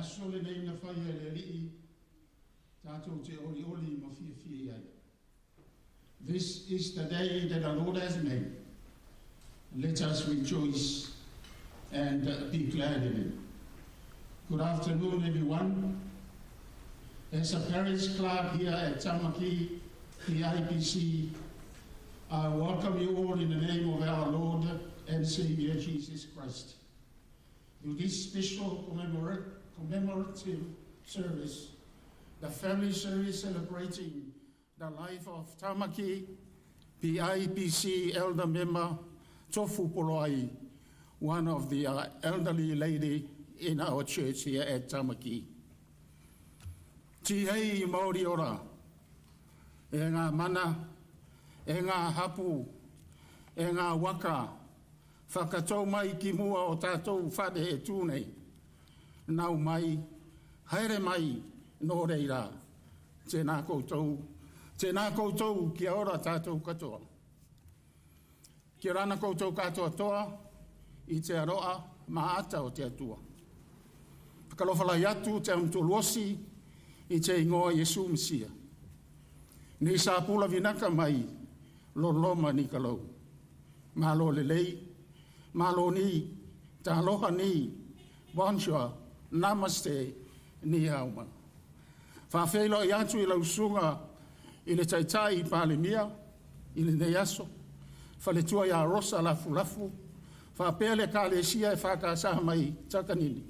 aso lenei na faia e le Alii, tatou te olioli ma fiafia i ai. This is the day that the Lord has made. Let us rejoice and be glad in it. Good afternoon, everyone. As a parish clerk here at Tamaki, PIPC, I welcome you all in the name of our Lord and Savior Jesus Christ to this special commemorative service, the family service celebrating the life of Tamaki PIPC elder member Tofu Poloai, one of the elderly lady in our church here at Tamaki. Tihei mauri ora, e ngā mana, e ngā hapu, e ngā waka, whakatau mai ki mua o tātou whare e tū nei. Nau mai, haere mai, nō reira, tēnā koutou, tēnā koutou kia ora tātou katoa. Kia rana koutou katoa toa, i te aroa maata o te Atua. Whakalofalai atu te amutoluosi i te ingoa Iesu Mesia. Ni sa pula vinaka mai loloma ni kalau. Malo lelei, malo ni, taloha ni, bonjour, namaste, ni hao ma. Faafeiloai atu i lau susuga i le Taitai Palemia i lenei aso, faletua ia Rosa Lafulafu, faapea le Ekalesia EFKS mai Takanini.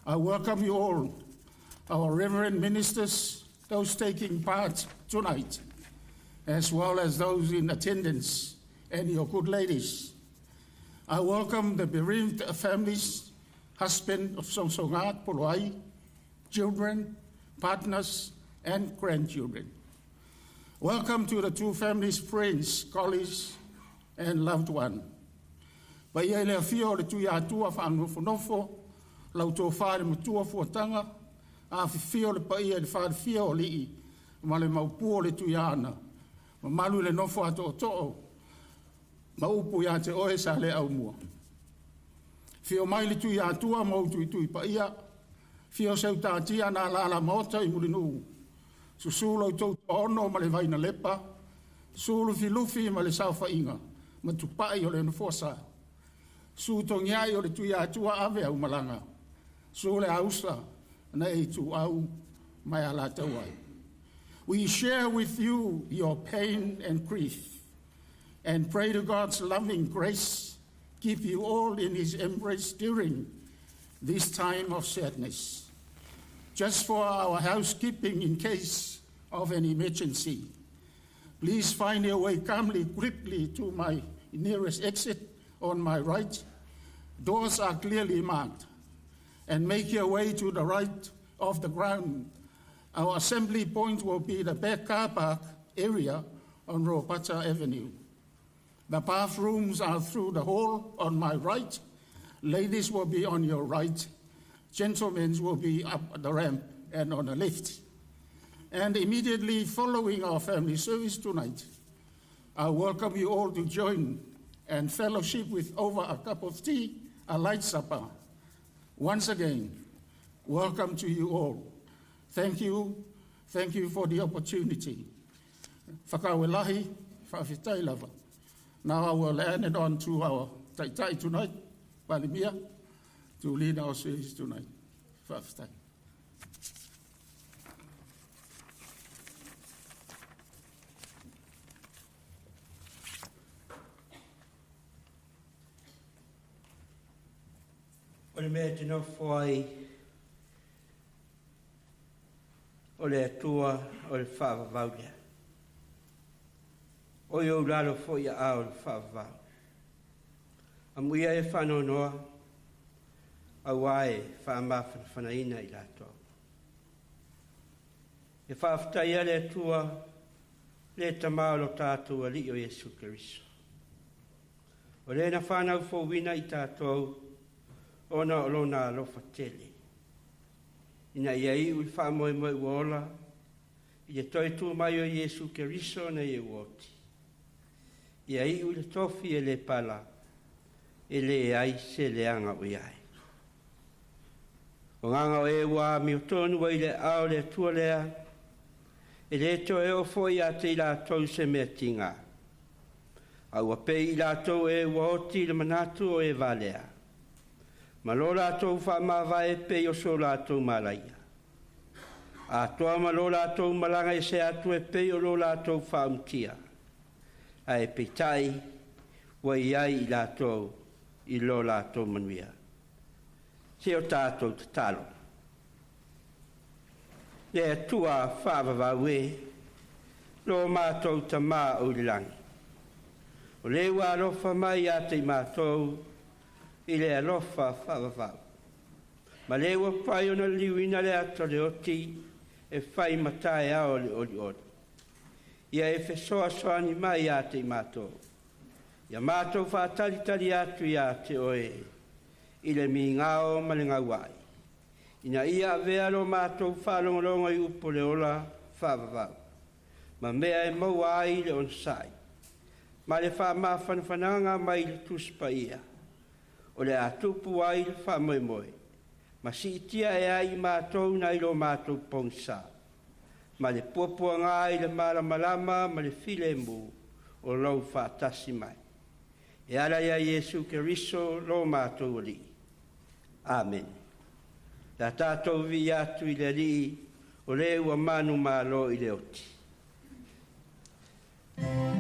I welcome you all, our reverend ministers, those taking part tonight, as well as those in attendance and your good ladies. I welcome the bereaved families, husband of Songsongat Poloai, children, partners, and grandchildren. Welcome to the two families, friends, colleagues, and loved one. Paia i le afio o le Tuiatua faanofonofo, lau tofa le matua fuataga, afifio le paia i le falefia o alii ma le maopu o le Tuiaana, mamalu i le nofo a tootoo, ma upu ia te oe sa le aumua. Fio mai le Tuiatua ma ou tuitui paia, fio seutatia na lala maota i Mulinuu, susu lo outou toaono ma le Vainalepa, susu Lufilufi ma le saofaiga, ma tupai o le Nofoasa. Susu Togiai o le Tuiatua ave au malaga, susu le ausa na e ituau mai Alataua ai. We share with you your pain and grief and pray to God's loving grace keep you all in his embrace during this time of sadness. Just for our housekeeping in case of an emergency, please find your way calmly, quickly to my nearest exit on my right. Doors are clearly marked. And make your way to the right of the ground. Our assembly point will be the back car park area on Ropata Avenue. The bathrooms are through the hall on my right. Ladies will be on your right. Gentlemen will be up the ramp and on the left. And immediately following our family service tonight, I welcome you all to join and fellowship with over a cup of tea, a light supper. Once again, welcome to you all. Thank you. Thank you for the opportunity. Whakawelahi, whawhitai lava. Now I will hand it on to our taitai tonight, Palemia, to lead our service tonight. Whawhitai. O le mea e te nofo ai o le Atua o le faavavau lea. O i ou lalo foi a o le faavavau. Amuia e faanoanoa, auā e faamafanafanaina i latou. E faafetaia le Atua, le Tama o lo tatou Alii o Iesu Keriso. O le na whanau fouina i tātou, ona o lona alofa tele. Ina ia iu i whaamoemoe ua ola, i le toe tū mai o Iesu Keriso na e ua oti. Ia iu i le tofi e le pala, e le ai se leaga o iai. O agaga o e ua amiotonu ai i le aao o le Atua lea, e lē toe oo foi ia te i latou se mea tigā, a ua pei i latou e ua oti i le manatu o e valea, ma lo latou faamavae pei o so latou malaia, atoa ma lo latou malaga ese atu e pei o lo latou faaumutia, ae peitai ua i ai i latou i lo latou manuia. Se o tatou tatalo. Le Atua faavavau e, lo matou Tamā o i le lagi, o le ua alofa mai ia te i matou i le alofa faavavau, ma le ua fai ona liliuina le ata o le oti e fai ma taeao o le olioli. Ia e fesoasoani mai ia te i matou, ia matou faatalitali atu ia te oe i le migao ma le gauai, ina ia avea lo matou faalogologo i upu o le ola faavavau, ma mea e maua ai le onosai, ma le faamafanafanaga mai le Tusi Paia, o le a tupu ai le faamoemoe, ma siitia e ai i matou nai lo matou pogisa, ma le puapuaga i le malamalama ma le filemu o lou faatasi mai. E ala ia Iesu Keriso lo matou Alii. Amene. Le a tatou viia atu i le Alii o le ua manumalo i le oti. Amen.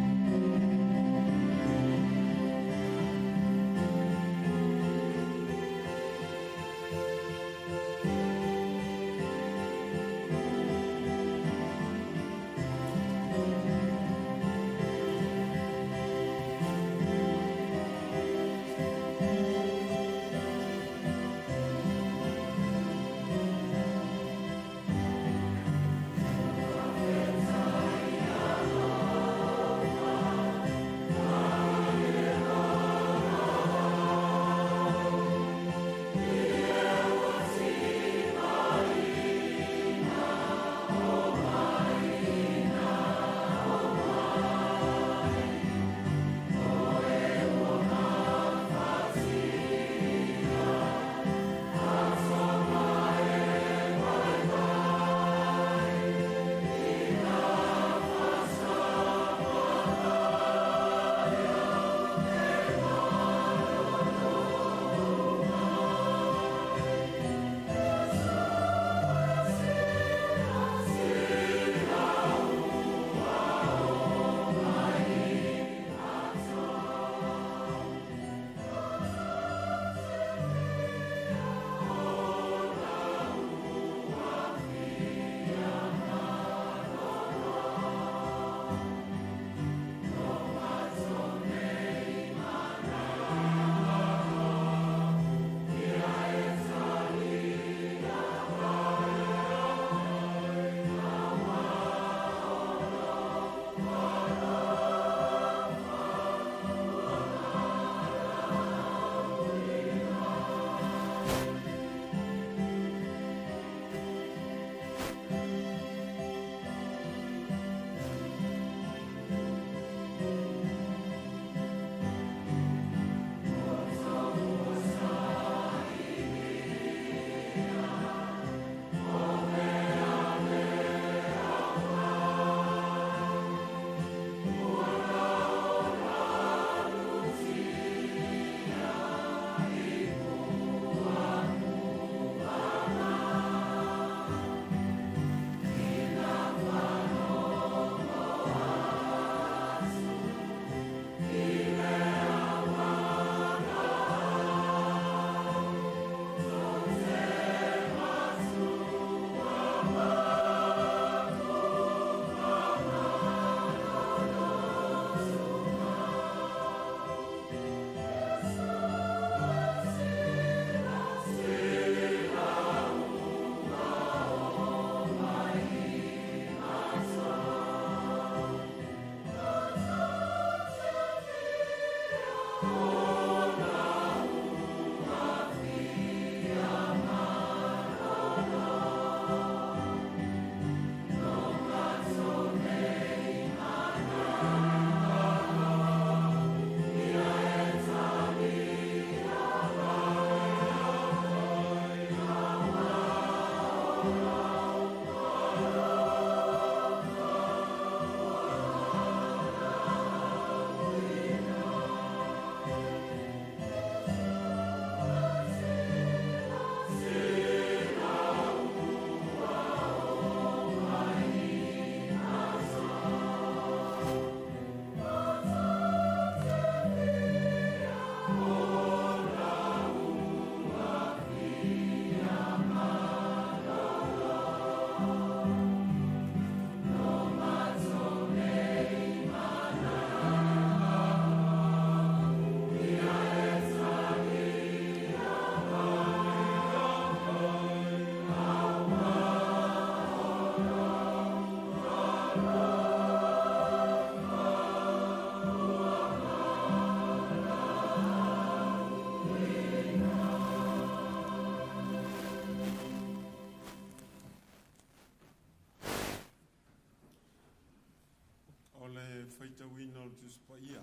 Tusi Paia.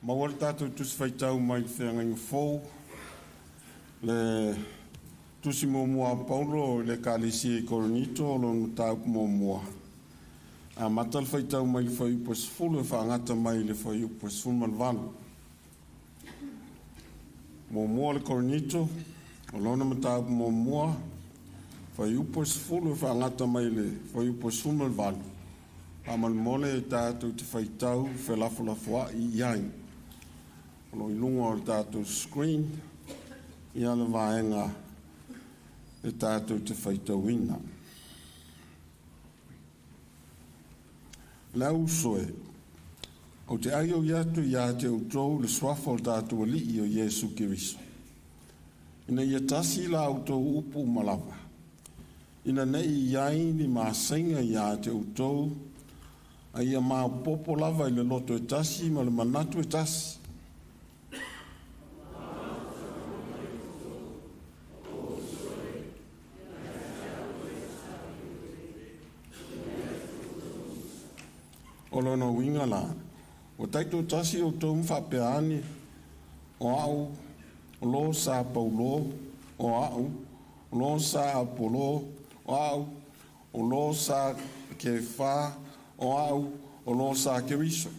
Maua le tatou Tusi Faitau mai le Feagaiga Fou, le Tusi muamua a Paulo i le Ekalesia i Korinito, o lona mataupu muamua. Amata le faitau mai le fuaiupu e 10 e faagata mai le fuaiupu e 18. Muamua le Korinito, o lona mataupu muamua, fuaiupu e 10 e faagata mai le fuaiupu e 18. Faamolemole e tatou te faitau felafolafoai i ai. O lo o i luga o le tatou screen ia le vaega e tatou te faitauina. Le au uso e, ou te aioi atu ia te outou i le suafa o le tatou Alii o Iesu Keriso, ina ia tasi la outou upu uma lava, ina nei i ai ni masaiga ia te outou, a ia maopoopo lava i le loto e tasi ma le manatu e tasi. O lona uiga la, ua taitoatasi outou ma faapea ane, o au o lo sa Paulo, o au o lo sa Apolo, o au o lo sa Kefa, o au o lo sa Keriso.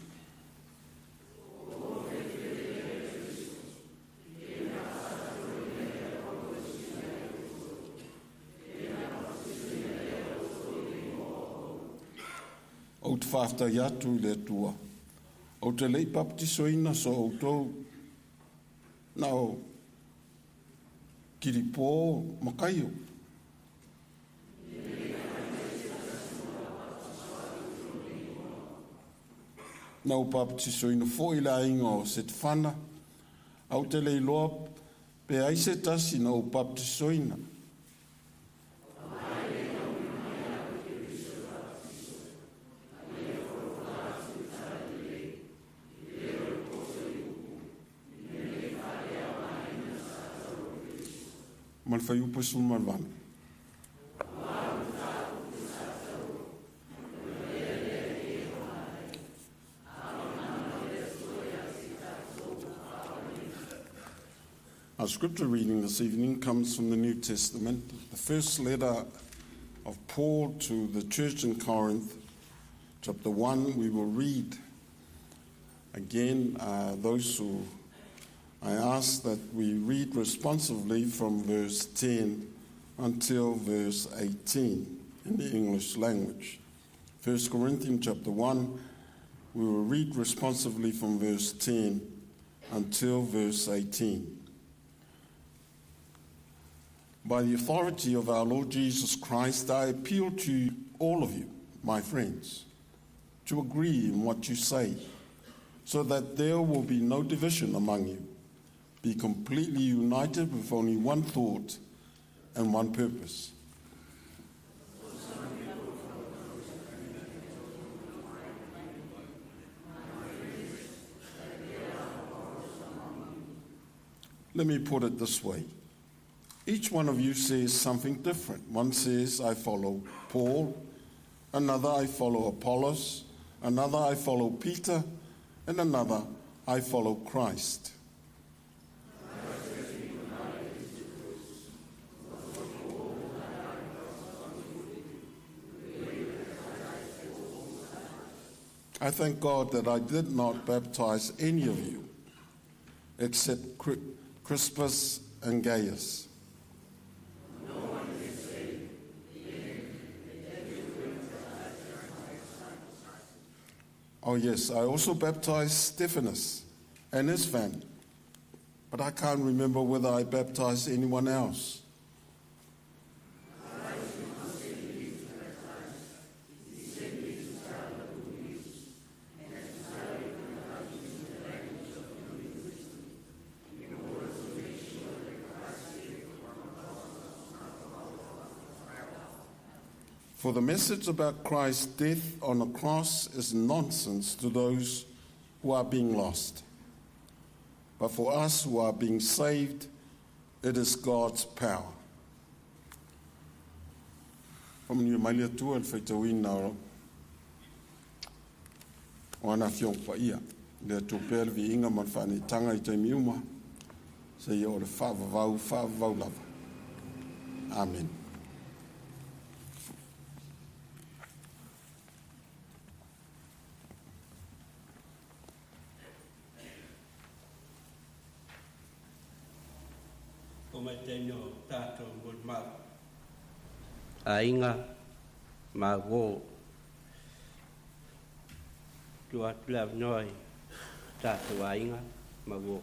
Ou te faafetai atu i le Atua, ou te le i papatisoina so outou na o Kiripo ma Kaio. Na ou papatisoina foi le aiga o Setefana, ae ou te le iloa pe ai se tasi na ou papatisoina. Ma le fuaiupu e 18. Our scripture reading this evening comes from the New Testament, the first letter of Paul to the church in Corinth, chapter 1. We will read again, those who I ask that we read responsively from verse 10 until verse 18 in the English language. 1 Corinthians chapter 1, we will read responsively from verse 10 until verse 18. By the authority of our Lord Jesus Christ, I appeal to all of you, my friends, to agree in what you say, so that there will be no division among you. Be completely united with only one thought and one purpose. Let me put it this way. Each one of you says something different. One says, I follow Paul. Another, I follow Apollos. Another, I follow Peter. And another, I follow Christ. I thank God that I did not baptize any of you except Crispus and Gaius. Oh yes, I also baptized Stephanus and his family, but I can't remember whether I baptized anyone else. For the message about Christ's death on the cross is nonsense to those who are being lost. But for us who are being saved, it is God's power. Faamanuia mai le Atua i le faitauina o O ana Afioga Paia. Le Atua pea le viiga ma le faaneetaga i taimi uma, seia oo i le faavavau faavavau lava. Amene. O mai taimi o tatou molimau. Aiga ma uō. Tuu atu le avanoa i tatou aiga ma uō.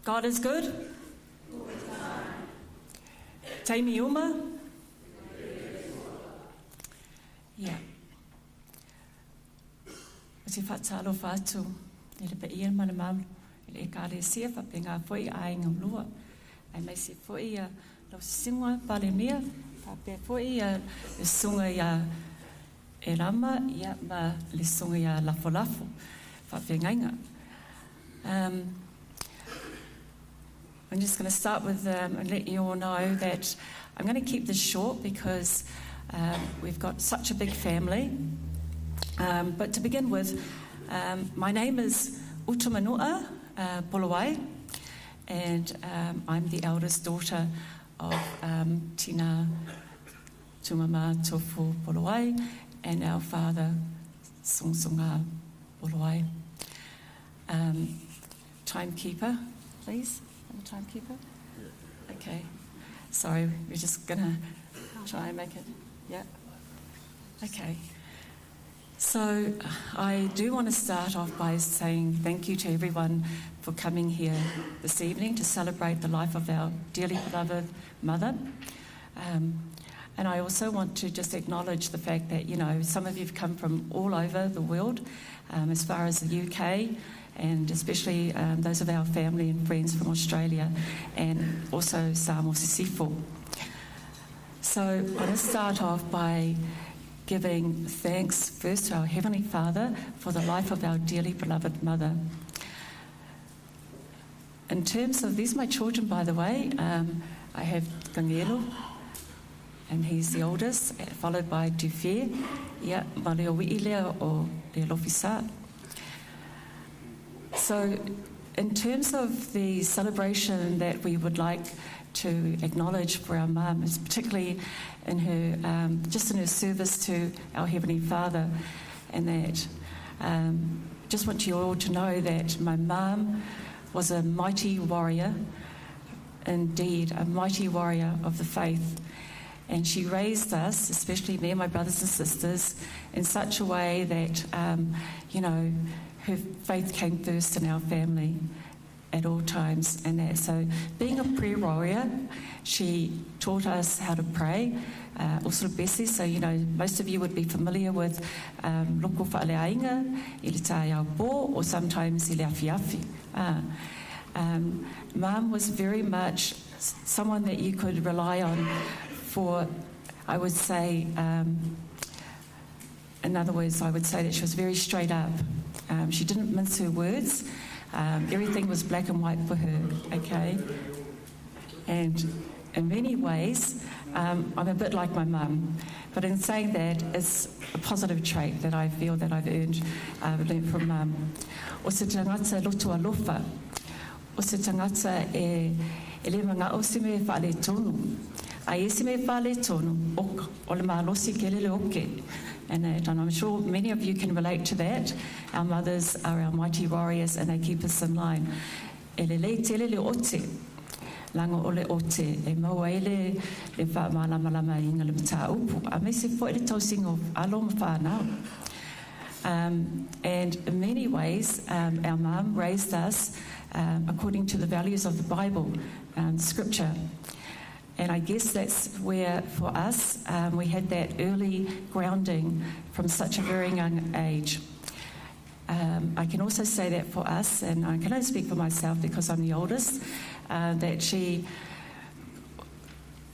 God is good. Taimi uma. Yeah. O te faatalofa atu i le paia ma le mamalu i le Ekalesia faapena foi i aiga lua. Aemaise foi ia lau susuga Palemia, faapea foi ia le susuga ia Erama ia ma le susuga ia Lafolafo faafeagaiga. I'm just going to start with and let you all know that I'm going to keep this short because we've got such a big family. But to begin with, my name is Utumanua Polowai, and I'm the eldest daughter of Tina Tumama Tofu Polowai and our father Sungsunga Polowai. Timekeeper, please. I'm the timekeeper. Okay. Sorry, we're just going to try and make it. Yeah. Okay. So I do want to start off by saying thank you to everyone for coming here this evening to celebrate the life of our dearly beloved mother. And I also want to just acknowledge the fact that, some of you have come from all over the world, as far as the UK, and especially those of our family and friends from Australia, and also Samoa Sisifo. So I want to start off by giving thanks first to our Heavenly Father for the life of our dearly beloved mother. In terms of, these are my children, by the way. I have Gangelo, and he's the oldest, followed by Dufie, ia, ma le ui'i lea o le Lofisa. So, in terms of the celebration that we would like to acknowledge for our mum, is particularly in her, just in her service to our Heavenly Father, and that just want you all to know that my mum was a mighty warrior, indeed, a mighty warrior of the faith. And she raised us, especially me and my brothers and sisters, in such a way that, her faith came first in our family at all times. And that, so being a prayer warrior, she taught us how to pray. Also besi, so most of you would be familiar with loko fa'aleaiga, i le taeao pō, or sometimes i le afiafi. Mum was very much someone that you could rely on for, I would say, in other words, I would say that she was very straight up. She didn't mince her words. Everything was black and white for her, okay? And in many ways, I'm a bit like my mum. But in saying that, it's a positive trait that I feel that I've earned, learned from mum. O se tagata loto alofa. O se tagata e, e le manga'o se mea e faaletonu. A i se mea e faaletonu, oka, o le malosi ke lele oke. And that, and I'm sure many of you can relate to that. Our mothers are our mighty warriors and they keep us in line. E lelei tele le ote, laga o le ote e maua ai le, le faamalamalamaina le mataupu. Aemaise foi le tausiga o alo ma fanau. And in many ways, our mum raised us according to the values of the Bible, Scripture. And I guess that's where, for us, we had that early grounding from such a very young age. I can also say that for us, and I can only speak for myself because I'm the oldest, that she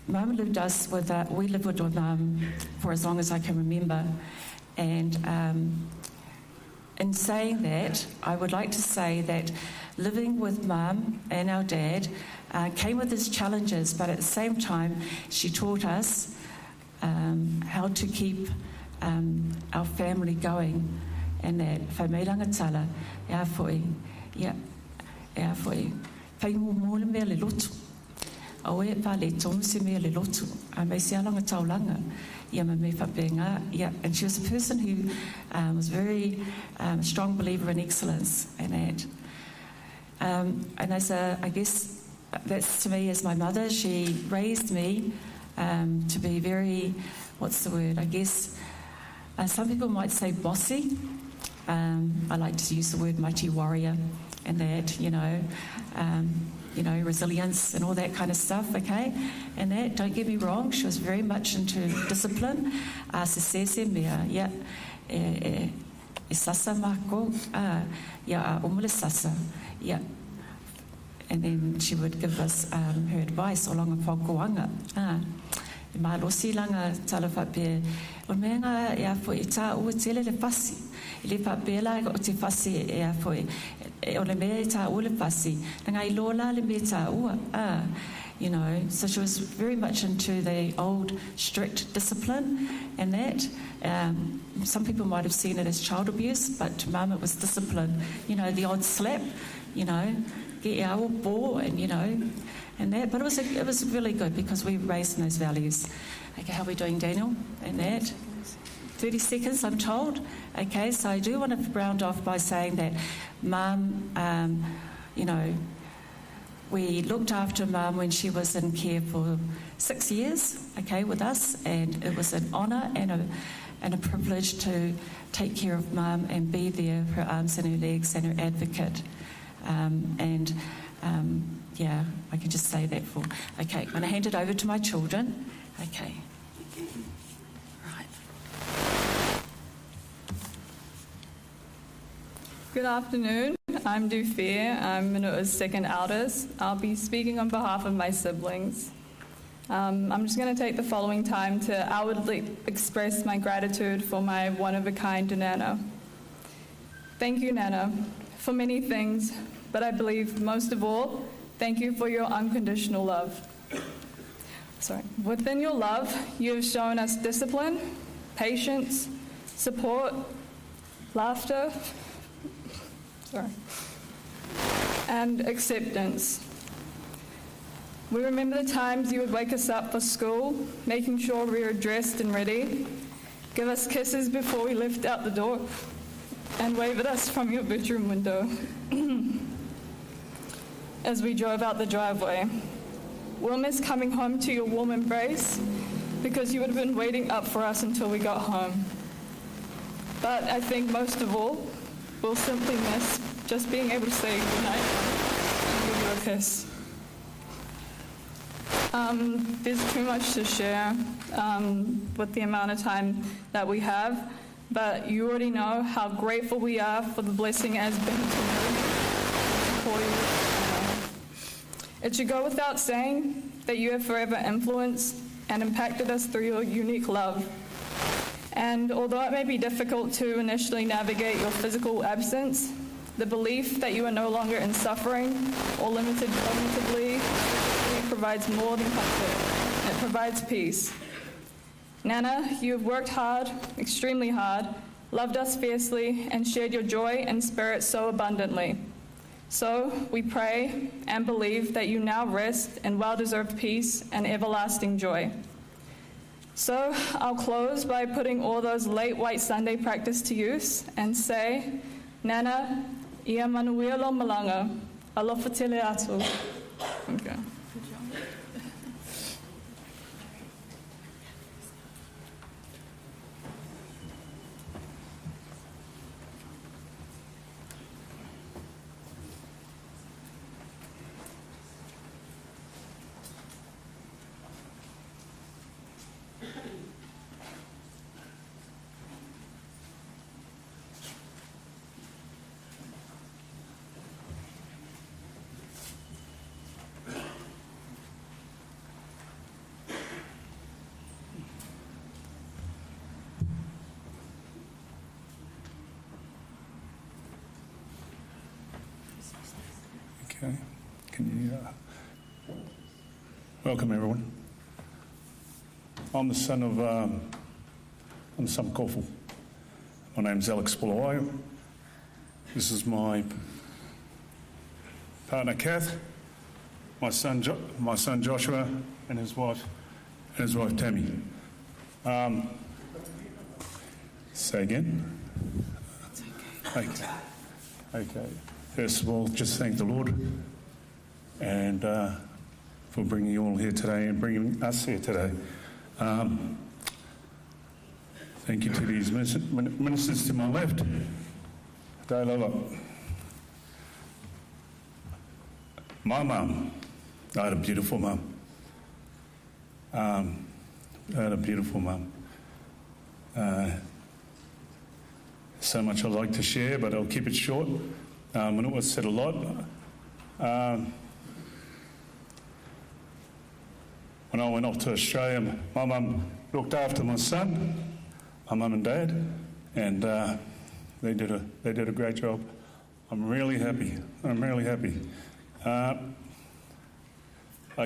Mum lived us with we lived with Mum for as long as I can remember. And in saying that, I would like to say that living with Mum and our dad came with its challenges, but at the same time, she taught us how to keep our family going. And that whaimeiranga tala, e a foi, ia, e a foi, whai mō le mea le lotu. Aue e pā le tonu se mea le lotu, a mei se alanga taulanga, ia ma me whapenga, ia. And she was a person who was very strong believer in excellence and that. And as a, I guess that's to me as my mother, she raised me to be very, what's the word, I guess, some people might say bossy. I like to use the word mighty warrior and that, resilience and all that kind of stuff, okay? And that, don't get me wrong, she was very much into discipline. Se se se mea, ia, e, e, e sasa mako, ia, a umule sasa, ia. And then she would give us her advice o langa whakoanga. E malosi langa tala whapea, o mea ngā e a foe, e tā ua tele le fasi. E le whapea la o te fasi e a foe, e o le mea e tā ua le fasi. Na ngā i lola le mea tā ua. So she was very much into the old strict discipline and that. Some people might have seen it as child abuse, but to Mum it was discipline. The odd slap, get your ball and, and that. But it was really good because we raised in those values. Okay, how are we doing, Daniel? And that? 30 seconds, I'm told. Okay, so I do want to round off by saying that Mum, we looked after Mum when she was in care for 6 years, okay, with us, and it was an honour and a privilege to take care of Mum and be there, her arms and her legs and her advocate. I can just say that for... Okay, I'm going to hand it over to my children. Okay. Right. Good afternoon. I'm Dufia. I'm Manua's second eldest. I'll be speaking on behalf of my siblings. I'm just going to take the following time to outwardly express my gratitude for my one-of-a-kind Nana. Thank you, Nana, for many things, but I believe most of all, thank you for your unconditional love. Sorry. Within your love, you have shown us discipline, patience, support, laughter, sorry, and acceptance. We remember the times you would wake us up for school, making sure we were dressed and ready, give us kisses before we left out the door, and wave at us from your bedroom window as we drove out the driveway. We'll miss coming home to your warm embrace because you would have been waiting up for us until we got home. But I think most of all, we'll simply miss just being able to say goodnight and give you a kiss. There's too much to share with the amount of time that we have, but you already know how grateful we are for the blessing it has been to you, for you. It should go without saying that you have forever influenced and impacted us through your unique love. And although it may be difficult to initially navigate your physical absence, the belief that you are no longer in suffering or limited cognitively provides more than comfort. It provides peace. Nana, you have worked hard, extremely hard, loved us fiercely, and shared your joy and spirit so abundantly. So we pray and believe that you now rest in well-deserved peace and everlasting joy. So I'll close by putting all those late White Sunday practice to use and say, Nana, ia manuia lo malanga, alofa tele atu. Okay. Okay. Can you welcome everyone? I'm the son of I'm Sam Kofu. My name's Alex Bulawayo. This is my partner Kath, my son my son Joshua, and his wife and his wife Tammy. Say again. Okay. Okay. First of all, just thank the Lord and for bringing you all here today and bringing us here today. Thank you to these ministers to my left. My mum, I had a beautiful mum. I had a beautiful mum. So much I'd like to share, but I'll keep it short. And it was said a lot. When I went off to Australia, my mum looked after my son, my mum and dad, and they did a great job. I'm really happy. I'm really happy. I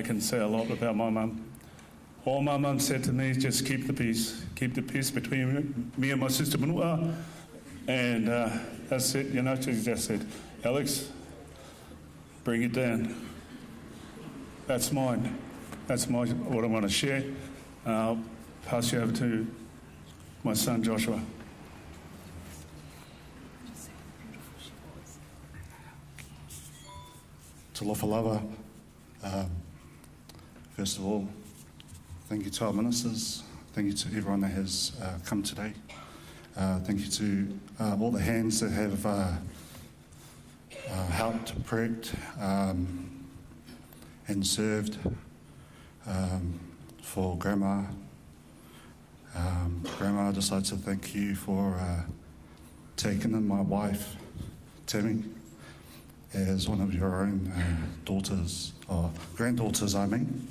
can say a lot about my mum. All my mum said to me is just keep the peace. Keep the peace between me and my sister Manua. And that's it, you know, she just said, Alex, bring it down. That's mine. That's my what I want to share. I'll pass you over to my son Joshua. Talofa lava. First of all, thank you to our ministers. Thank you to everyone that has come today. Thank you to all the hands that have helped, prepped, and served for Grandma. Grandma, I'd just like to thank you for taking in my wife, Tammy, as one of your own daughters, or granddaughters, I mean.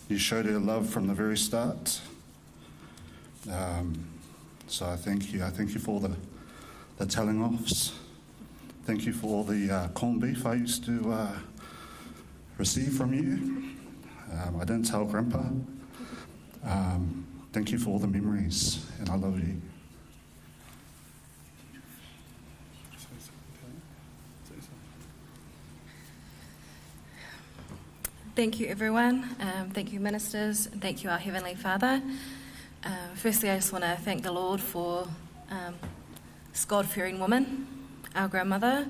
You showed her love from the very start. So I thank you. I thank you for all the telling offs. Thank you for all the corned beef I used to receive from you. I didn't tell Grandpa. Thank you for all the memories, and I love you. Thank you, everyone. Thank you, ministers, and thank you, our Heavenly Father. Firstly, I just want to thank the Lord for this God-fearing woman, our grandmother.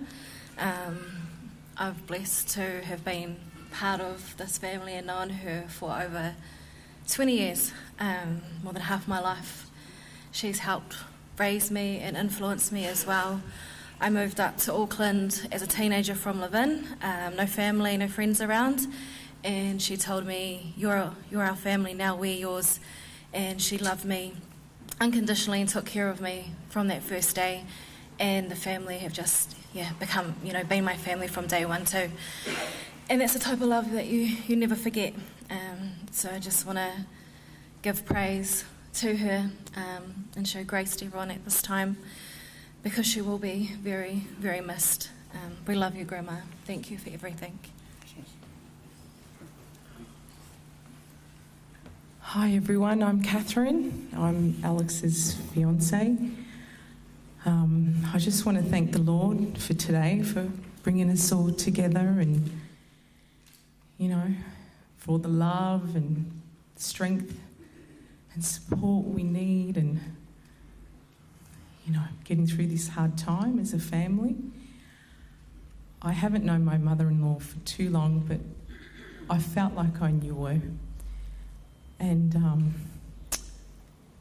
I've blessed to have been part of this family and known her for over 20 years, more than half my life. She's helped raise me and influence me as well. I moved up to Auckland as a teenager from Levin, no family, no friends around, and she told me, you're our family now, we're yours. And she loved me unconditionally and took care of me from that first day. And the family have just, become, been my family from day one too. And that's the type of love that you never forget. So I just want to give praise to her and show grace to everyone at this time, because she will be very, very missed. We love you, Grandma. Thank you for everything. Hi everyone, I'm Catherine. I'm Alex's fiance. I just want to thank the Lord for today, for bringing us all together and, for all the love and strength and support we need and, getting through this hard time as a family. I haven't known my mother-in-law for too long, but I felt like I knew her. And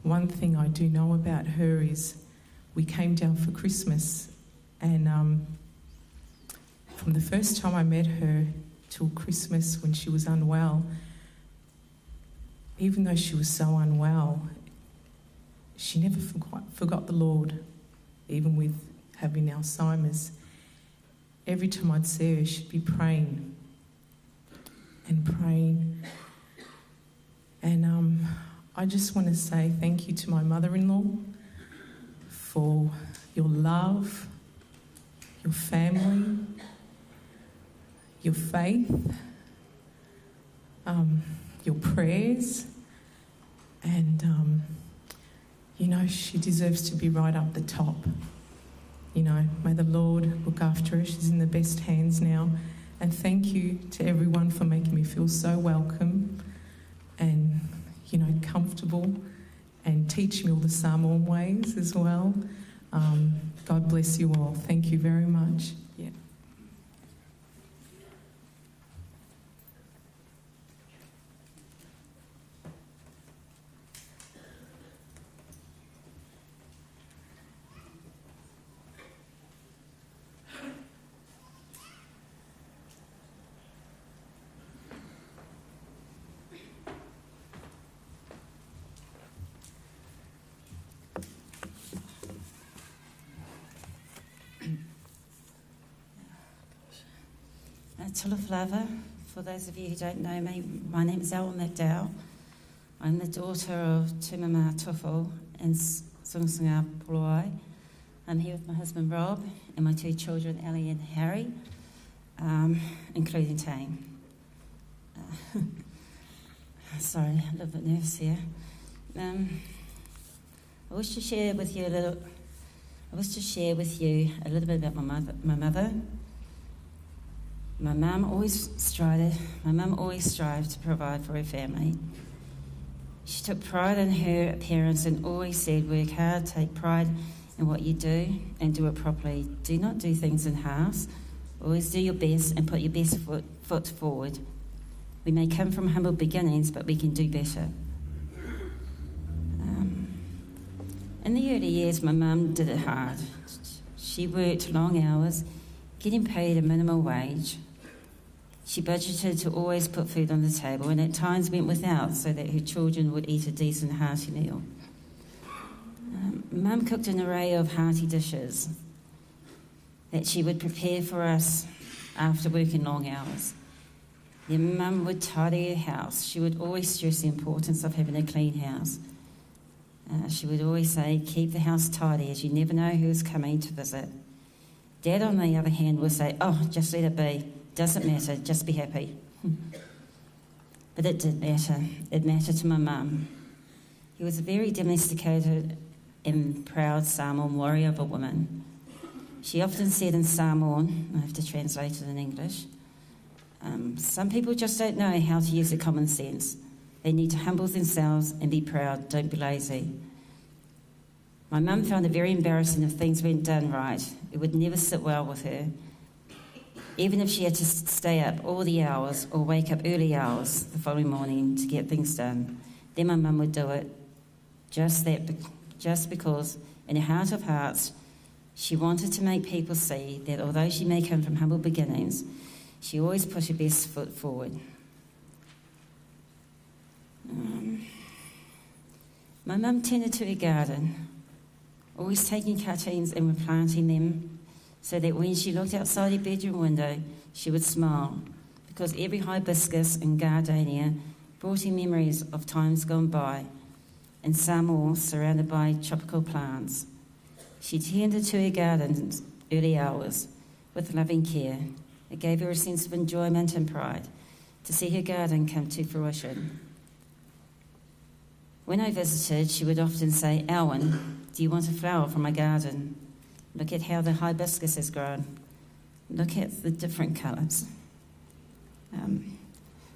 one thing I do know about her is we came down for Christmas, and from the first time I met her till Christmas when she was unwell, even though she was so unwell, she never forgot the Lord, even with having Alzheimer's. Every time I'd see her, she'd be praying and praying. And I just want to say thank you to my mother-in-law for your love, your family, your faith, your prayers, and you know, she deserves to be right up the top. You know, may the Lord look after her. She's in the best hands now. And thank you to everyone for making me feel so welcome and, you know, comfortable and teach me all the Samoan ways as well. God bless you all. Thank you very much. Yeah. Talofa for those of you who don't know me, my name is Alwyn McDowell. I'm the daughter of Tumama Tufo and Sungsunga Poloai. I'm here with my husband Rob and my two children Ellie and Harry, including Tane. Sorry, I'm a little bit nervous here. I wish to share with you a little. I wish to share with you a little bit about my mother. My mother. My mum always strived. My mum always strived to provide for her family. She took pride in her appearance and always said, "Work hard, take pride in what you do, and do it properly. Do not do things in halves. Always do your best and put your best foot forward. We may come from humble beginnings, but we can do better." In the early years, my mum did it hard. She worked long hours, getting paid a minimal wage. She budgeted to always put food on the table and at times went without so that her children would eat a decent hearty meal. Mum cooked an array of hearty dishes that she would prepare for us after working long hours. Then Mum would tidy her house. She would always stress the importance of having a clean house. She would always say, keep the house tidy as you never know who is coming to visit. Dad, on the other hand, would say, oh, just let it be. Doesn't matter, just be happy. But it did matter. It mattered to my mum. He was a very domesticated and proud Samoan warrior of a woman. She often said in Samoan, I have to translate it in English, some people just don't know how to use their common sense. They need to humble themselves and be proud. Don't be lazy. My mum found it very embarrassing if things weren't done right. It would never sit well with her. Even if she had to stay up all the hours or wake up early hours the following morning to get things done, then my mum would do it. Just because, in her heart of hearts, she wanted to make people see that although she may come from humble beginnings, she always put her best foot forward. My mum tended to her garden, always taking cuttings and replanting them so that when she looked outside her bedroom window, she would smile, because every hibiscus and gardenia brought her memories of times gone by, and Samoa surrounded by tropical plants. She tended to her garden early hours with loving care. It gave her a sense of enjoyment and pride to see her garden come to fruition. When I visited, she would often say, Alwyn, do you want a flower from my garden? Look at how the hibiscus has grown. Look at the different colours.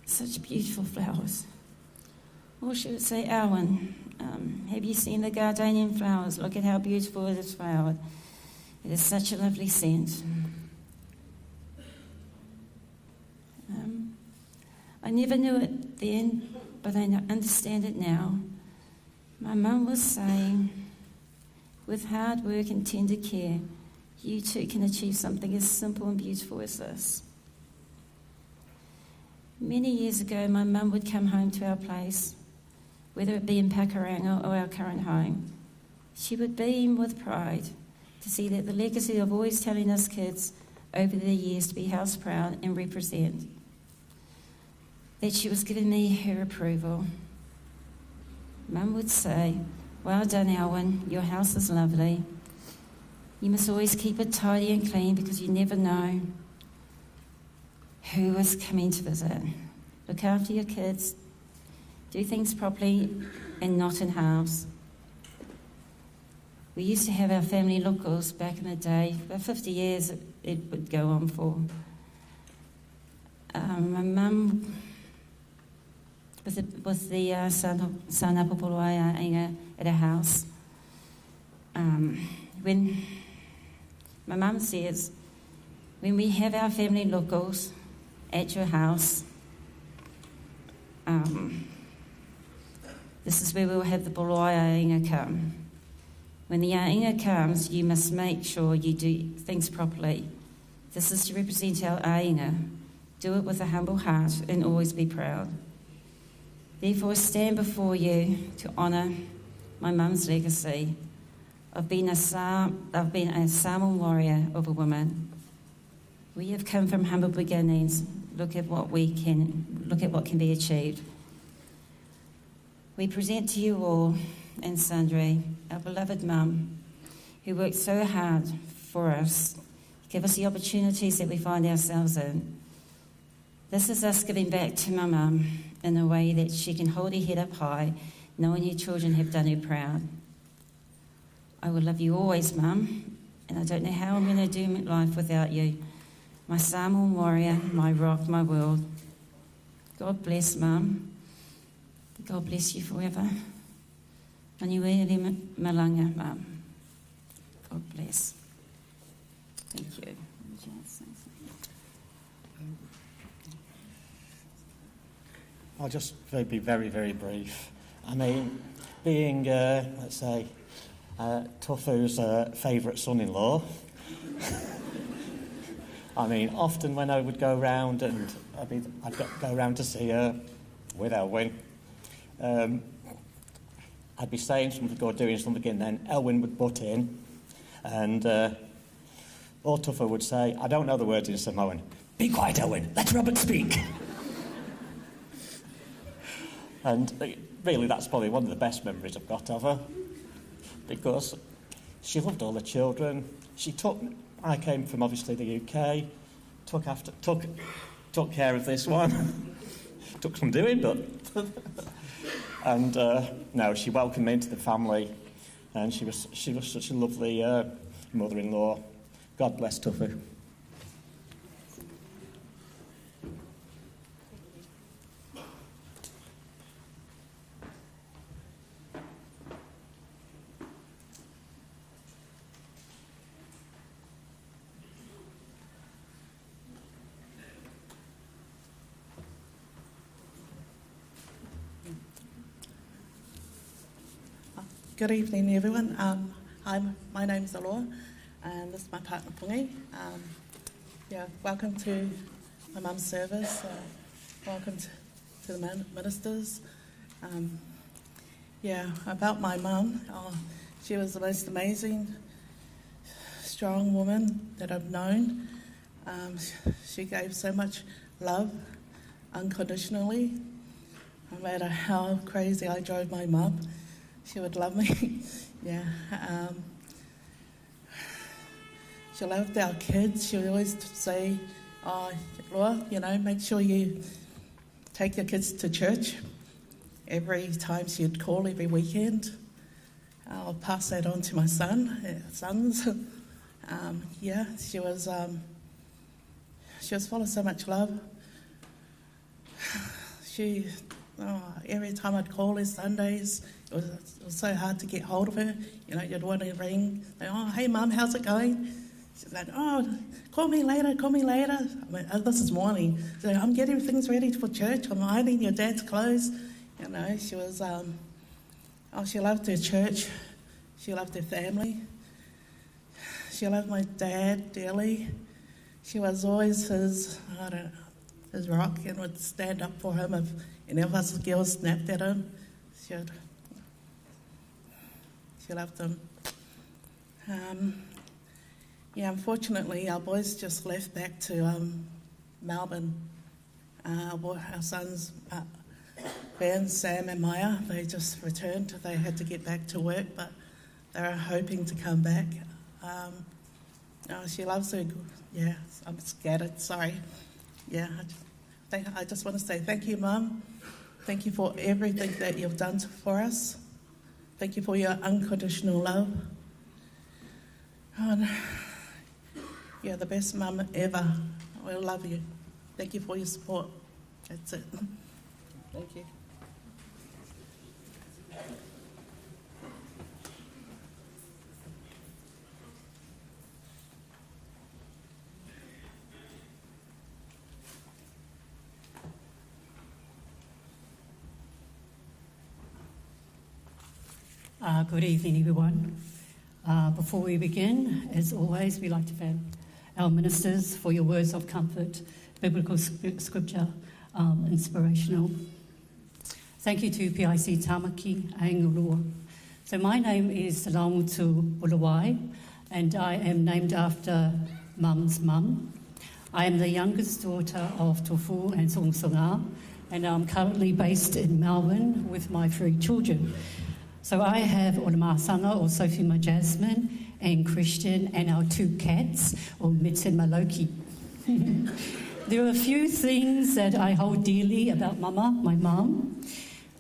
Such beautiful flowers. Or she would say, Alwyn, have you seen the gardenia flowers? Look at how beautiful it is flowered. It is such a lovely scent. I never knew it then, but I understand it now. My mum was saying, with hard work and tender care, you too can achieve something as simple and beautiful as this. Many years ago, my mum would come home to our place, whether it be in Pakuranga or our current home. She would beam with pride to see that the legacy of always telling us kids over the years to be house proud and represent, that she was giving me her approval. Mum would say, well done, Alwyn, your house is lovely. You must always keep it tidy and clean because you never know who was coming to visit. Look after your kids, do things properly and not in halves. We used to have our family locals back in the day, about 50 years it would go on for. My mum, with the Sanapopoloaya Inga at her house, when my mum says, when we have our family locals at your house, this is where we will have the Boloia Inga come. When the Ainga comes, you must make sure you do things properly. This is to represent our Ainga. Do it with a humble heart and always be proud. Therefore, I stand before you to honour my mum's legacy of being a Samoan warrior of a woman. We have come from humble beginnings. Look at what can be achieved. We present to you all and sundry our beloved mum, who worked so hard for us, give us the opportunities that we find ourselves in. This is us giving back to my mum in a way that she can hold her head up high, knowing her children have done her proud. I will love you always, Mum, and I don't know how I'm going to do life without you. My Samoan warrior, my rock, my world. God bless, Mum. God bless you forever. Manuele Malanga, Mum. God bless. Thank you. Would you like to say something? I'll just be very, very brief. I mean, being, let's say, Tofu's favourite son-in-law, I mean, often when I would go round and I'd go round to see her with Elwyn, I'd be saying something or doing something, and then Elwyn would butt in, and or Tufa would say, I don't know the words in Samoan. Be quiet, Elwyn, let Robert speak. And really, that's probably one of the best memories I've got of her, because she loved all the children. I came from obviously the UK, took care of this one. Took some doing, but and no, she welcomed me into the family, and she was such a lovely mother-in-law. God bless Tufu. Good evening, everyone. My name's Aloha, and this is my partner, Pungi. Welcome to my mum's service. Welcome to the ministers. About my mum, she was the most amazing, strong woman that I've known. She gave so much love unconditionally. No matter how crazy I drove my mum, she would love me. Yeah. She loved our kids. She would always say, oh, Laura, make sure you take your kids to church. Every time she'd call, every weekend. I'll pass that on to my sons. She was full of so much love. Every time I'd call her Sundays, it was so hard to get hold of her. You'd want to ring. Like, oh, hey, Mum, how's it going? She's like, oh, call me later, call me later. I mean, oh, this is morning. She's like, I'm getting things ready for church. I'm ironing your dad's clothes. She was, she loved her church. She loved her family. She loved my dad dearly. She was always his rock and would stand up for him if any of us girls snapped at him. She loved him. Unfortunately, our boys just left back to Melbourne. Our sons, Ben, Sam and Maya, they just returned. They had to get back to work, but they're hoping to come back. She loves her. Yeah, I'm scattered, sorry. Yeah, I just, thank, I just want to say thank you, Mum. Thank you for everything that you've done for us. Thank you for your unconditional love. And you're the best mum ever. We love you. Thank you for your support. That's it. Thank you. Uh, good evening, everyone. Uh, before we begin, as always, we like to thank our ministers for your words of comfort, biblical scripture, um, inspirational. Thank you to PIC Tamaki Aingurua. So my name is Laumutu Bulawai, and I am named after Mum's mum. I am the youngest daughter of Tofu and Songsunga, and I'm currently based in Melbourne with my three children. So I have Olamasanga, or Sophie Jasmine, and Christian, and our two cats, or Mitz and Maloki. there are a few things that I hold dearly about Mama, my mum.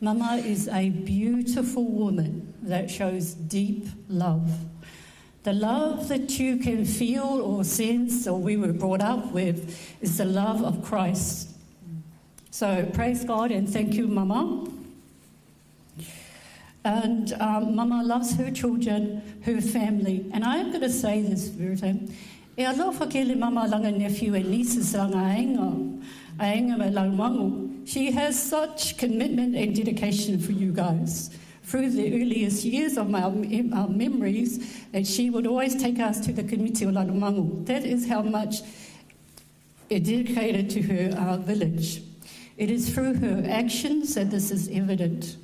Mama is a beautiful woman that shows deep love. The love that you can feel or sense, or we were brought up with, is the love of Christ. So praise God and thank you, Mama. And um, Mama loves her children, her family. And I am going to say this, Verita. E aloha ke le mama langa nephew and nieces langa ainga, ainga me laumangu. She has such commitment and dedication for you guys. Through the earliest years of my our memories, that she would always take us to the community of Lalumangu. That is how much it dedicated to her uh, village. It is through her actions that this is evident.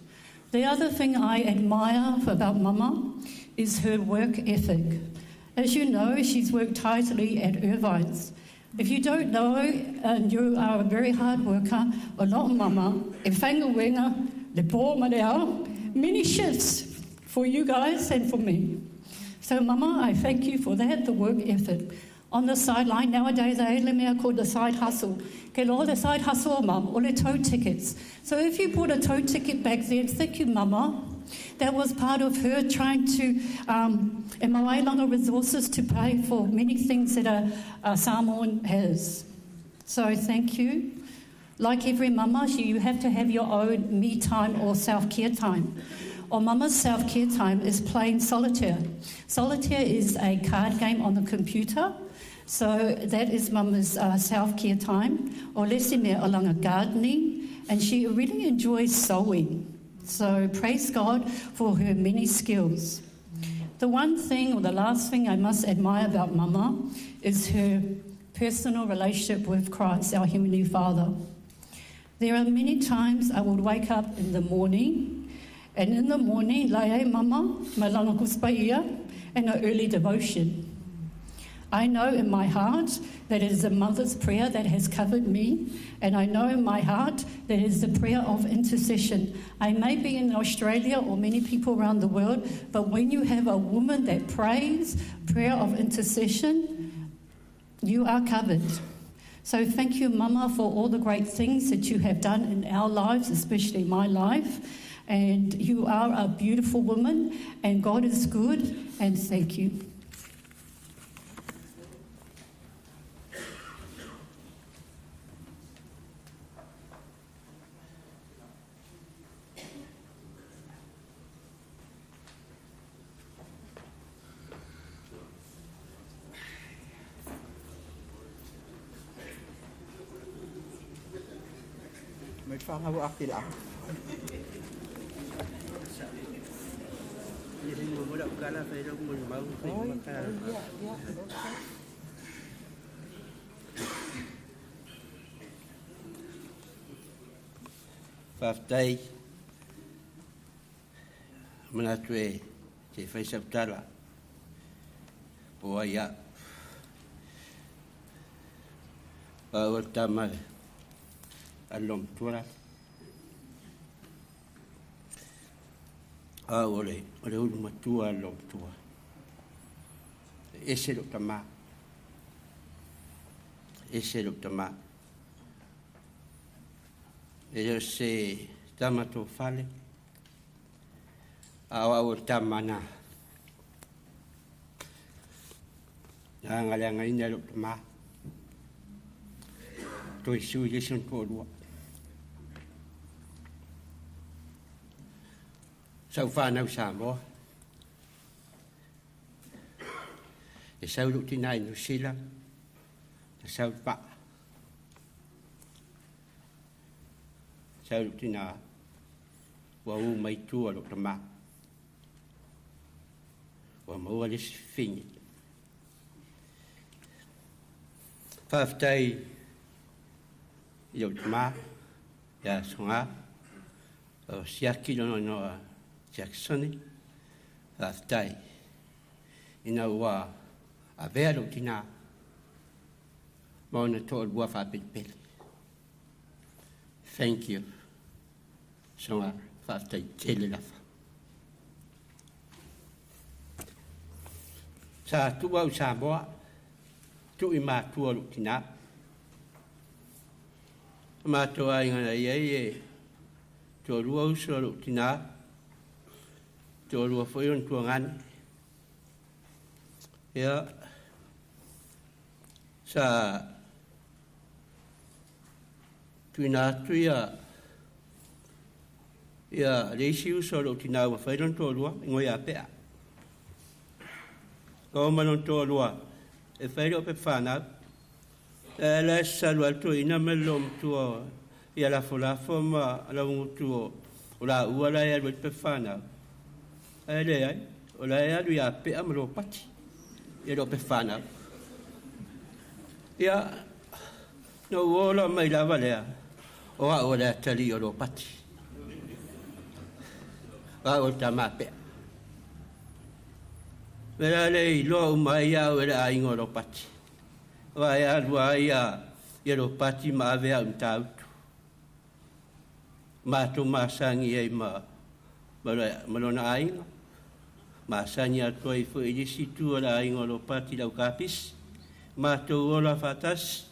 The other thing I admire about Mama is her work ethic. As you know, she's worked tirelessly at Irvine's. If you don't know, and you are a very hard worker, a lot mama, e whangawenga, le pō many shifts for you guys and for me. So, Mama, I thank you for that, the work effort. On the sideline, nowadays, I are called the side hustle. Ke all the side hustle, Mum, all the tow tickets. So if you bought a tow ticket back then, thank you, Mama. That was part of her trying to um, MOA longer resources to pay for many things that a, a Samoan has. So thank you. Like every mama, you have to have your own me time or self care time. Or mama's self care time is playing solitaire. Solitaire is a card game on the computer. So that is mama's uh, self care time. Or lesime along a gardening, and she really enjoys sewing. So praise God for her many skills. The one thing, or the last thing I must admire about Mama is her personal relationship with Christ, our Heavenly Father. There are many times I would wake up in the morning, and in the morning, lae mama, malanga kuspaia, and an early devotion. I know in my heart that it is a mother's prayer that has covered me, and I know in my heart that it is the prayer of intercession. I may be in Australia or many people around the world, but when you have a woman that prays prayer of intercession, you are covered. So thank you, Mama, for all the great things that you have done in our lives, especially my life. And you are a beautiful woman, and God is good, and thank you. May whangau ake la. Faafetai manatu e te whai sau tala po ai a o le tama a lo matua la a o le o le ulu matua a lo matua e ese lo tama ese lo tama. E le o se tama tofale, a o au o le tama na. Na agaleagaina e lou tamā. Toe sui le isi ona toalua. Sa ou fanau i Samoa. E sau lou tinā i Niu Sila, na sau le vaa. Sau lou tinā, ua ū mai tua lou tamā. Ua maua le isi fafine. Faafetai i lou tamā, ia Soga, o Siaki lona igoa Jacksoni. Faafetai ina ua avea lou tinā ma ona toalua faapelipeli. Thank you. Soga, faafetai tele lava. Sa tuu au i Samoa, tuu i matua o lou tinā. O matou aiga na i ai e toalua uso a lou tinā, toalua foi ona tuagane. Ia, sa tuuina atu ia ia le isi uso a lou tinā ua fai lona toalua, igoa ia Pea. Ka oo mai lona toalua e fai le pepa fanau. E la e salu ai le toeaina ma le loomatua ia Lafolafo ma Laugutu o laua la e alu ai le pepa fanau. Ae leai, o la e alu ia Pea ma Lopati ia le pepa fanau. Ia, na ou ola mai lava lea, o au o le atalii o Lopati. O au o le tama a Pea. Me la le iloa uma ai au e le aiga o Lopati. Aua e alu ai ia Lopati ma ave au i Matautu. Matou masani ai ma lona aiga. Masani atu ai foi i le isi itu o le aiga o Lopati i lau kapisi. Matou ola faatasi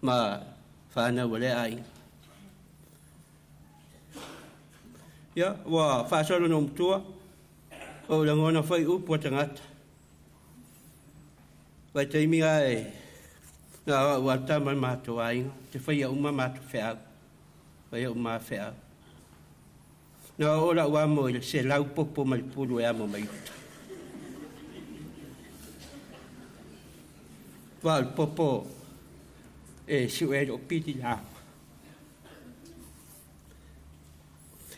ma fanau a lea aiga. Ia, ua faasolo na ou matua, o ou lagona foi upu a tagata. Vaitaimi lava e na o au a tama le matou aiga, te faia uma matou feau, faia uma feau. Na oo lau amo i le 100 popo ma le pulu e amo mai uta. Wa o le popo e siu e lou pili la.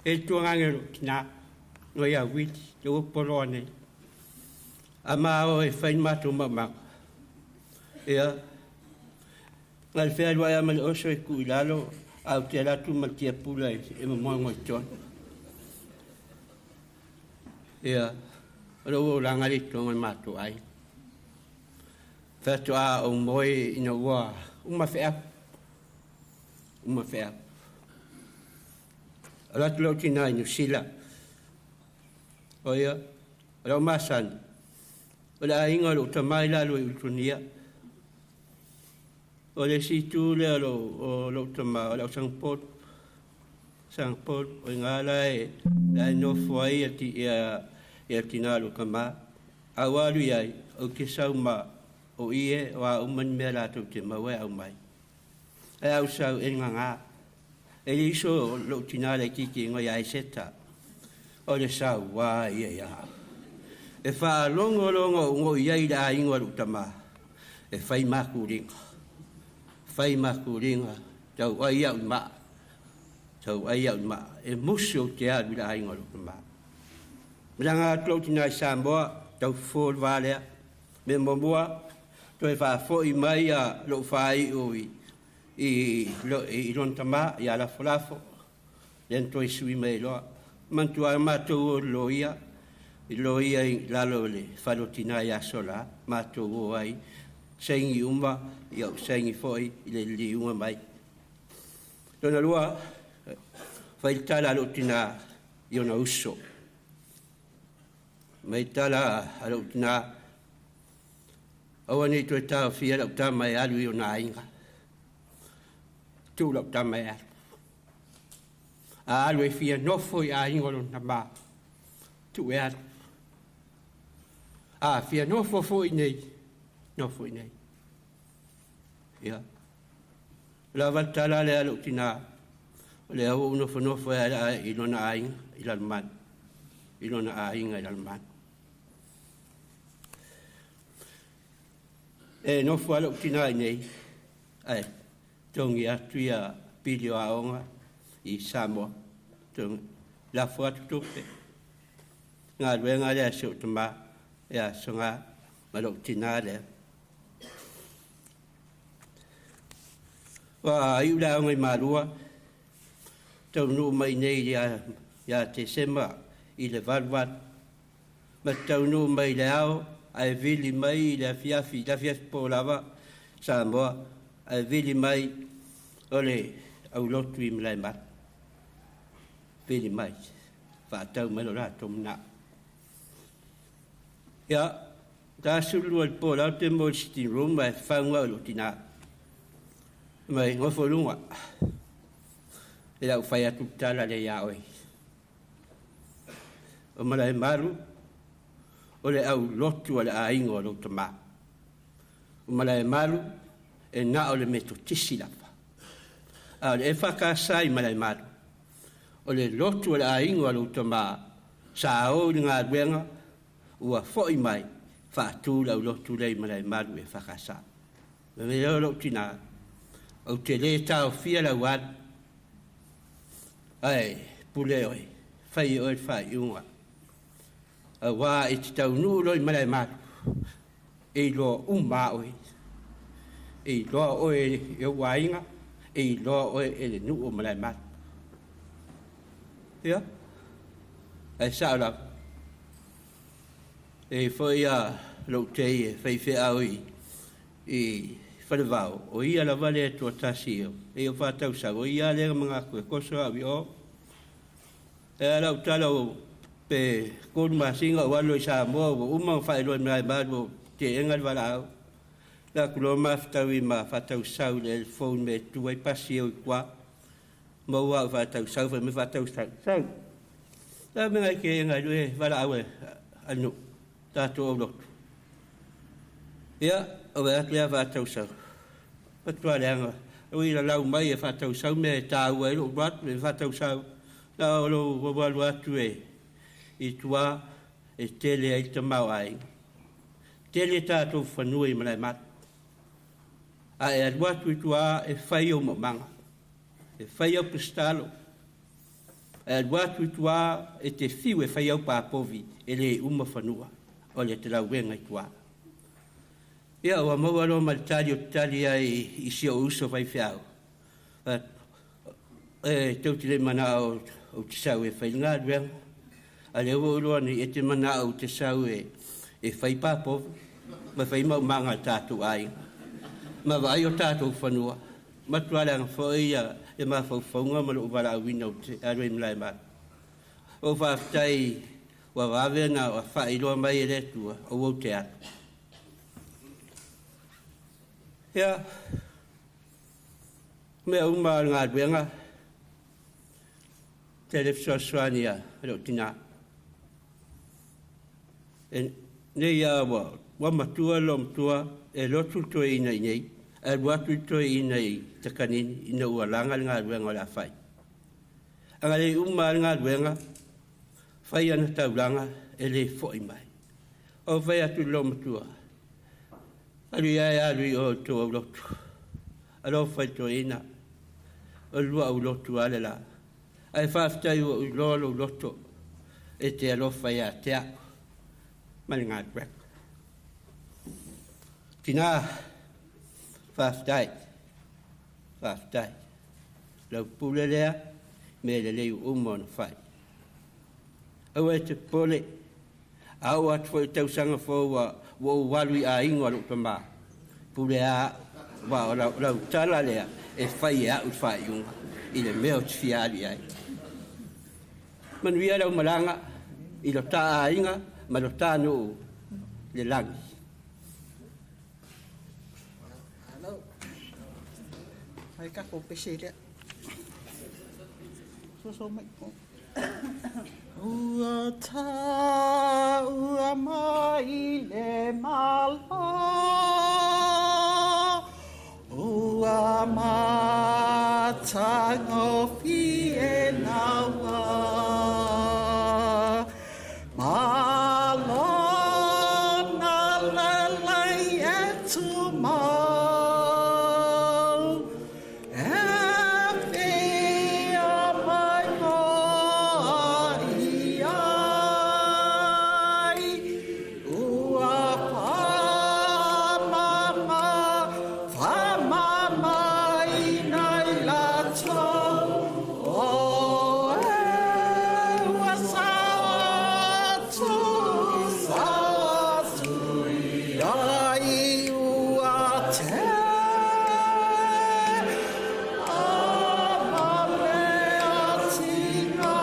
E le tuagaga o lou tinā, no ia Wili, te ua poloa nei. A ma o e fai ni matou maumaga. Ia, na le fealuai lava ma le oso e tuu i lalo, ae ou te alu atu ma le tiapula e momoe i totonu. Ia, o lou olaga lea i totonu o le matou aiga. Faatoa ou moe ina ua uma feau. Uma feau. Alu atu lou tinā i Niu Sila. O ia, o lau masani, o le aiga o lou tama i lalo i Ulutogia. O le isi itu lea o lou tama, o le au Sangapolu. Sangapolu, o i ina la e, la e nofo ai ia, ia tinā o lou tama. A ua alu i ai, ou te sau ma o ie o a uma ni mea latou te maua e aumai. Ae a ou sau e ngagā. E le iso lou tinā laitiiti igoa ia Aeseta. O le sauā ia ia au. E faalogologo ou ngoi ai i le aiga o lou tamā, e fai makuliga. Fai makuliga, tau ai au i maa. Tau ai au i maa. E musu ou te alu i le aiga o lou tamā. Malaga atu lou tinā i Samoa, tau fofo le va lea. Mea muamua, toe faafoi mai a lou faaiu i, i, i lona tamā, ia Lafolafo, lea na toe sui mai loa. Manatua ai matou o i le loia, i le loia i lalo o le fale o tinā ia Sola, matou o ai, saini uma, ia ou saini foi i le liliuga mai. Lona lua, fai le tala a lou tinā i ona uso. Mai tala a lou tinā, aua ne i toe taofia lau tama e alu i ona aiga. Tuu lau tama e alu. A alu e fia nofo i aiga o lona tamā, tuu e alu. A fia nofo foi i inei, nofo i inei. Ia. O lava le tala lea a lou tinā, o lea ua ou nofonofo ai i lona aiga i Lalomanu, i lona aiga i Lalomanu. E nofo lava lou tinā i inei, ae togi atu ia pili o aoga i Samoa. Togi, lafo atu tupe. Galuega lea a si ou tamā ia Soga ma lou tinā lea. Ua iu le aoga i Malua, taunuu mai nei ia Tesema i le 88, ma taunuu mai i le ao ae vili mai i le afiafi, i le afiafi po lava Samoa, ae vili mai o le aulotu i Malaemalu. Vili mai, faatau mai lo latou manao. Ia, ta 12 i le po la ou te moe i le sitting room ae fagu au i lou tinā. Mai nofo i luga. E le au fai atu le tala lea ia oe. O Malaemalu, o le aulotu a le aiga o lou tamā. O Malaemalu, e na o le Metotisi lava. A o le EFKS i Malaemalu, o le lotu a le aiga o lou tamā, sa o i le galuega, ua foi mai, faatu le aulotu lea i Malaemalu EFKS. Ma mea o lou tinā, ou te le taofia lau alu, ae pule oe, fai e oe le faaiuga. Aua e te taunuu loa i Malaemalu, e iloa uma lava oe. E iloa oe e ou aiga, e iloa oe e le nuu o Malaemalu. Ia, ae sao lava. E i ai foi a lou tei e faifeau i, i Falevao, o ia lava le toatasi e o faatausau, o ia lea manatu e toso au i o. E a lau tala o pe 3 masina ou alu i Samoa ua uma ona faailoa i Malaemalu o teena le valaau. Le atu loa mafutaui ma faatausau i le phone me tu ai pasi e o i tua. Maua au faatausau fai mai faatausau. Sau. La me ngai ke ngai lue valaau e anu tatou au lotu. Ia, o ve atu ia faatausau. Matua leaga. Ui la lau mai e faatausau mea e tāua ai lou atu e faatausau. La o lou alu atu e i tua e tele ai le tamaoaiga. Tele tatou fanua i Malaemalu. A e alu atu i tua e fai ou maumaga. E fai au pesitalo. E alu atu i tua e te fiu e fai au papovi e le uma fanua o le telauega i tua. Ia, ua maua loa ma le tali o te tali ai i si ou uso faifeau. E tou te le manao ou te sau e fai le galuega. A lea ua ou iloa nei e te manao ou te sau e, e fai papovi ma fai maumaga a le tatou aiga. Ma vaai o tatou fanua. Matua leaga foi ia le mafaufauga ma lou valaauina ou te alu ai i Malaemalu. Ou faafetai ua vave ona faailoa mai e le Atua aua ou te alu. Ia, mea uma o le galuega, tele fesoasoani a lou tinā. E nei a ua, ua matua le loomatua e lotu le toeaina i nei, ae alu atu le toeaina i Takanini ina ua laga le galuega o le a fai. Agalelei uma lava le galuega, fai ana taulaga e le foi mai. Ou fai atu i le loomatua, alu ia e alu i o i le tou aulotu. Alofa i le toeaina, o le lua aulotu lava le la. Ae faafetai ua ou iloa lou loto e te alofa ia te au ma le galuega. Tinā, faafetai, faafetai. Lau pule lea, mea lelei ua uma ona fai. Aua e te popole, a oo atu foi i tausaga fou ua ou alu i aiga o lou tamā, pule a au, aua o lau, lau tala lea e fai e au le faaiuga i le mea ou te fia alu i ai. Manuia lau malaga i lo ta aiga ma lo ta nuu le lagi. Mai ka ko pese lea. Soso mai. Ua taua mai le malo, ua matagofie naua. Malo na lelei e tumau, e whia mai noa i ai. Ua whamama, whamama i nei latou, o e ua sao atu, sao atu i ai ua te ama mea tinga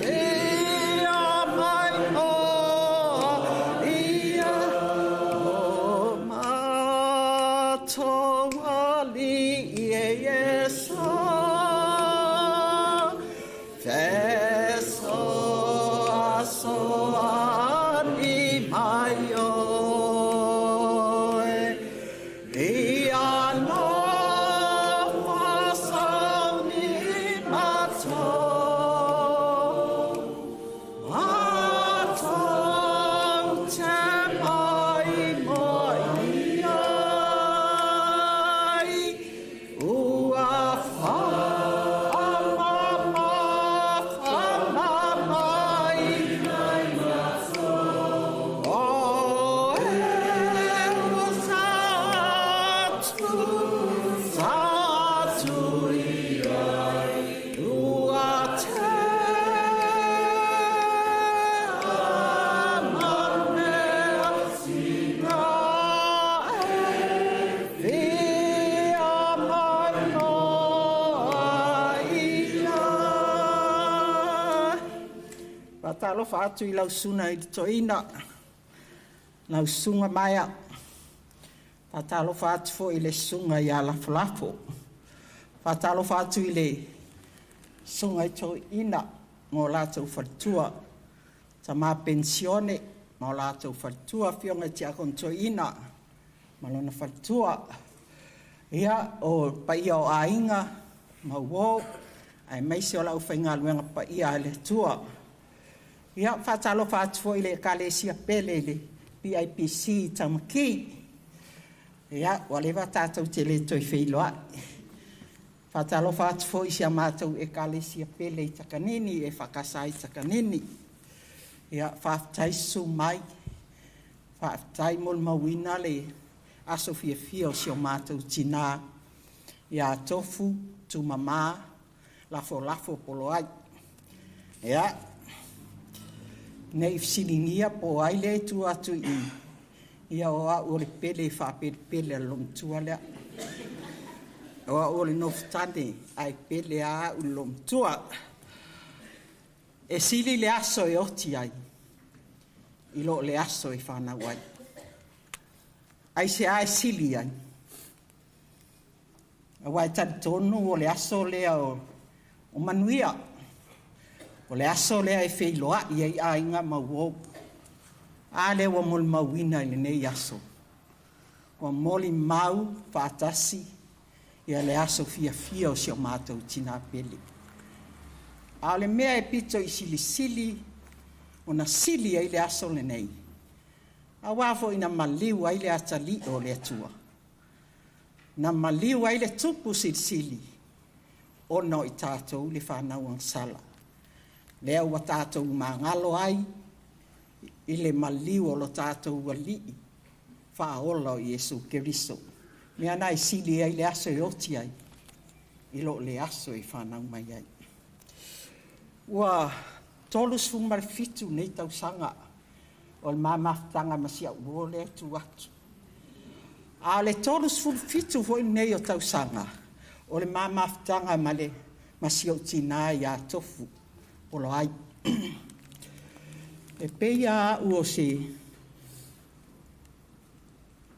e whia mai noa i ai. O matou Alii e Iesu, fesoasoani mai oe. Ia nofo sauni matou, matou te mai moe i ai. Ua whamama, whamama i nei matou. O e ua sao atu, sao atu i ai. Ua te ama mea tinga e whia mai noa i ai. Faatalofa atu i lau susuga i le toeaina, lau susuga Maea. Faatalofa atu foi i le susuga ia Lafolafo. Faatalofa atu i le susuga i toeaina ma o latou faletua, tama penisione ma o latou faletua, afioga i tiakono toeaina ma lona faletua. Ia, o paia o aiga ma uo, aemaise o le aufaigaluega paia a le Atua. Ia, faatalofa atu foi i le Ekalesia pele i le PIPC i Tamaki. Ia, ua leva tatou te le toe feiloai. Faatalofa atu foi i si a matou Ekalesia pele i Takanini, e EFKS i Takanini. Ia, faafetai susu mai, faafetai molimauina le aso fiafia o si o matou tinā ia Tofu Tumamā Lafolafo Poloai. Ia, nei fesiligia po o ai lea e tu atu i i, ia o au o le pele faapelepele a le loomatua lea. O au o le nofotane ae pele lava au i le loomatua. E sili le aso e oti ai i lo le aso e fanau ai. Aisea e sili ai? Aua e talitonu o le aso lea o manuia. O le aso lea e feiloai ai aiga ma uo. A lea ua molimauina i lenei aso. Ua molimau faatasi ia le aso fiafia o si o matou tinā pele. A o le mea e pito i silisili ona sili ai le aso lenei, aua foi na maliu ai le atalii o le Atua. Na maliu ai le tupu silisili ona o i tatou le fanau agasala. Lea ua tatou magalo ai i le maliu o lo tatou alii faaola o Iesu Keriso. Mea na e sili ai le aso e oti ai i lo le aso e fanau mai ai. Ua 37 nei tausaga o le ma mafutaga ma si au uo lea e tu atu. A o le 37 foi nei o tausaga o le ma mafutaga ma le ma si ou tinā ia Tofu Poloai. E pei lava au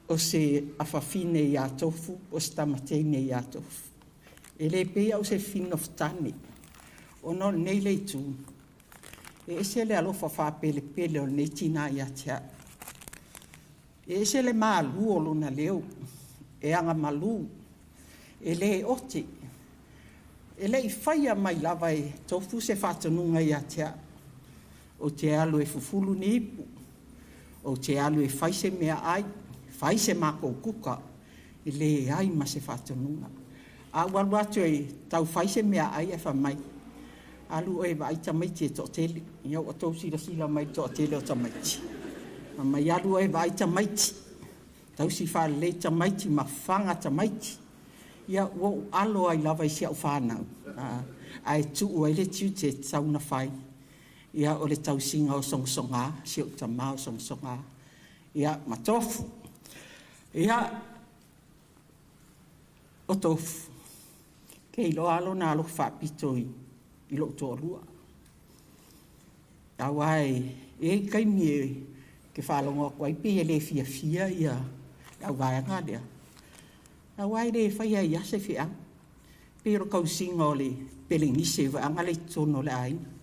o se afafine ia Tofu, o se tamateine ia Tofu. E le pei au se fino fetani. Ona o lenei le itu, e ese le alofa faapelepele o lenei tinā ia te au. E ese le malu o lona leo, e agamalu, e le ote, e le'i faia mai lava e Tofu se faatonuga ia te au. Ou te alu e fufulu ni ipu, ou te alu e fai se meaai, fai se makou kuka, e leai ma se faatonuga. A ou alu atu e tau fai se meaai ae fai mai, alu oe e vaai tamaiti e toatele. Ia ua tou silasila mai i le toatele o tamaiti. Fai mai alu oe e vaai tamaiti, tausi faalelei tamaiti ma faga tamaiti. Ia ua ou alo ai lava i si au fanau, ae tuu ai le tiute e tatau ona fai. Ia o le tausiga o sogasoga, si ou tama o sogasoga, ia ma Tofu. Ia, o Tofu, ke iloa lava lona alofa faapito i lou toalua. Aua e i ai taimi e te faalogo atu ai pei e le fiafia ia le auvaega lea, aua e le faia ai lava se feau. Pei o le tausiga o le pelenise vaega lea i totonu o le aiga.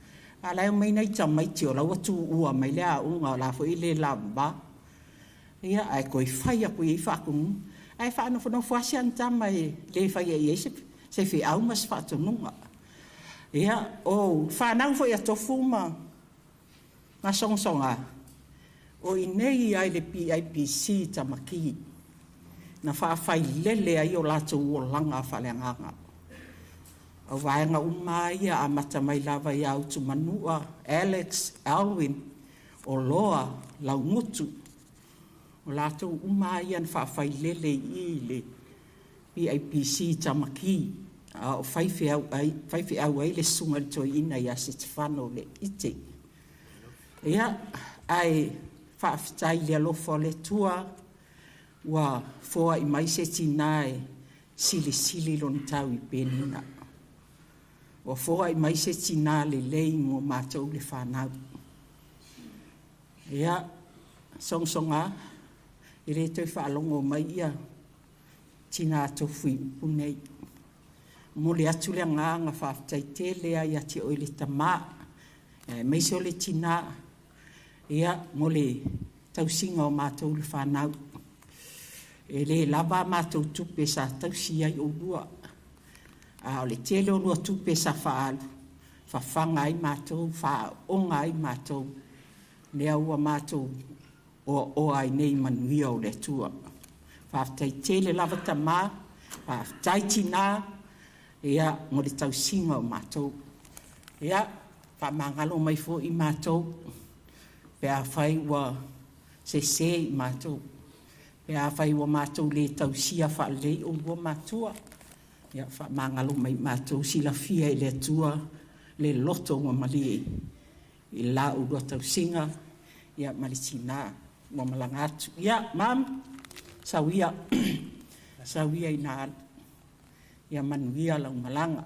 A o la e omai nai tamaiti o la ua tuua mai le aoga o la foi e le lavava. Ia, ae toe fai atu i ai faatonuga. Ae faanofonofo lava si ana tama e le faia i ai se feau ma se faatonuga. Ia, o fanau foi a Tofu ma Gasogasoga, o i inei lava i le PIPC i Tamaki na faafailele ai o latou olaga faaleagaga. O vaega uma lava ia amata mai lava ia Utumanua, Alex, Alwyn, Oloa, Laugutu, o latou uma lava ia na faafailele i i i le PIPC i Tamaki, a o faifeau ai le susuga i le toeaina ia Setefano Leite. Ia, ae faafetai i le alofa o le Atua ua foai mai se tinā e silisili lona tau i Penina. Ua foai mai se tinā lelei mo matou le fanau. Ia, sogasoga, e le toe faalogo mai ia tinā Tofu i upu nei. Momoli atu le agaga faafetai tele lava ia te oe le tama, aemaise o le tinā, ia, mo le tausiga o matou le fanau. E le lava a matou tupe sa tausi ai oulua, a o le tele o lua tupe sa faaalu, fafaga ai matou, faaaooga ai matou, lea ua matou oaoa ai nei i manuia o le Atua. Faafetai tele lava tama, faafetai tinā, ia, mo le tausiga o matou. Ia, faamagalo mai foi matou pe afai ua sese i matou, pe afai ua matou le tausia faalelei oulua matua, ia faamagalo mai matou, silafia e le Atua le loto ua malie i la oulua tausiga, ia ma le tinā ua malaga atu. Ia, Mum, sau ia, sau ia ina alu, ia manuia lau malaga.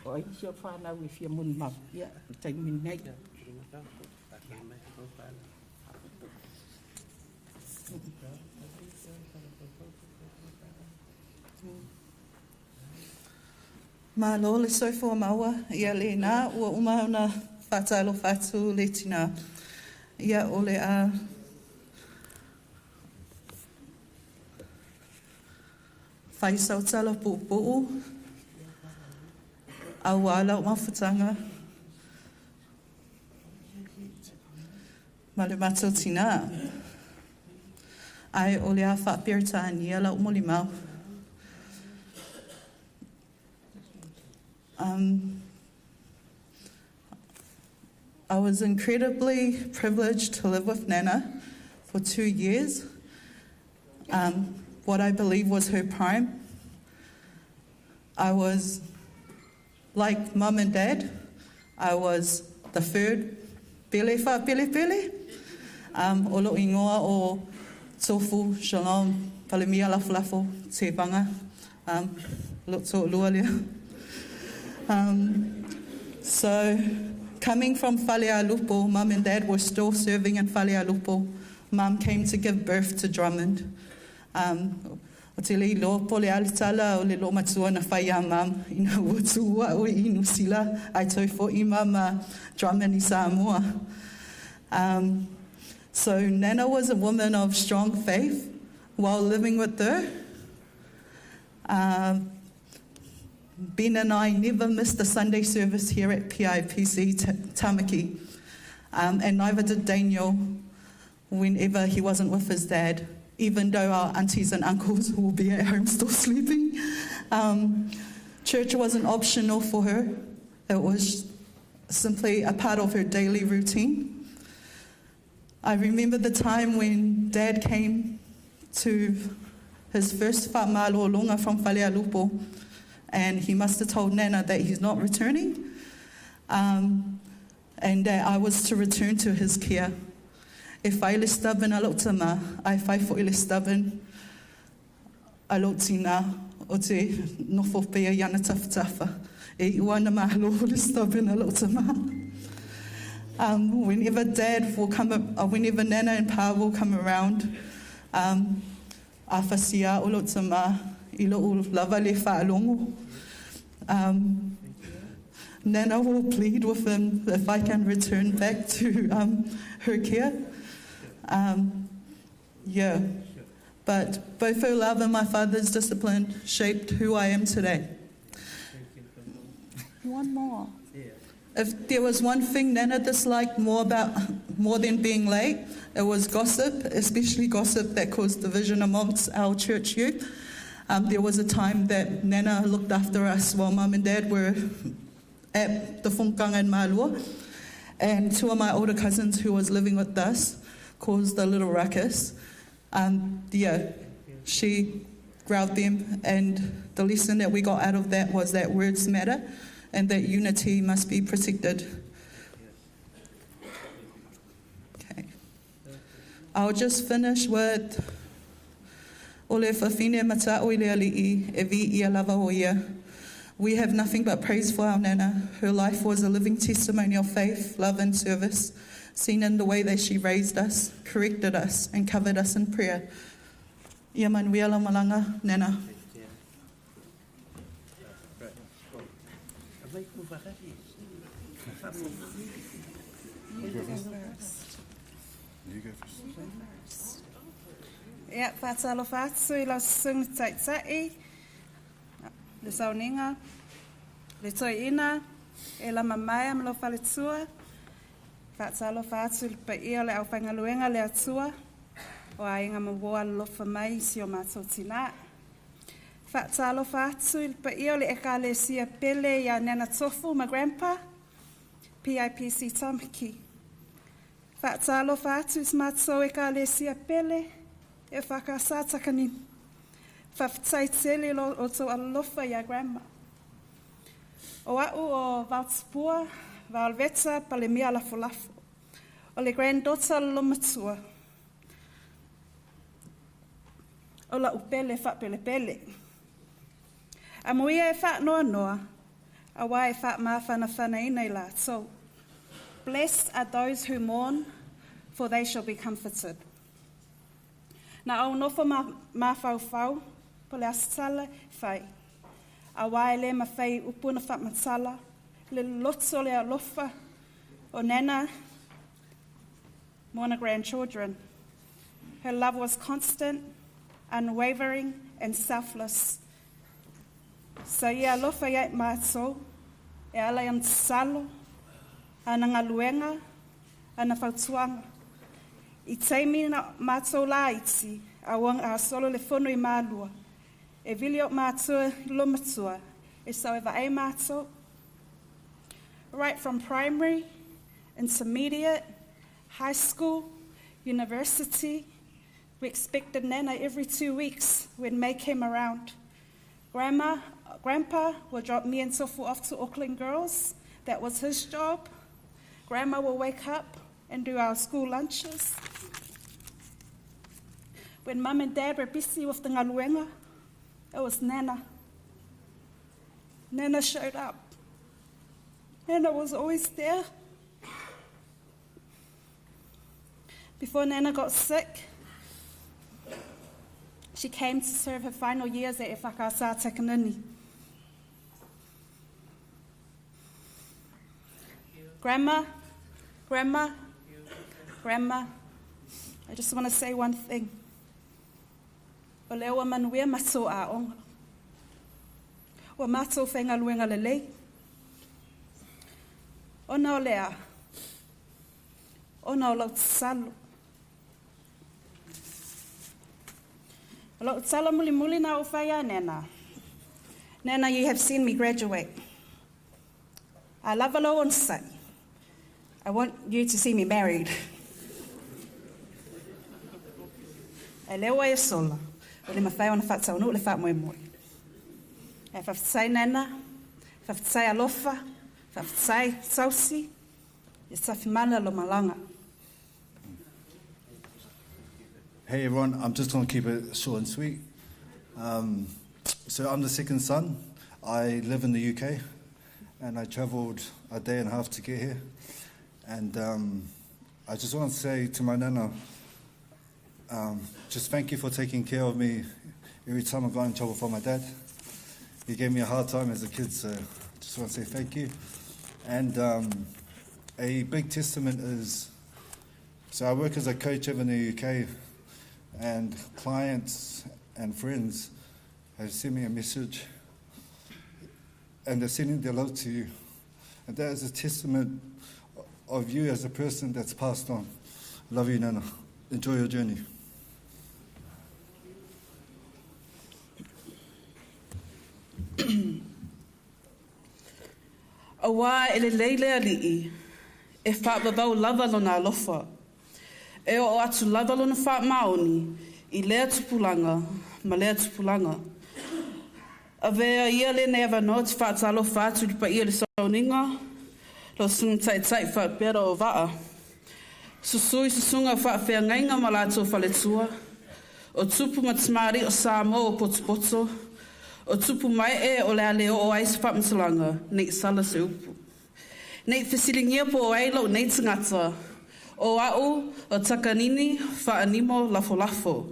O ai nisi o fanau e fia molimau? Ia, o le taimi lenei. Malo le soifua maua ia lena ua uma ona faatalofa atu le tinā. Ia o le a fai sau tala puupuu aua lau mafutaga ma le matou tinā. Ae o le a faa-Peretania lau molimau. I was incredibly privileged to live with Nana for 2 years, what I believe was her prime. I was like mum and dad. I was the third Pele faapelepele. O lo'u igoa o Tofu Shalom Palemia LafolafoTevaga. Lo'u to'alua lea. So, coming from Falealupo, mum and dad were still serving in Falealupo. Mum came to give birth to Drummond. Ou te le iloa po o le a le tala o le loomatua na fai iā Mum ina ua tuua a'u i Niu Sila ae toe fo'i ma ma Drummond i Samoa. Um, so Nana was a woman of strong faith while living with her. Um, Ben and I never missed a Sunday service here at PIPC Tamaki, um, and neither did Daniel whenever he wasn't with his dad, even though our aunties and uncles will be at home still sleeping. Um, church wasn't optional for her, it was simply a part of her daily routine. I remember the time when Dad came to his first whaamalolonga from Falealupo, and he must have told Nana that he's not returning, um, and that I was to return to his care. E fai le stubborn a lou tama, ae fai fo'i le stubborn a lou tinā o te nofo pea i ana tafatafa. E iu ana malo le stubborn a lou tama. Um, whenever dad will come, whenever Nana and Pa will come around, um, a fasia o lou tama i lou lava le faalogo. Um, Nana will plead with him if I can return back to um, her care. Um, yeah. But both her love and my father's discipline shaped who I am today. One more. If there was one thing Nana disliked more about more than being late, it was gossip, especially gossip that caused division amongst our church youth. Um, there was a time that Nana looked after us while Mum and Dad were at the Fonkanga in Malua, and two of my older cousins who was living with us caused a little ruckus. Um, yeah, she growled them, and the lesson that we got out of that was that words matter and that unity must be protected. Okay. I'll just finish with O le fafine mata'o i le ali'i, e viia lava o ia. We have nothing but praise for our Nana. Her life was a living testimony of faith, love and service, seen in the way that she raised us, corrected us and covered us in prayer. Ia manuia lau malaga, Nana. You go first. Ia, whātalofa atu i lau susuga ta'ita'i, le sauniga, le toeaina, e lama maea ma lou faletua. Faatalofa atu i le paia o le aufaigaluega a le Atua, o aiga ma uo alolofa mai i si o matou tinā. Faatalofa atu i le paia o le Ekalesia pele iā Nana Tofu ma Grandpa, PIPC Tamaki. Faatalofa atu i si matou Ekalesia pele e whakasa Takanini. Faafetai tele i lo outou alolofa iā Grandma. O a'u o Vaotupua, Vaoleveta Palemia Lafolafo. O le granddaughter o le matua. O la'u pele faapelepele. Amuia e faanoanoa, auā e faamafanafanaina i latou. Blessed are those who mourn, for they shall be comforted. Na ou nofo ma mafaufau, po le aso tala e fai, auā e lē mafai upu ona faamatala le loloto o le alofa o Nana mo ona grandchildren. Her love was constant, unwavering and selfless. Sa ia alofa ia i matou, e ala i ana tatalo, ana galuega, ana fautuaga. I taimi na matou laiti, a ua gasolo le fono i Malua, e vili o'u matua i lo matua e sau e vaai matou. Right from primary, intermediate, high school, university, we expected Nana every 2 weeks when May came around. Grandma, Grandpa would drop me and Tofu off to Auckland Girls. That was his job. Grandma will wake up and do our school lunches. When Mum and Dad were busy with the galuega, it was Nana. Nana showed up. Nana was always there. Before Nana got sick, She came to serve her final years at Whakasa Takanini. Grandma, Grandma, Grandma, I just want to say one thing. O lea ua manuia matou aoga. Ua matou faigaluega lelei. Ona o le a? Ona o lau tatalo. O lou tatalo mulimuli na ou fai ia Nana. Nana, you have seen me graduate. A lava lou onosai. I want you to see me married. Ae lea ua e sola, ua le mafai ona faataunuu le faamoemoe. Ae faafetai Nana, faafetai alofa, faafetai tausi, ia tafimana lo malaga. Hey everyone, I'm just going to keep it short and sweet. Um, so I'm the second son. I live in the UK and I traveled a day and a half to get here. And um, I just want to say to my nana, um, just thank you for taking care of me every time I got in trouble for my dad. He gave me a hard time as a kid, so just want to say thank you. And um, a big testament is so I work as a coach over in the UK, and clients and friends have sent me a message and they're sending their love to you. And that is a testament of you as a person that's passed on. Love you, Nana. Enjoy your journey. Auā e lelei le Alii, e faavavau lava Lona alofa. E oo atu lava Lona faamaoni i lea tupulaga ma lea tupulaga. Avea ia lenei avanoa ou te faatalofa atu i le paia o le sauniga, lau susuga taitai faapea lau vaa. Susu i susuga o faafeagaiga ma latou faletua, o tupu ma tamalii o Samoa ua potopoto, o tupu mae'e o le a le oo ai se faamatalaga, nei sala se upu. Nei fesiligia po o ai lou nei tagata, o a'u o Takanini Faanimo Lafolafo.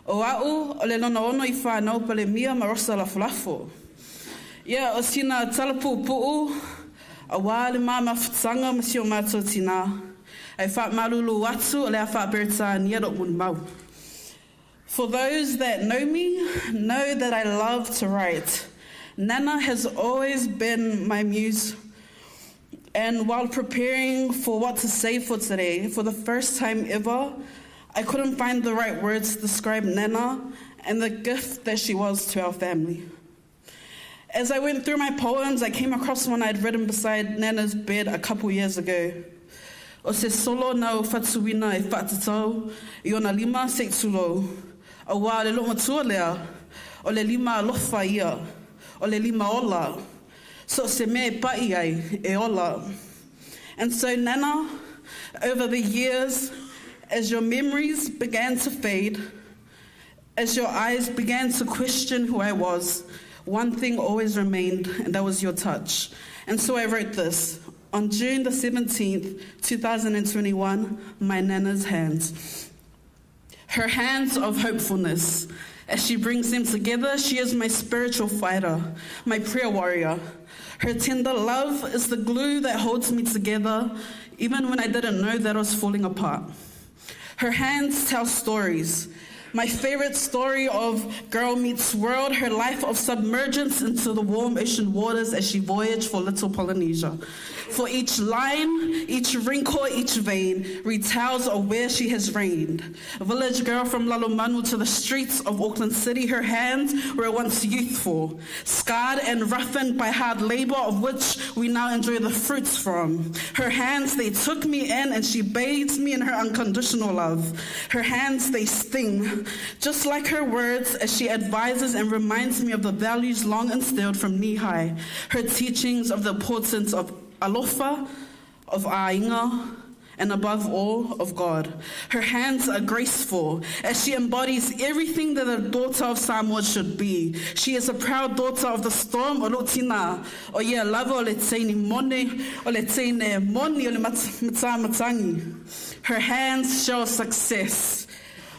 O a'u o le lona ono i whanau Palemia ma Rosa Lafolafo. Ia, o sina tala puupuu, auā le ma mafutaga ma si o matou tinā, ae faamalulu atu o le a faa-Peretania lo'u molimau. For those that know me, know that I love to write. Nana has always been my muse. And while preparing for what to say for today, for the first time ever, I couldn't find the right words to describe Nana and the gift that she was to our family. As I went through my poems, I came across one I'd written beside Nana's bed a couple years ago. O se solo na ou fatuina e faatatau i ona lima se i tulou, auā o le loomatua lea, o le lima alofa ia, o le lima ola, so o se mea e pa'i ai, e ola. And so Nana, over the years, as your memories began to fade, as your eyes began to question who I was, one thing always remained, and that was your touch. And so I wrote this. On June the 17th, 2021, my Nana's hands. Her hands of hopefulness. As she brings them together, she is my spiritual fighter, my prayer warrior. Her tender love is the glue that holds me together, even when I didn't know that I was falling apart. Her hands tell stories. My favorite story of Girl Meets World, her life of submergence into the warm ocean waters as she voyaged for Little Polynesia. For each line, each wrinkle, each vein retells of where she has reigned. A village girl from Lalomanu to the streets of Auckland City, her hands were once youthful, scarred and roughened by hard labor of which we now enjoy the fruits from. Her hands, they took me in and she bathed me in her unconditional love. Her hands, they sting, just like her words as she advises and reminds me of the values long instilled from knee high, her teachings of the importance of alofa, of a'inga, and above all, of God. Her hands are graceful as she embodies everything that a daughter of Samoa should be. She is a proud daughter of the storm o lou tinā, o ia lava o le teine moni, o le teine moni o le matamatangi. Her hands show success.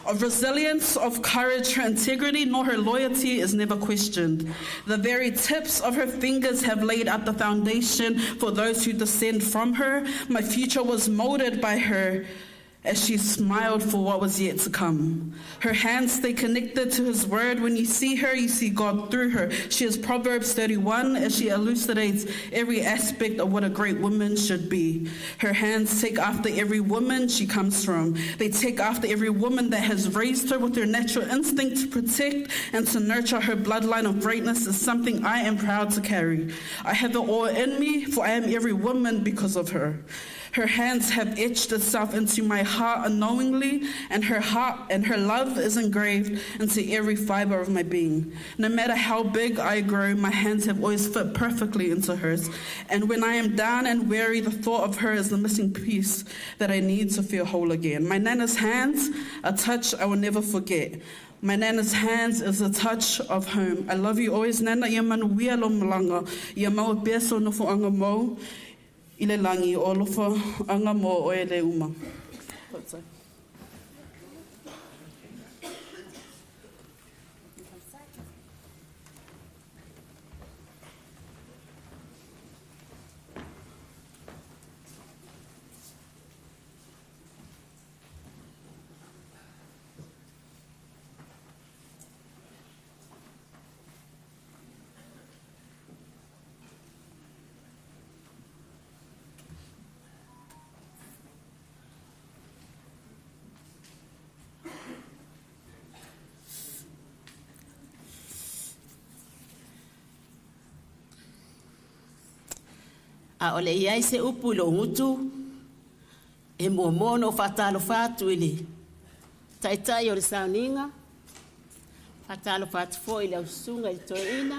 Of resilience, of courage, her integrity nor her loyalty is never questioned. The very tips of her fingers have laid out the foundation for those who descend from her. My future was molded by her as she smiled for what was yet to come. Her hands stay connected to his word. When you see her, you see God through her. She is Proverbs 31 as she elucidates every aspect of what a great woman should be. Her hands take after every woman she comes from. They take after every woman that has raised her with their natural instinct to protect and to nurture her bloodline of greatness is something I am proud to carry. I have it all in me, for I am every woman because of her. Her hands have etched itself into my heart unknowingly, and her heart and her love is engraved into every fiber of my being. No matter how big I grow, my hands have always fit perfectly into hers. And when I am down and weary, the thought of her is the missing piece that I need to feel whole again. My nana's hands, a touch I will never forget. My nana's hands is a touch of home. I love you always, Nana. Ia manuia lo malanga. Ia maua pea so nofoanga mou i le langi o alofa anga mo oe le uma. ʻAʻole i ai se upu i lou gutu, e muamua ona ou faatalofa atu i le Taitai o le sauniga, faatalofa atu foi i lau susuga i le Toeaina,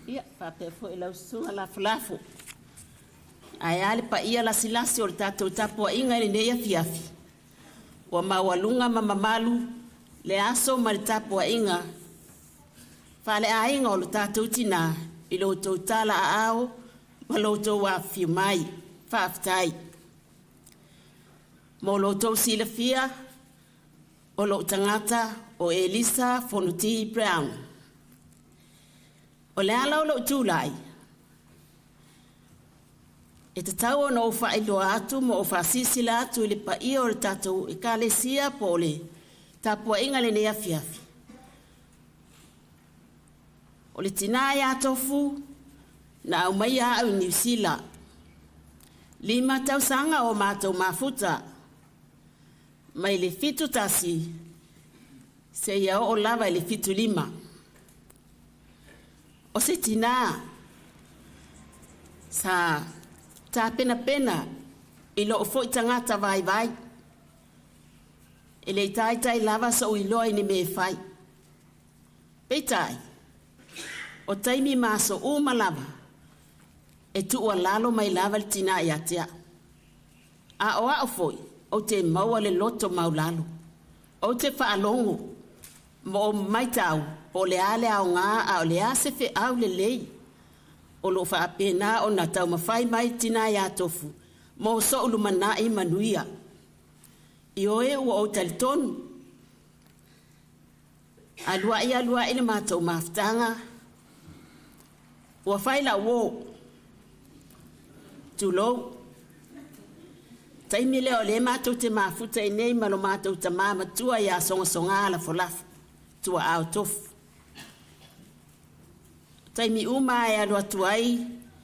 ia, faapea foi i lau susuga Lafolafoa. Ae a le paia lasilasi o le tatou tapuaiga i lenei afiafi, ua maualuga ma mamalu le aso ma le tapuaiga faaleaiga o lo tatou tinā i lo outou tala aao ma lo outou afifio mai. Faafetai. Mo lo outou silafia, o lou tagata o Elisa Fonoti Brown. O le ala o lou tulai, e tatau ona ou faailoa atu ma ou faasilasila atu i le paia o le tatou Ekalesia po o le tapuaiga i lenei afiafi. O le tinā ia Tofu na aumaia au i Niu Sila. Lima tausaga o matou mafuta mai le 71 seia oo lava i le 75. O se tinā sa tapenapena i lou foi tagata vaivai. E le i taitai lava sou iloa i ni mea e fai. Peitai, o taimi ma aso uma lava, e tuualalo mai lava le tinā ia te au. A o au foi, ou te maua le loto maulalo. Ou te faalogo ma ou maitau po o le a le aoga a o le a se feau lelei o lo o faapena ona taumafai mai le tinā ia Tofu mo so'u lumanai manuia. Ioe ua ou talitonu. Alua'i alua'i le matou mafutaga, ua fai la'u uō. Tulou. Taimi lea o lea matou te mafuta i nei ma lo matou tamā matua iā Sogasogā Lafolafo, tua'a o Tofu. O taimi uma lava e alu atu ai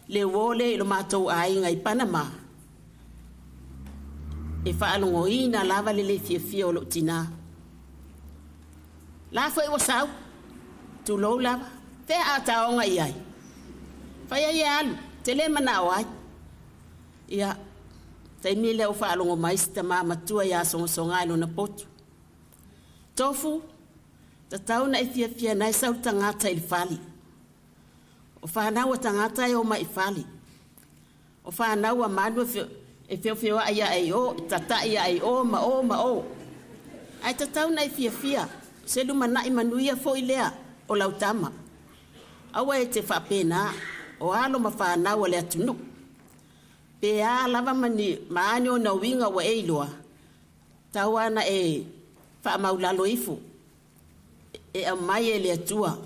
le uō lea i lo matou aiga i Panama, e faalogoina lava le le fiafia o lou tinā. La foi ua sau, tulou lava, fea a taoga i ai? Fai ai e alu, te le manao ai. Ia, taimi lea ua faalogo mai si tamā matua iā Sogasogā i lona potu. Tofu, tatau ona e fiafia na e sau le tagata i le fale. O fanau a tagata e omai i fale. O fanau a manu e feofeoai ae i o, e tata'i ae i o ma o ma o. Ae tatau ona e fiafia, o se lumanai manuia foi lea o lau tama. Aua e te faapena, o alo ma fanau a le atunuu. Pe a lava ma ni, ma a ni ona uiga ua e iloa, tau ana e Faamaulalo ifo e aumai e le Atua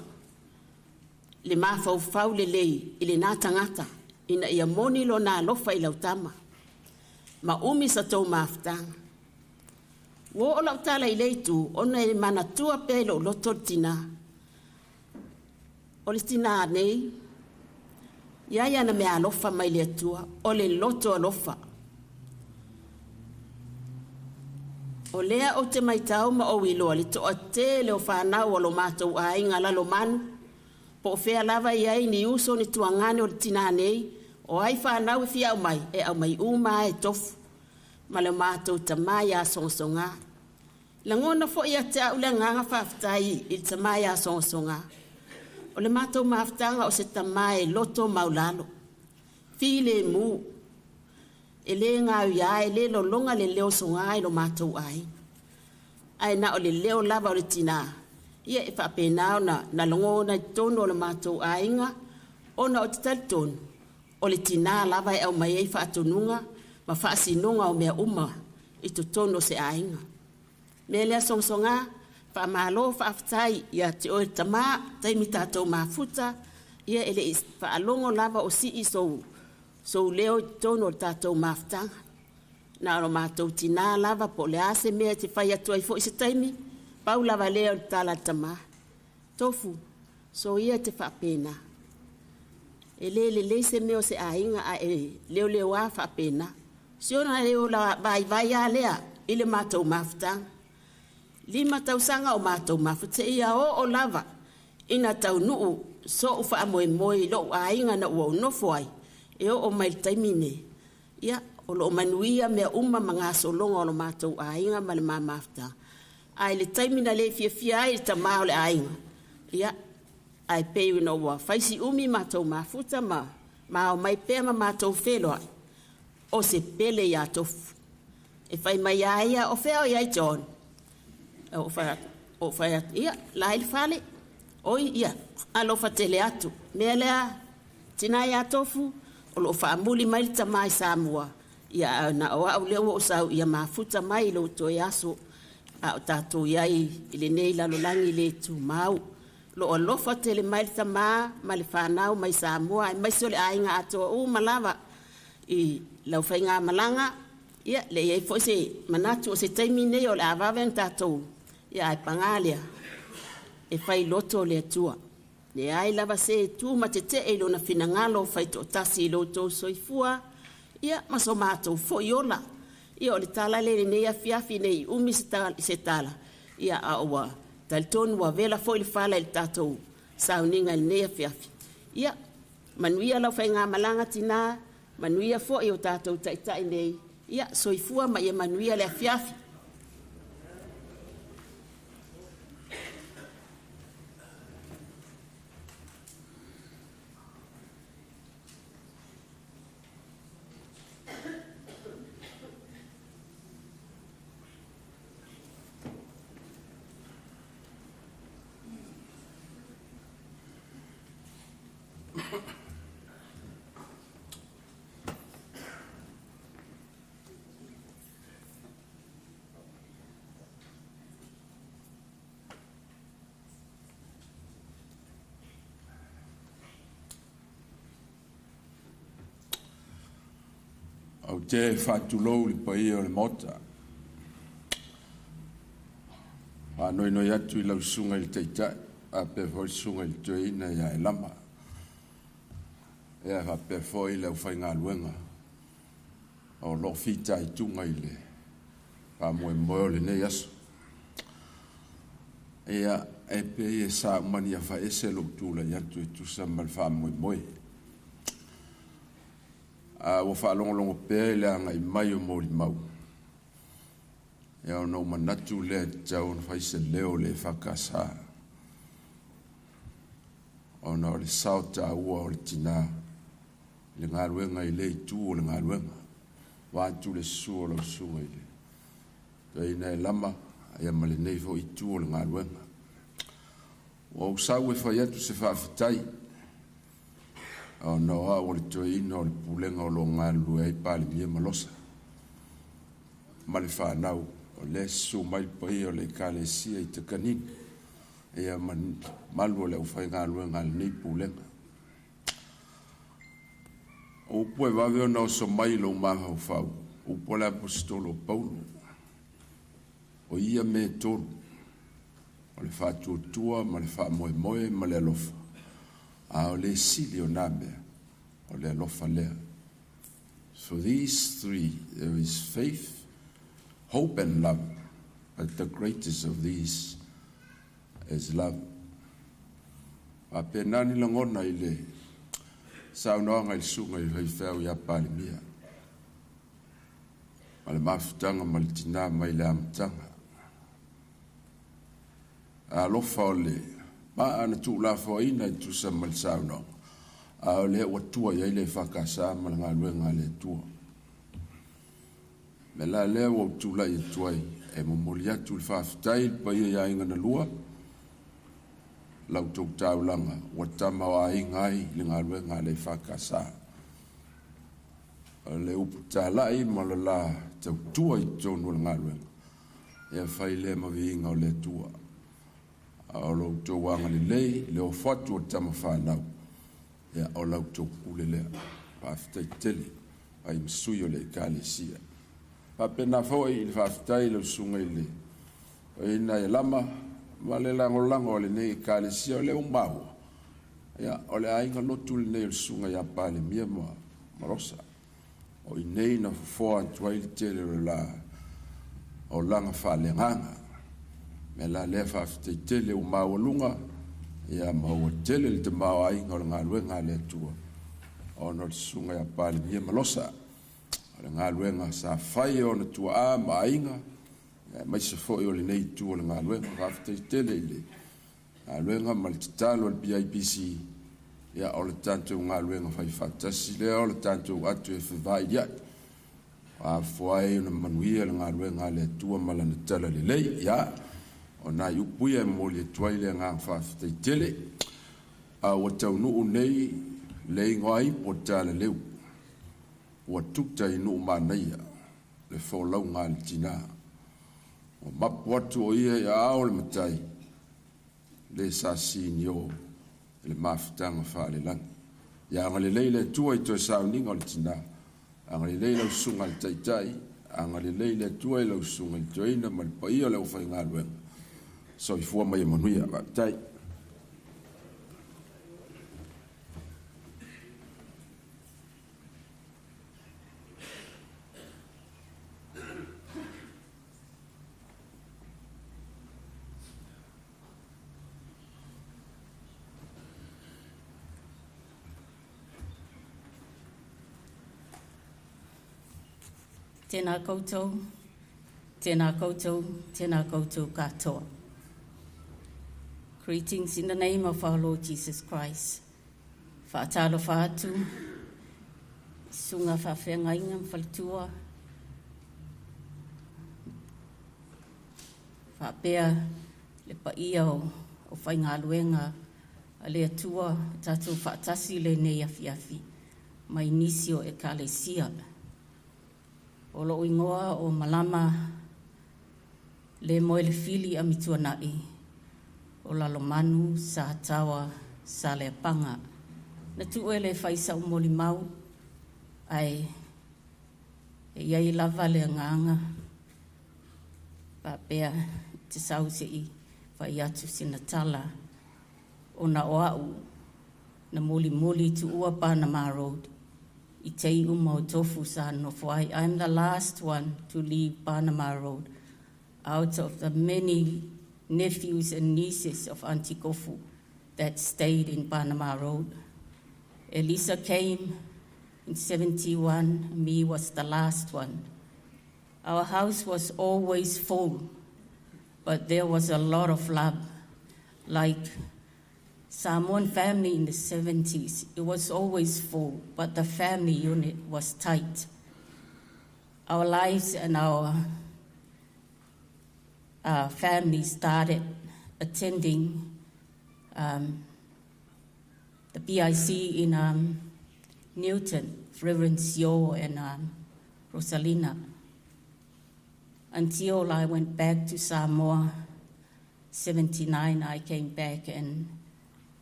le mafaufau lelei i lena tagata ina ia moni lona alofa i lau tama ma umi sa tou mafutaga. Ua oo lau tala i lea itu ona e manatua pea i lou loto le tinā. O le tinā nei, e i ai ana meaalofa mai le Atua, o le loto alofa. O lea ou te matau ma ou iloa le toatele o fanau a lo matou aiga Lalomanu, po o fea lava e i ai ni uso ni tuagane o le tinā nei, o ai fanau e fia aumai, e aumai uma lava e tofu ma le matou tama ia Sogasoga. Lagona foi ia te au le agaga faafetai i le tama ia Sogasoga. O le matou mafutaga o se tama e loto maulalo, filemu, e le gaoia, e le lologa le leo o Soga i lo matou aiga. Ae na o le leo lava o le tinā, ia e faapena ona na lagona i totonu o le matou aiga, ona ou te talitonu, o le tinā lava e aumai ai faatonuga ma faasinoga o mea uma i totonu o se aiga. Mea lea Sogasoga, faamalo faafetai ia te oe le tama, taimi tatou mafuta, ia e le i faalogo lava o sii sou leo i totonu o le tatou mafutaga. Na o lo matou tinā lava, po o le a se mea e te fai atu ai foi se taimi, pau lava lea o le tala a le tama, Tofu, soia e te faapena. E le lelei se mea o se aiga a e leoleoa faapena. Si ona leo vaivai lava lea i le matou mafutaga. 5 tausaga o matou mafuta seia oo lava ina taunuu so'u faamoemoe i lo'u aiga na ua ou nofo ai e oo mai le taimi nei. Ia, o lo o manuia mea uma ma gasologa o lo matou aiga ma le ma mafutaga. Ae i le taimi na le fiafia ai le tama o le aiga, ia, ae pei ona ua fai si umi matou mafuta ma omai pea ma matou feiloai, o se pele ia Tofu. E fai mai a ia, o fea o i ai John? Ou fai atu, ia, la i le fale. Oi, ia, alofa tele atu. Mea lea, tina ia Tofu, o lo o faamuli mai le tama i Samoa, ia na o au lea ua ou sau ia mafuta mai i lou toe aso, a o tatou i ai i lenei lalolagi le tumau. Lo o alofa tele mai le tama ma le fanau mai Samoa, aemaise o le aiga atoa uma lava i lau faigamalaga. Ia, le i ai foi se manatu o se taimi nei o le a vave ona tatou, ia ae paga lea, e fai loto le Atua. Leai lava se tu ma tetee i lona finagalo faitoatasi i lo outou soifua, ia ma so matou foi ola. Ia o le tala lea i lenei afiafi nei umi se tala, ia a ua talitonu ua vela foi le fala i le tatou sauniga i lenei afiafi. Ia, manuia lau faigamalaga tinā, manuia foi o tatou taitai nei, ia soifua ma ia manuia le afiafi. Ou te faatulou i le paia o le Maota. Faanoinoi atu i lau susuga i le Taitai, faapea foi le susuga i le Toeaina ia Elama. Ia faapea foi le aufaigaluega o lo o fitaituga i le faamoemoe o lenei aso. Ia, e pei e saumani afaese lou tulai atu e tusa ma le faamoemoe. A ua faalogologo pea i le agai mai o molimau, ia ona ou manatu lea e tatau ona fai se leo o le EFKS, ona o le sao taua o le tinā i le galuega i lea itu o le galuega. Vaeatu le susu o lau susuga i le Toeaina Elama, ia ma lenei foi itu o le galuega. Ua ou sau e fai atu se faafetai, ona o au o le toeaina o le pulega o lo o galulue ai Palemia ma Losa ma le fanau O lea susu mai le paia o le Ekalesia i Takanini, ia ma malu o le aufaigaluega a lenei Pulega. O upu e vave ona oso mai i lou mafaufau, upu a le Aposetolo o Paulo, o ia mea e tolu, o le faatuatua ma le faamoemoe ma le alofa, a o le sili o nā mea, o le alofa lea. So these three, there is faith, hope and love, but the greatest of these is love. Faapena ni lagona i le saunoaga i le susuga i le faifeau ia Palemia, ma le mafutaga ma le tinā mai le amataga. Alofa o le maa na tuulafoaiina e tusa ma le saunoaga, a o lea ua tua i ai le EFKS ma le galuega a le Atua. O le mea la lea ua ou tulai atu ai e momoli atu le faafetai i le paia i aiga na lua, la outou taulaga ua tamaoaiga ai le galuega a le EFKS. O le upu talai ma le la tautua i totonu o le galuega, ia fai lea ma viiga o le Atua. A o lo outou agalelei, le ofo atu o tama fanau, ia o la outou pule lea. Faafetai tele ai ma sui o le Ekalesia. Faapena foi i le faafetai i lau susuga i le toeaina e Lama ma le lagolago a lenei Ekalesia o lea ua maua, ia, o le aiga lotu lenei o le susuga ia Palemia ma Rosa. O i nei na fofoa atu ai le tele o le la olaga faaleagaga. Mea la lea faafetai tele ua maualuga, ia ma ua tele le tamaoaiga o le galuega a le Atua ona o le susuga ia Palemia ma Losa. O le galuega sa fai e ona tuaa ma aiga, aemaise foi o lenei itu o le galuega. Faafetai tele i le galuega ma le tatalo a le PIPC, ia o le tatou galuega faifaatasi lea, o le tatou atu e fevailiai. Afua ai ona manuia le galuega a le Atua ma lana talalelei. Ia, o nai upu ia e momoli atu ai le agaga faafetai tele. A ua taunuu nei le igoa ipu o Talaleu, ua tuta i nuu manaia le folauga a le tinā. Ua mapu atu o ia i aao o le matai, le sa sinio i le mafutaga faalelagi. Ia agalelei le Atua i toe sauniga o le tinā, agalelei lau susuga i le Taitai, agalelei le Atua i lau susuga i le toeaina ma le paia o le aufaigaluega. Soifua ma ia manuia. Faafetai. Tēnā koutou, tēnā koutou, tēnā koutou katoa. Greetings in the name of our Lord Jesus Christ. Whaatalofa atu, susuga faafeagaiga ma faletua, faapea le paia o, o faigaluega a le Atua tatou faatasi i lenei afiafi mai nisi o Ekalesia. O lou igoa o Malama le Moelefili Amituanai o Lalomanu Sataoa Saleapaga. Na tuu e le fai sa'u molimau ae e i ai lava le agaga faapea te sau se'i fai atu sina tala ona o a'u na mulimuli tuua Panama Road i te uma o tofu sa nofo ai. I'm the last one to leave Panama Road out of the many nephews and nieces of Auntie Kofu that stayed in Panama Road. Elisa came in 71, me was the last one. Our house was always full, but there was a lot of love. Like Samoan family in the 70s, it was always full, but the family unit was tight. Our lives and our family started attending the BIC in Newton, Reverend Sio and Rosalina. Until I went back to Samoa, 79, I came back and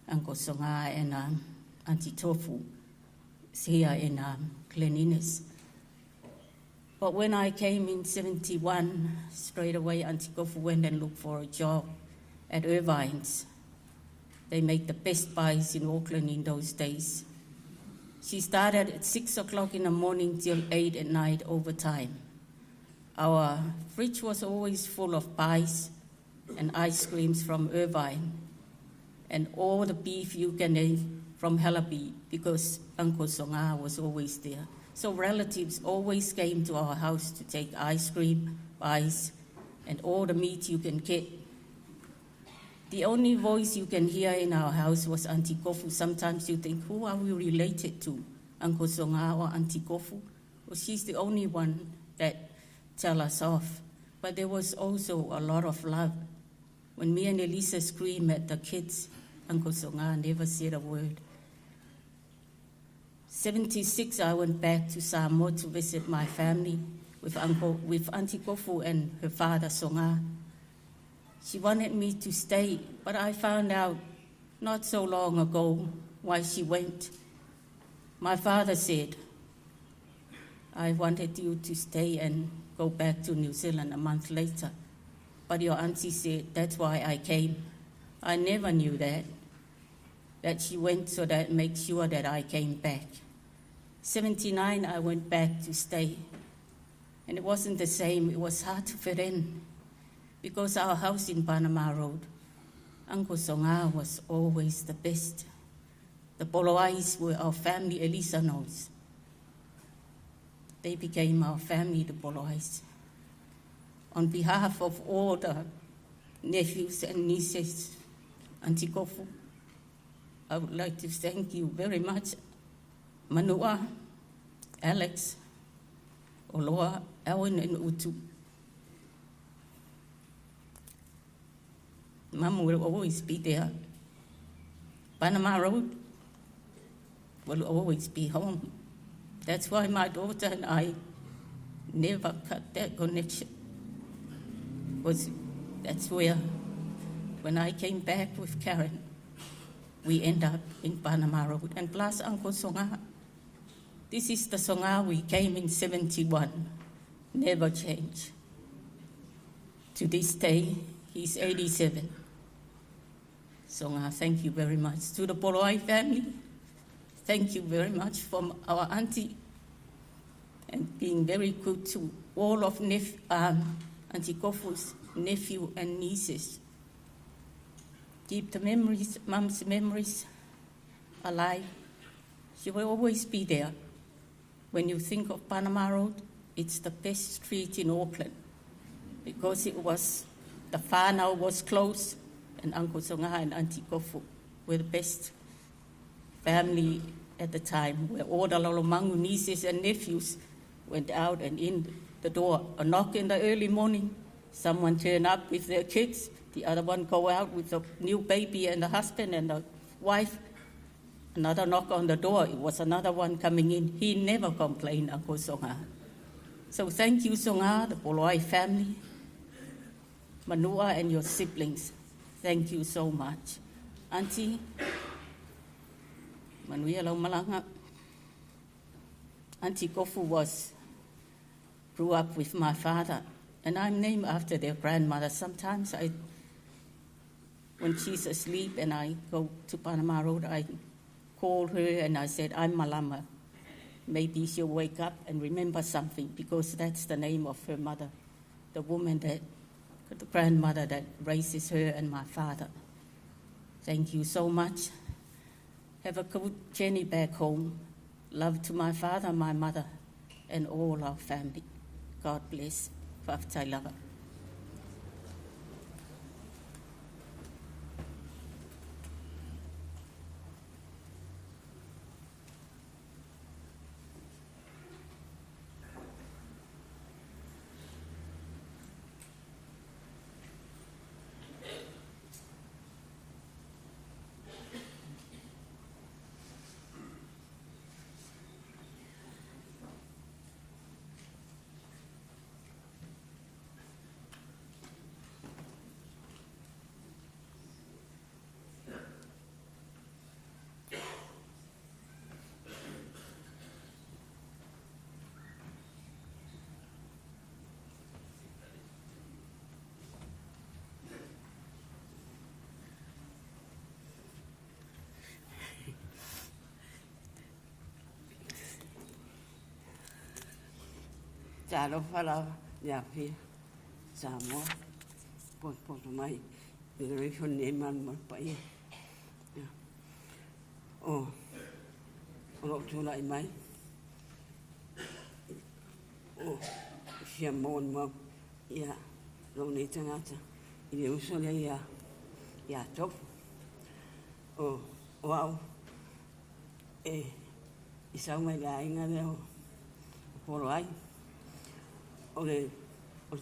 Uncle Songa and Auntie Tofu is here in Glen Innes. But when I came in 71, straight away Auntie Kofu went and looked for a job at Irvine's. They made the best pies in Auckland in those days. She started at 6 o'clock in the morning till 8 at night overtime. Our fridge was always full of pies and ice creams from Irvine and all the beef you can eat from Hellaby because Uncle Songa was always there. So relatives always came to our house to take ice cream, pies, and all the meat you can get. The only voice you can hear in our house was Auntie Kofu. Sometimes you think, who are we related to? Uncle Songa or Auntie Kofu? Well, she's the only one that tell us off. But there was also a lot of love. When me and Elisa screamed at the kids, Uncle Songa never said a word. 76, I went back to Samoa to visit my family with, Uncle, with Auntie Kofu and her father, Songa. She wanted me to stay, but I found out not so long ago why she went. My father said, I wanted you to stay and go back to New Zealand a month later. But your auntie said, that's why I came. I never knew that, that she went so that make sure that I came back. 79, I went back to stay. And it wasn't the same. It was hard to fit in because our house in Panama Road, Uncle Songa was always the best. The Poloais were our family, Elisa knows. They became our family, the Poloais. On behalf of all the nephews and nieces, Auntie Kofu, I would like to thank you very much, Manua, Alex, Oloa, Owen, and Utu. Mum will always be there. Panama Road will always be home. That's why my daughter and I never cut that connection. Was that's where, when I came back with Karen, we end up in Panama Road. And plus Uncle Songa. This is the Songa we came in 71. Never change. To this day, he's 87. Songa, thank you very much. To the Poloai family, thank you very much from our auntie and being very good to all of Auntie Kofu's nephew and nieces. Keep the memories, Mum's memories alive. She will always be there. When you think of Panama Road, it's the best street in Auckland because it was, the whānau was close and Uncle Songa and Auntie Kofu were the best family at the time, where all the Lalomangu nieces and nephews went out and in the door. A knock in the early morning, someone turned up with their kids, the other one go out with the new baby and the husband and the wife. Another knock on the door, it was another one coming in. He never complained, Uncle Songa. So thank you, Songa, the Poloai family, Manua and your siblings. Thank you so much. Auntie, Manuia Laumalanga. Auntie Kofu grew up with my father, and I'm named after their grandmother. Sometimes when she's asleep and I go to Panama Road, I call her and I said, I'm Malama. Maybe she'll wake up and remember something, because that's the name of her mother, the woman that, the grandmother that raises her and my father. Thank you so much. Have a good journey back home. Love to my father, my mother, and all our family. God bless. Fa'afetai lava. Talofa lava le afia Samoa potopoto mai i le ifo nei malumalu paia. O lou tulai mai o fia molimau ia lou nei tagata i le uso lea ia Tofu. O au e i sau mai le aiga lea o Poloai. O le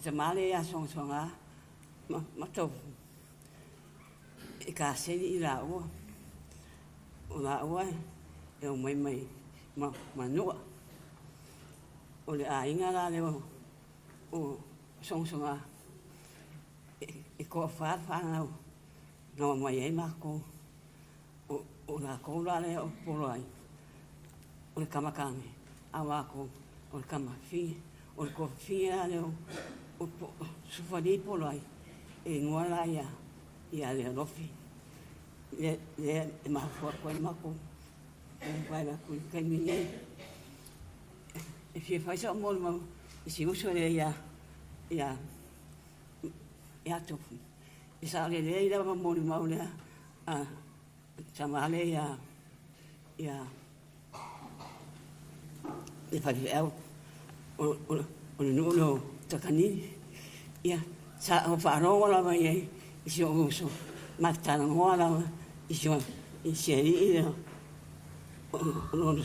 tamā lea ia Sogasoga ma Tofu e kaseni i laua. O laua e omai mai Manua. O le aiga la lea o Sogasoga e toafa fanau na omai ai matou. O latou la lea o Poloai, o le kamakane, a o latou o le kamafine. O le toafafine la lea o Sufali Poloai, e igoa la ia Lealofi. Lea e mafua atu ai matou vae atu i le taimi nei. E fia fai sa'u molimau i si uso lea ia Tofu. E saolelei lava molimau lea a tamā lea ia le faifeau o le nuu lea o Takanini. Ia, sa ou faalogo lava i ai i si ou uso, ma talanoa lava i si alii lea o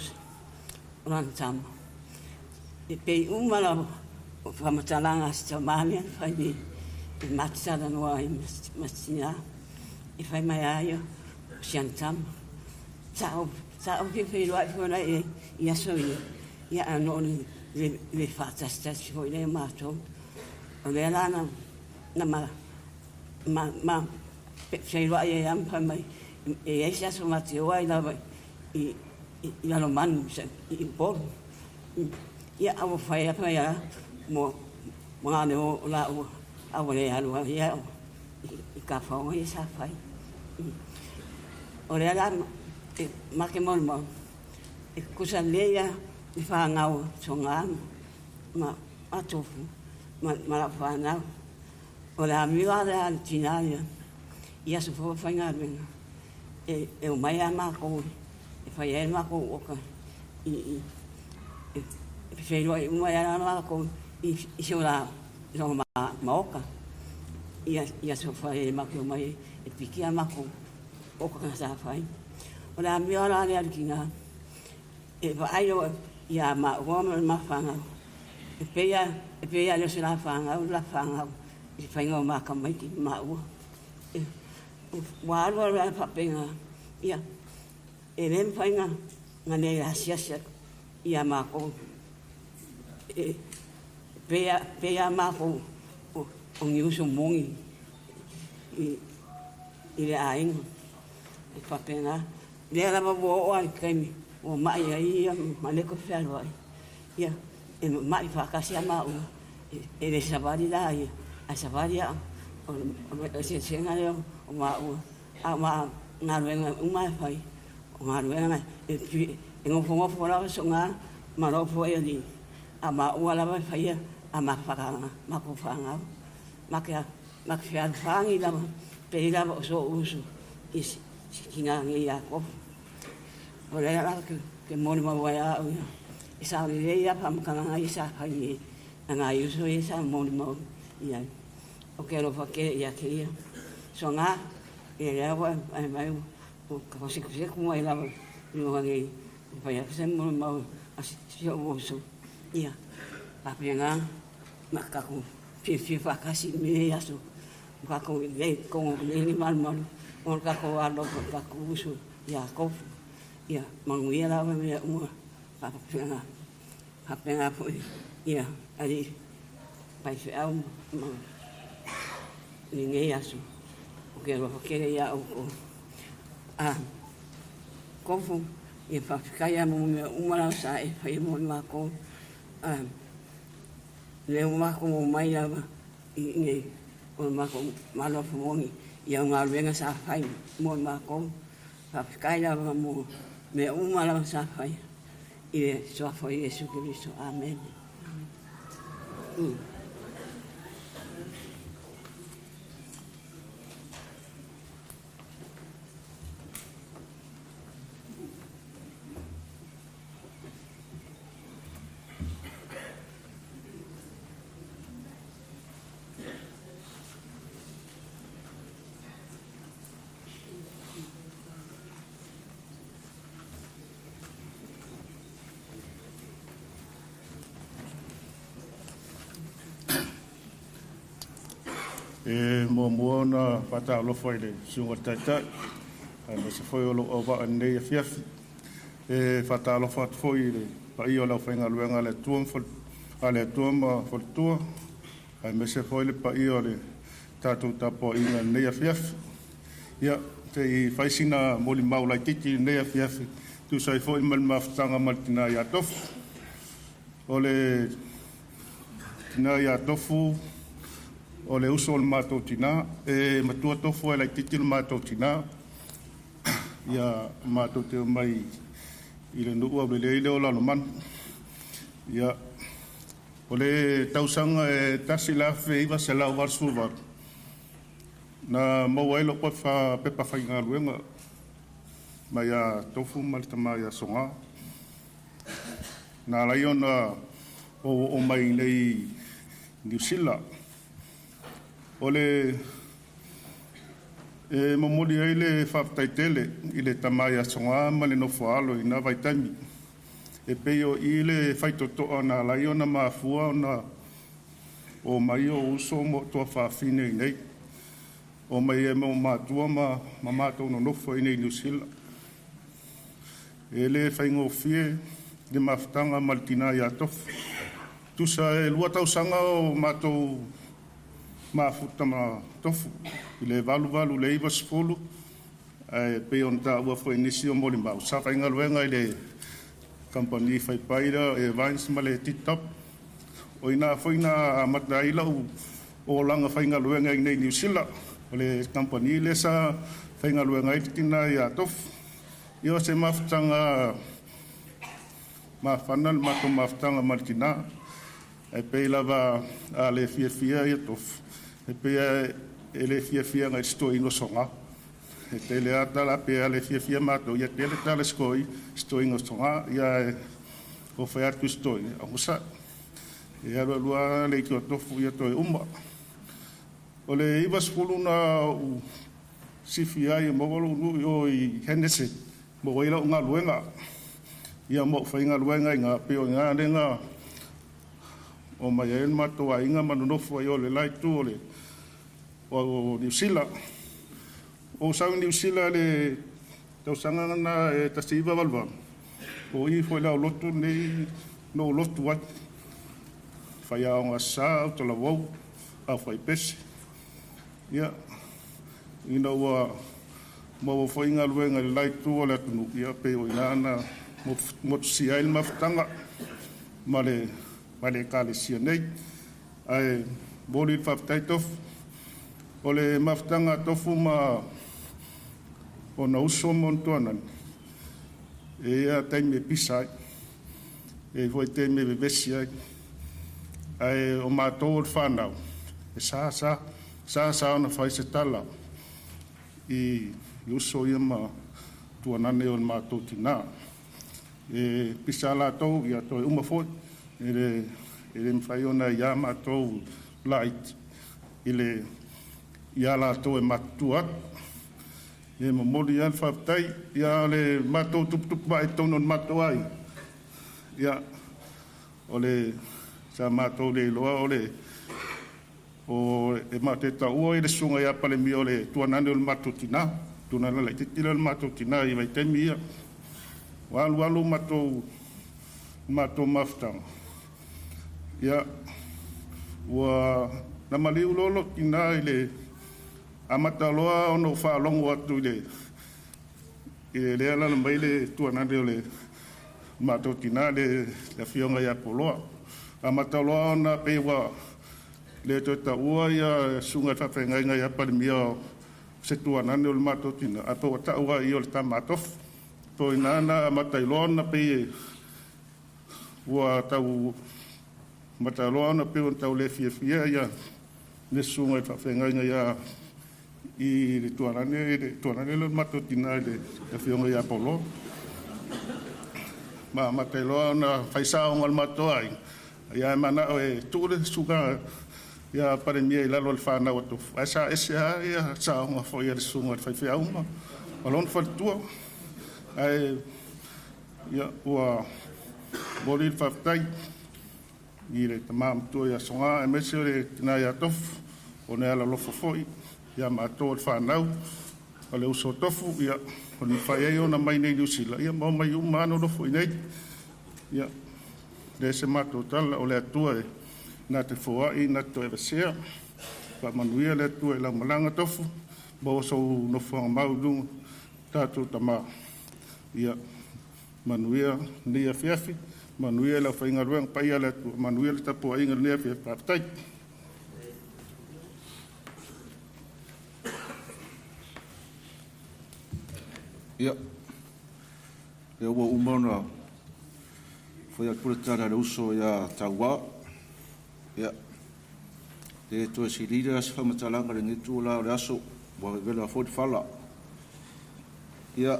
lana tama. E pei uma lava o faamatalaga a si tamā lea na fai nei e ma te talanoa ai ma si tinā. E fai mai a ia o si ana tama. Sa ou fefeiloai foi la i aso ia, ia ano o le faatasitasi foi lea matou. O lea la na ma feiloai ai ma fai mai e iai se aso ma te o ai lava i Lalomanu i Upolu. Ia a ua fai a mo gale o laua a ua le alu ai ia i kafaoga ia sa fai. O lea la e make molimau e kusa lelei a le fagau Soga ma Tofu ma lau fanau. O le amio a lea a le tinā ia i aso foi o faigaluega e omai a makou e fai ai le makou oka i e feiloai uma ai lava makou i si o la maoka i aso fai ai matou omai e piki a makou oka sa fai. O le amio la lea a le tinā e vaai loa ia maua ma le mafagau e pei a le o se la fagau le la fagau i le faiga o makamaiti maua. Ua alu alu ai faapena ia e le mafai na le asiasi atu ia makou e pei a makou o ni uso moni i le aiga e faapena. Lea lava ua oo lava i le taimi ua mai ai ia ma le toe fealuai. Ia e mai faatasi a maua e le savali la ia ae savali au o le eseesega lea o maua. A o galuega uma e fai o galuega e nofonofo lava Soga ma lou foi alii a maua lava e faia a matou fanau. Ma ke fealofani lava pei lava o so'u uso i si tinā nei ia Tofu. O lea la ke molimau ai a au ia e saolelei a faamatalaga ia sa fai nei a nai uso ia sa molimau i ai. O ke alofa tele ia te ia Soga ia lea ua ae mai ua kasekuseku mai lava i luga nei e fai atu se molimau a si ou uso. Ia faapena ma tatou fiafia faatasi i lenei aso tatou lelei totonu o lenei malumalu o le tatou alofa i le tatou uso ia Tofu. Ia manuia lava mea uma faapena foi ia alii faifeau ma lenei aso. O ke alofa tele ia outou. A Tofu ia faafetai a mo mea uma lava sa e faia mo i makou. Lea ua matou omai lava i inei o le matou malo afomoni i au galuega sa fai mo i makou. Faafetai lava mo mea uma lava sa fai i le suafa o Iesu Keriso. Amene. E muamua ona faatalofa i le Susuga i le Taitai, aemaise foi o lou auvaa i lenei afiafi. E faatalofa atu foi i le paia o le aufaigaluega a le Atua a le Atua ma faletua, aemaise foi le paia o le tatou tapuaiga i lenei afiafi. Ia, se i fai sina molimau laitiiti i lenei afiafi, tusa ai foi ma le mafutaga ma le tina ia Tofu. O le tina ia Tofu, o le uso o le matou tina, e matua Tofu ae laitiiti le matou tina. Ia matou te omai i le nuu aulelei lea o Lalomanu. Ia, o le tausaga e 1988, na maua ai lou pepa faigaluega mai ia Tofu ma le tama ia Soga. Na ala ai ona ou oo mai i inei i Niu Sila. O le e momoli ai le faafetai tele i le tama ia Soga ma le nofo a alo i na vaitaimi. E pei o i le faitotoa na ala ai ona mafua ona omai ou uso ma ou tuafafine i inei. Omai ai ma ou matua ma matou nonofo i inei i Niu Sila. E le faigofie le mafutaga ma le tina ia Tofu. Tusa e 2 tausaga o matou mafuta ma Tofu i le 88 i le 90, ae pei ona taua foi i nisi o molimau, sa faigaluega i le kamupani faipai lea o Irvines ma le Tip Top. O i ina foi na amata ai lau olaga faigaluega i inei i Niu Sila. O le kamupani lea sa faigaluega ai le tina ia Tofu. Ia o se mafutaga mafana le matou mafutaga ma le tina. Ae pei lava a le fiafia ia Tofu, e pei e le fiafia agai i le setoiina o Soga. E tele lava tala pe a le fiafia matou, ia tele tala i setoiina o Soga. Ia ae o fai atu i setoiina, onosai. E alu alu lava le itu a Tofu ia toe uma. O le 90 na ou sifi ai e maua lou nuu i o i Henderson, maua ai lau galuega. Ia ma ou faigaluega i ina, pei o i ina lea na omai ai le matou aiga ma nonofo ai o le la itu o le o Niu Sila. Ou sau i Niu Sila i le tausaga lena e 1988, o i foi le aulotu lenei na ou lotu ai. Faiaoga sa, au talavou, au faipese. Ia, ina ua maua foi galuega i le la itu o le atunuu, ia pei o i ina na motusia ai le mafutaga ma le Ekalesia nei. Ae momoli le faafetai Tofu. O le mafutaga a Tofu ma ona uso ma ona tuanani, e i ai lava taimi e pisa ai, e i ai foi taimi e vevesi ai. Ae o matou o le fanau, e sa sa, sa sa ona fai se tala i uso ia ma tuanane o le matou tina. E pisa latou, ia toe uma foi, e le mafai ona ia matou laiti i le ia latou e matutua atu. E momoli lava le faafetai ia le matou tuputupu ae i totonu o le matou aiga. Ia, o le sa matou le iloa o le o e matou te taua i le susuga ia Palemia o le tuanane o le matou tina, tuanane laitiiti lea o le matou tina i vaitaimi ia. Ua alu alu matou mafutaga. Ia, ua na maliu loa lou tina i le amata loa ona ou faalogo atu i le lea alaala mai le tuanane o le matou tina, le afioga ia Poloa. Amata loa ona pei ua le toe taua ia susuga i le faafeagaiga ia Palemia o se tuanane o le matou tina, ae pei ua tau ai o le tama a Tofu. Po i ina na amata ai loa ona pei ua tau Mataloa ona pei ona tau le fiafia ia le susuga i le faafeagaiga ia i le tualane le tualane le matou tina i le afioga ia Paulo. Ma matailoa ona faisaoga o le matou aiga, ia e manao e tuu le susuga ia Palemia i lalo o le fanau a Tofu, ae sa ese lava ia saoga foi a le susuga i le faifeau ma lona faletua. Ae ia ua momoli le faafetai i le tama matua ia Soga aemaise o le tina ia Tofu, ona e alalofa foi ia matou o le fanau o le uso Tofu, ia o le mafai ai ona mai nei Niu Sila, ia ma omai uma lava nonofo i nei. Ia, le se matou tala o le Atua e na te foai na te toe aveesea. Faamanuia le Atua i lau malaga Tofu, maua sou nofoaga mau i luga tatou tama. Ia manuia lenei afiafi, manuia le aufaigaluega paia a le Atua, manuia le tapuaiga i lenei afiafi. Faafetai. Ia, lea ua uma ona fai atu le tala a le uso ia Tauā. Ia, le toe sili lea se faamatalaga i lenei itula o le aso, ua vevela foi le fala. Ia,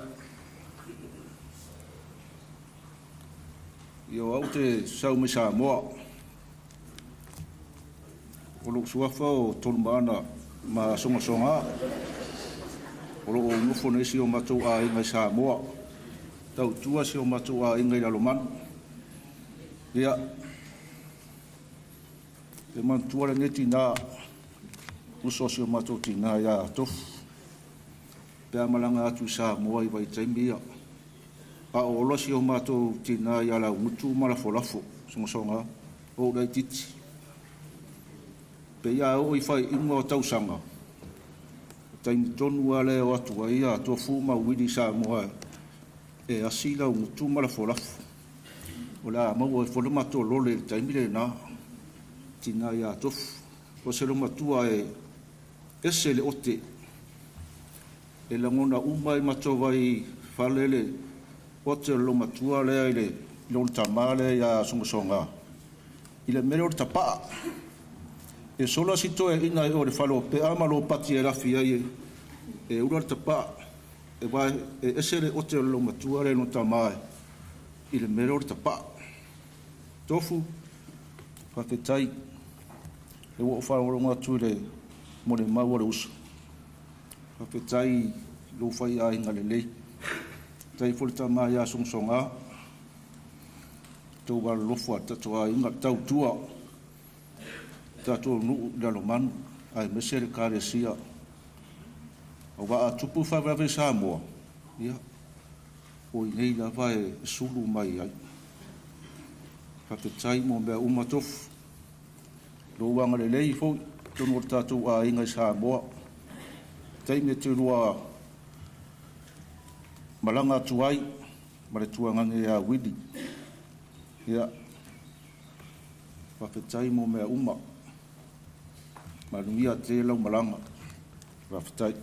ia o au te sau mai Samoa. O lou suafa o Tolumaana ma Sogasoga. O loo nofo nei si o matou aiga i Samoa. Tautua si o matou aiga i Lalomanu. Ia, e manatua lenei tinā, uso o si o matou tinā ia Tofu, pe a malaga atu i Samoa i vaitaimi ia. A o ola si o matou tinā ia Laugutu ma Lafolafo, Sogasoga, o ou laitiiti. Pe ia oo i faaiuga o tausaga, o taimi tonu lava lea e o atu ai ia Tofu ma Uili i Samoa e asi Laugutu ma Lafolafo. O le a maua ai foi le matou lole i le taimi lena, tinā ia Tofu. O se lomatua e ese le ote, e lagona uma i matou ai fale le ote o le lomatua lea i le lona tama lea ia Sogasoga, i le mea lea o le tapaa. E sola si toeaina i o le fale o Pea ma Lopati e lafi ai e ula le tapaa, e wa e ese le ote o le lomatua lea i lona tama i le mea lea o le tapaa. Tofu, faafetai, e ua ou faalogologo atu i le molimau a le uso. Faafetai i lou faiaiga lelei. Faafetai foi le tama ia Sogasoga, tou alolofa i le tatou aiga, tautua tatou nuu i Lalomanu, aemaise le Ekalesia. Aua a tupu le faalavelave i Samoa, ia, o i inei lava e sulu mai ai. Faafetai mo mea uma Tofu. Lou agalelei foi i totonu o le tatou aiga i Samoa. Taimi e te lua malaga atu ai ma le tuagane ia Wili. Ia, faafetai mo mea uma. Manuia tele lau malaga. Faafetai.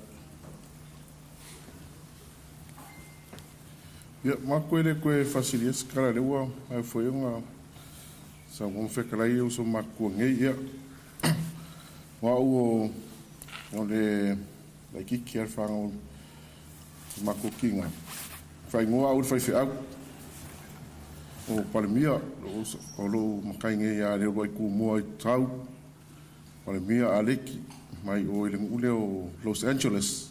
Ia, matou e le toe faasilia se tala, lea ua maea foi ona saunoa ma fetalai le uso matutua nei. Ia, o au o le laitiiti a le fanau o matou tina, faaigoa au i le faifeau o Palemia, o lou matai nei ia Leuluai Tumua i Tatau, Palemia Aleki, mai o i le nuu lea o Los Angeles.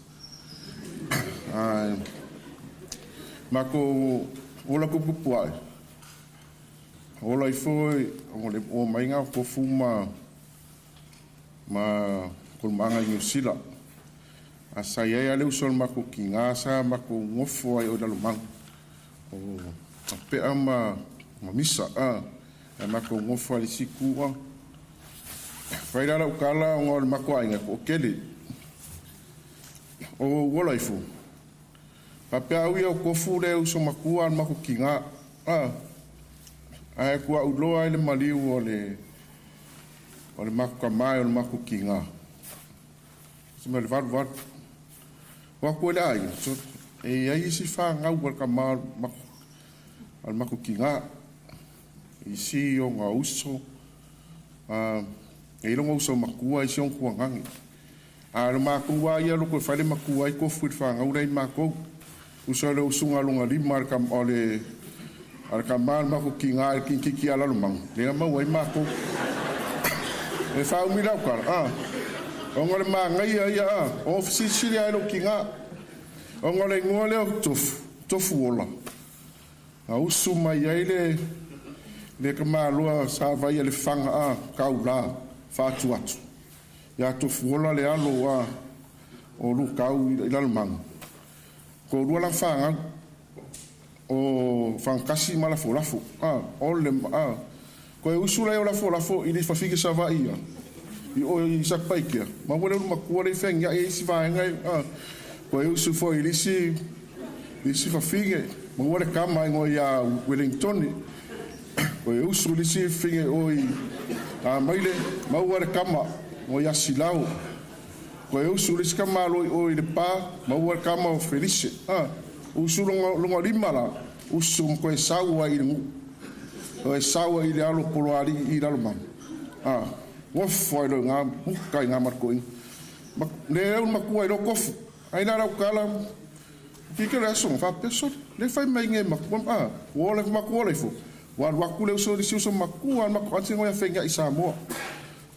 Ae matou ola tuputupu ae, ola ifo o le omaiga o Tofu ma Tolumaana i Niu Sila. A sa i ai lava le uso a le matou tina sa matou nofo ai o i Lalomanu, o Pea ma Misa, ae matou nofo ai i le isi itu. Fai la lau tala ona o le matou aiga e toatele. O ou ola ifo, faapea au ia o Tofu le uso matua a le matou tina, ae tuaau loa ai le maliu o le matou tama e o le matou tina. Se mea o le valuvalu. O atu ai le aiga, e i ai isi fanau a le tama o le matou tina, isi ona uso. E i lona uso matua i si ona tuagaga. A o le matou lava ia loko e fai le matua ai Kofu i le fanau lea i matou. Uso le usuga lona lima a le o le a le tama o le matou tiga i le kinititi ia Lalomanu, lea na maua ai matou. E faaumi lau tala, a, ona o le manaia ia, a, ona fesilisili lava i lou tiga, ona o le igoa lea o Tofu, Tofuola, na usu mai ai le le tamaloa sa vaia le faga a taula faatu atu ia Tofuola le alo a o Lukau i Lalomanu, toalua lana fanau o Fagatasi ma Lafolafo a o le a toe usu lea o Lafolafo i le fafine Savaii ia i o i Satupaitea maua le ulumatua le feagiai ai isi vaega a toe usu foi i le isi fafine maua le tama igoa ia Wellingtone toe usu i le isi fafine o i Amaile maua le tama igoa ia Silao toe usu i le isi tamaloa i o i Lepa maua le tama o Felise a usu lona lima la usu ma toe sau ai i le nuu toe sau ai i le alo Poloalii i Lalomanu a nofo ai loa i ina muta i ina ma le toeaina le ulumatua ai loa Kofu ai la lau tala Kike le aso faapea sole le fai mai nei matua a ua ola matua ola ifo ua alu atu le uso le isi uso matua le matou aunty ia feagiai i Samoa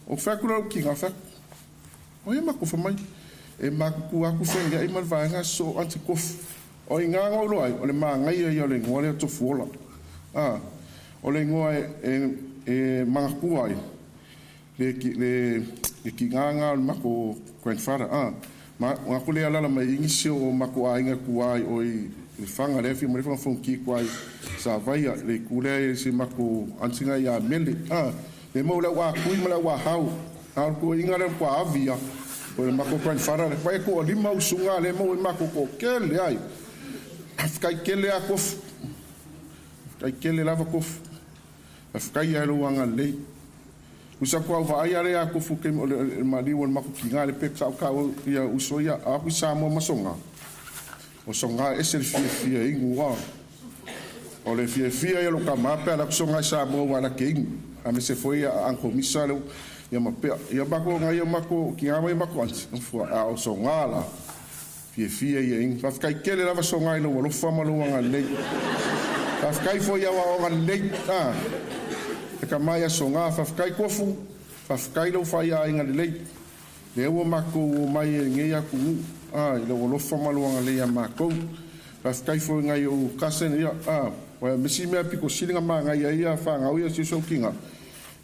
o fai atu lea o le tiga fai atu o ia matou fai mai e matutua atu feagiai ma le vaega so aunty Kofu o i ina na ou iloa ai o le manaia ia o le igoa lea o Tofuola a o le igoa e manatua ai le le tiga lena o le matou grandfather a ma manatu lea e alaala mai i i nisi o matou aiga tua i o i Lefaga lea e afio mai Lefaga Fonoti tua i Savaia le itu lea i si matou aunty lena ia Mele a lea maua le au a Tui ma le au a Hau a o le toeaina lea matua ave lava o le matou grandfather lea vaai e toalima usuga lea e maua ai matou toatele ai. Faafetai tele lava Kofu, faafetai tele lava Kofu. Faafetai lava i lou agalelei. Uso atu au vaai lea ia Kofu i taimi o le maliu o le matou tiga le pek sa ou taua ia uso ia a o atu i Samoa ma Soga. O Soga e ese le fiafia e inu a. O le fiafia ia o lou tama pe a alu atu Soga i Samoa aua la te inu. Aemaise foi ia Uncle Misa lea ia ma Pea. Ia matou nai o matou tiga ma ia matou aunty a o Soga la Fiafia ia inu. Faafetai tele lava Soga i lou alofa ma lou agalelei. Faafetai foi i au aoga lelei. A, e tama ia Soga. Faafetai Kofu. Faafetai lou faiaiga lelei. Lea ua matou omai ai i lenei atunuu, a, i lou alofa ma lou agalelei ia matou. Faafetai foi i nai ou cousin ia, a, ua misi mea pito sili na manaia ai ia fanau ia si ou tiga.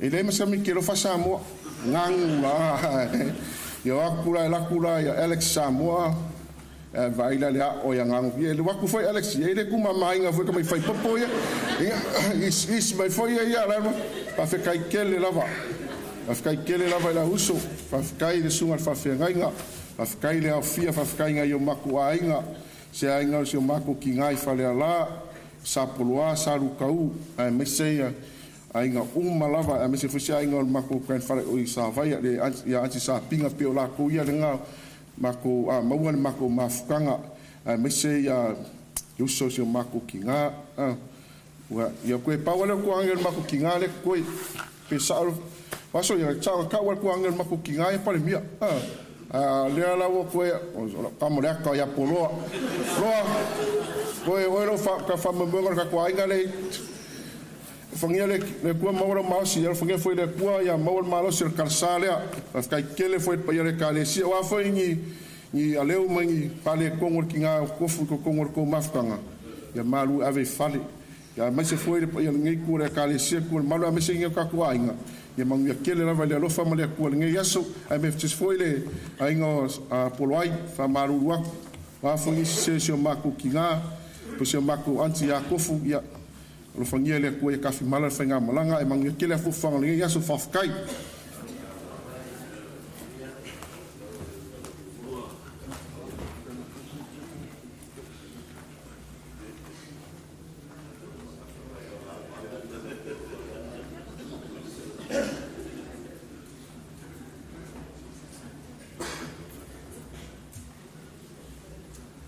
E leai ma se mikelofa Samoa. Ganu la. Ia o atu la e alu atu la ia Alex Samoa e vaai la le ao ia Ganu. Ia alu atu foi Alex ia e le tumamaina foi tamai faipopo ia. Ia isiisi mai foi ia ia la faafetai tele lava. Faafetai tele lava i lau uso. Faafetai i le susuga i le faafeagaiga. Faafetai i le aofia faafetai i nai o matou aiga. Se aiga o si o matou tiga i Faleala, Sapoloa, Salutau aemaise ia aiga uma lava aemaise foi se aiga o le matou grandfather o i Savaia le ia aunty Sapina pei o latou ia lena matou a maua le matou mafutaga aemaise ia le uso o si o matou tiga a ua ia toe pau lava lea o le tuuagia o le matou tiga lea totoe pe sao o aso ia sao na tau a le tuuagia o le matou tiga ia Palemia a a lea la ua toe o lau tama o le ata ia Poloa Loa toe oe lou faamoemoega o le tatou aiga lea. Alofagia le Atua maua lou malosi, ia alofagia foi le Atua ia maua le malosi o le kalasa lea. Faafetai tele foi i le paia o le Ekalesia, o a foi ni ni aleu ma ni faaletonu o le tiga o tofu i totonu o le tou mafutaga, ia malu ave i fale. Ia aemaise foi le paia o lenei itu o le Ekalesia, itu o le malu aemaise i o tatou aiga, ia manuia tele lava i le alofa ma le Atua i lenei aso. Aemaise foi le aiga o Poloai, faamalulu atu, o a foi nisi sese o si o matou tiga, po o si o matou aunty ia Tofu, ia Alofagia e le Atua ia tafimala le faigamalaga ae manuia tele afuafuaga o lenei aso. Faafetai.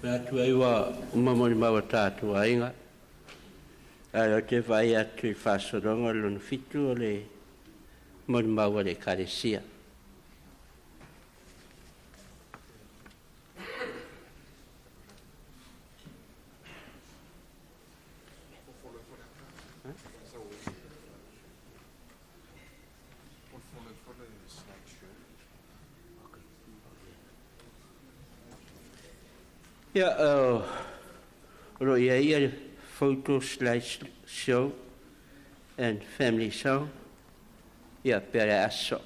Manatu ai ua uma molimau a tatou aiga. Ae ou te vaai atu i le faasologa lona fitu o le molimau a le Ekalesia. Ia, o lo o i ai le photo slide show and family show, ia, pea le aso.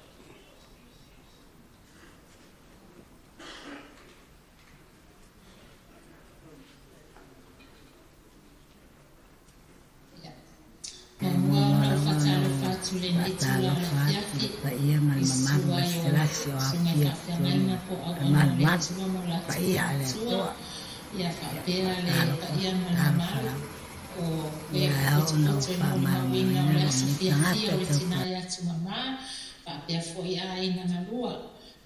Muamua ona ou faatalofa atu i lenei itula o le afiafi i susu ai o susuga faafeagaiga po o auauna a le Atua ma o latou faletua, ia faapea le paia ma le mamalu o e ua potopoto i le molimauina o le aso fiafia o le tina ia Tumama, faapea foi aiga galua.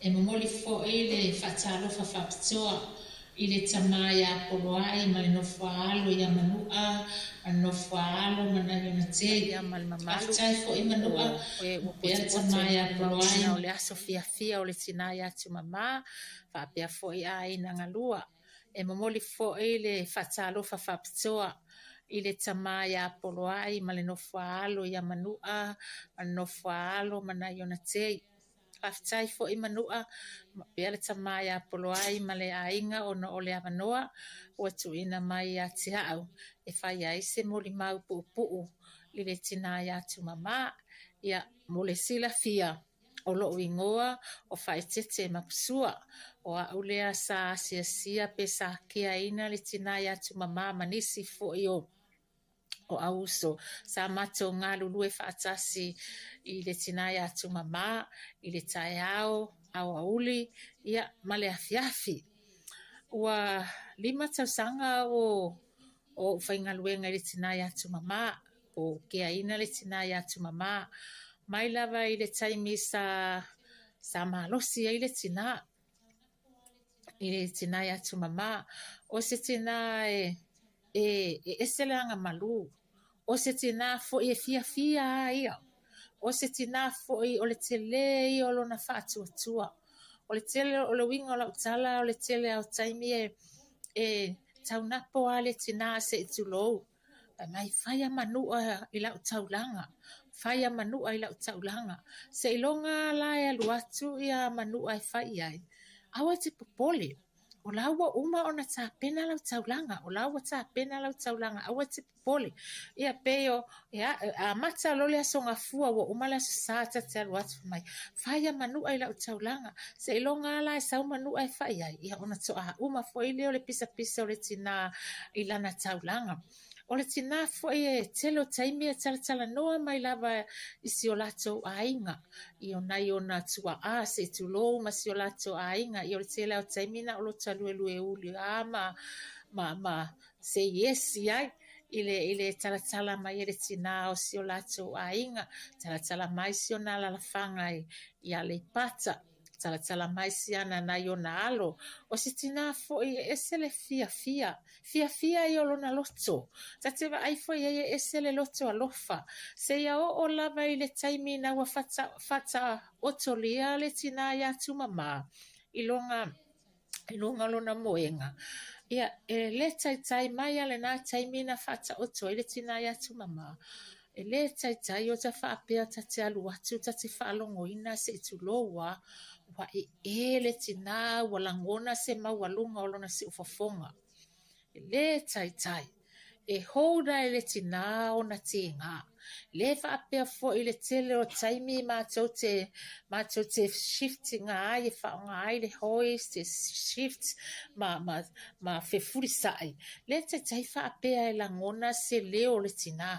E momoli foi le faatalofa faapitoa i le tama ia Poloai ma le nofo a alo ia Manua ma le nofo a alo ma nai ona tei. Paia ma le mamalu Faafetai foi Manua o e ua pea le potopoto tama i le ia Poloai. molimauina o le aso fiafia o le tina ia Tumama faapea foi aiga galua. E momoli foi le faatalofa faapitoa i le tama ia Poloai ma le nofo a alo ia Manua ma le nofo a alo ma nai ona tei. Faafetai foi Manua pea le tama ia Poloai ma le aiga ona o le avanoa ua tuuina mai ia te au e fai ai se molimau puupuu i le tina ia Tumama. Ia, mo le silafia, o lo'u igoa o Faaeteete Mapusua, o a'u lea sa asiasia pe sa kiaina le tina ia Tumama ma nisi foi o o Auuso. Sa matou galulue faatasi i le tina ia Tumama i le taeao, aoauli, ia, ma le afiafi. Ua 5 tausaga o ou faigaluega i le tina ia Tumama, po o keaina le tina ia Tumama, mai lava i le taimi sa sa malosi ai le tina, i le tina ia Tumama. O se tina e e e ese le agamalu. O se tina foi e fiafia a ia. O se tina foi o le telē ia o lona faatuatua. O le tele o le uiga o lau tala o le tele lava o taimi e e taunapo lava le tina se i tulou. Fai mai, fai a Manua i lau taulaga, fai a Manua i lau taulaga. Seiloga lava la e alu atu ia Manua e fai i ai, aua e te popole, o la ua uma ona tapena lau taulaga, o la ua tapena lau taulaga, aua e te popole. Ia pei o, ia, amata loa le Aso Gafua ua uma le Aso Sa ta te alu atu fai mai, fai a Manua i lau taulaga. Seiloga lava la e sau Manua e fai ai, ia ona toa uma foi lea o le pisapisa o le tina i lana taulaga. O le tina foi e tele o taimi e talatalanoa mai lava i si o latou aiga, i o nai ona tuaa se i tulou ma si o latou aiga. Ia o le tele lava o taimi na o lo taluelue uli lava ma, ma, ma say yes i ai i le, i le talatala mai e le tina o si o latou aiga, talatala mai si ona alalafaga i, i Aleipata. Talatala mai si ana nai ona alo, o se tina foi e ese le fiafia, fiafia ia o lona loto. Ta te vaai foi i ai e ese le loto alofa. Seia oo lava i le taimi ina ua faataotolia le tina iā Tumama i lona i luga o lona moega. Ia, e le taitai mai a lena taimi na faataoto ai le tina iā Tumama, e le taitai o ta faapea ta te alu atu ta te faalogoina se i tulou a, ua ee le tina ua lagona se maualuga o lona siufofoga. E le taitai. E hold ai le tina ona tēnā. Le faapea foi le tele o taimi matou te matou te shift ina ai e faaaoga ai le hoist e shift ma ma ma fefulisai. Le taitai faapea e lagona se leo o le tina.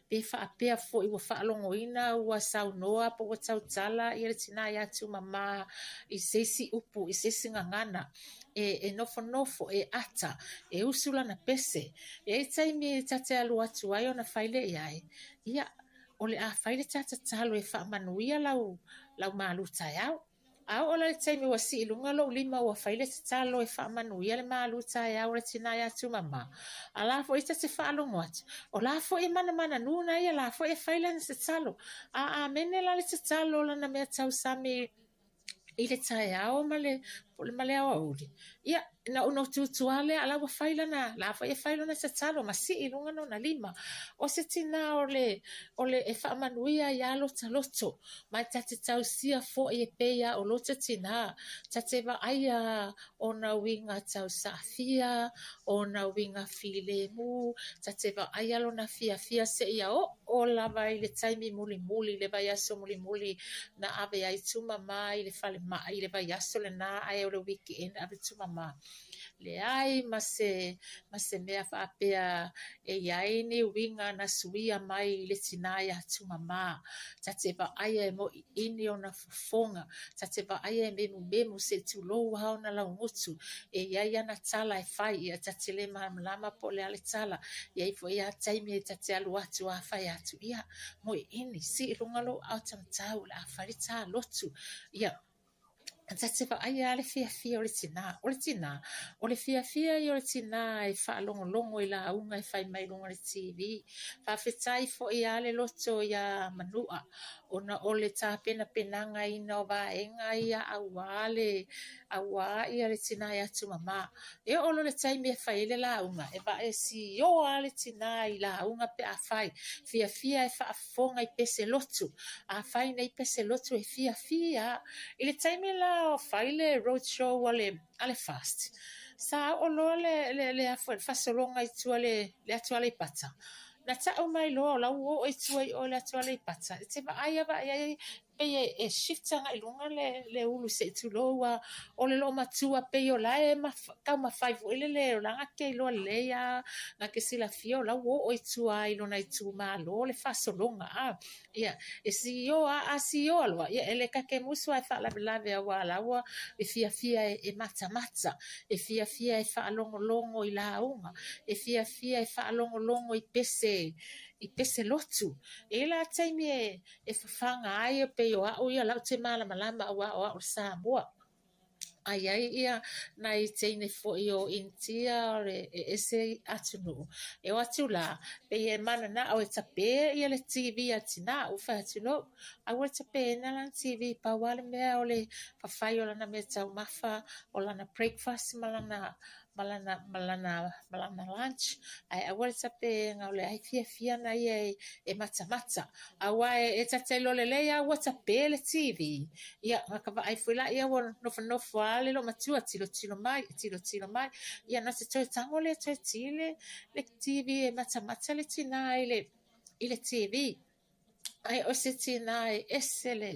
Pe faapea foi ua faalogoina ua saunoa po ua tautala ia le tina ia Tumama i se isi upu i se isi gagana. E, e nofonofo, e ata, e usu lana pese. E i ai taimi ta te alu atu ai ona fai lea i ai, ia, o le a fai le ta tatalo e faamanuia lau, lau malu taeao. A oo la i le taimi ua sii i luga lou lima ua fai le tatalo e faamanuia le malu taeao o le tina ia Tumama, a la foi ta te faalogo atu, o la foi e manamananū na ia la foi e fai lana tatalo. A amene la le tatalo o lana mea tausami i le taeao ma le, ma le aoauli, ia, na ou no tūtū lava lea, a la ua fai lana, la foi e fai lona tatalo ma sii i luga lona lima. O se tinā o le, o le e faamanuia ai lava lota loto, ma e ta te tausia foi e pei lava o lota tinā, ta te vaaia ona uiga tau saafia, ona uiga filemu, ta te vaaia lona fiafia seia oo lava i le taimi mulimuli, le vaiaso mulimuli na ave ai Tumama i le falemai i le vaiaso lena ae o le weekend ave Tumama. Leai ma se, ma se mea faapea e i ai ni uiga na suia mai i le tinā iā Tumama. Ta te vaaia e moʻiʻini ona fofoga, ta te vaaia e memumemu se i tulou lava ona laugutu, e i ai ana tala e fai, ia ta te le malamalama po o le a le tala. E i ai foi lava taimi ta te alu atu a fai atu, ia, moʻiʻini, sii i luga lou aao taumatau o le a fai le ta lotu. Ia, ta te vaaia lava le fiafia o le tinā. O le tinā, o le fiafia ia o le tinā e faalogologo i lauga e fai mai i luga o le TV. Faafetai foi lava le loto iā Manua ona o le tapenapenagaina o vaega ia auā le, auā ia le tinā ia Tumama. E oo loa i le taimi e fai ai le lauga, e vae sioa lava le tinā i lauga pe a fai. Fiafia e faafofoga i pese lotu. A fai nei pese lotu e fiafia lava. I le taimi la o fai le road show a le, a le FAST, sa oo loa le, le, le, le fasologa i tua le, le atu Aleipata, na tau mai loa o la ua oo i tua i o i le atu Aleipata, e te vaai lava i ai pei e, e shift agai i luga le, le ulu se i tulou a, o le loomatua pei o la e maf, taumafai foi lele o la na te iloa lelei a, na te silafia o la ua oo i tua i lona itumalo le faasologa a. Ia, e sioa, a sioa loa, ia e le takemusu a e faalavelave auā la ua e fiafia e, e matamata, e fiafia e faalogologo i lauga, e fiafia e faalogologo i pese, i pese lotu. E i ai la taimi e, e fafaga ai e pei o au ia lau te malamalama auā o au le Samoa. A i ai ia nai teine foi o Initia o le e ese atunuu, e o atu la, pei e mananao e tape ia le TV a tinā, ua fai atu, no, aua le tapeina lana TV, pau lava le mea o le fafai o lana meataumafa, o lana breakfast ma lana ma lana, ma lana, ma lana lunch, ae aua le tapeina o le ai fiafia na ia e, e matamata. Aua e, e ta te iloa lelei a ua tape le TV. Ia, na ka vaai foi laia ua nofonofo a le loomatua, tilotilo mai, tilotilo mai. Ia, na te toe tago lea toe ti le, le TV e matamata le tinā i le, i le TV. Ae o se tinā e ese le,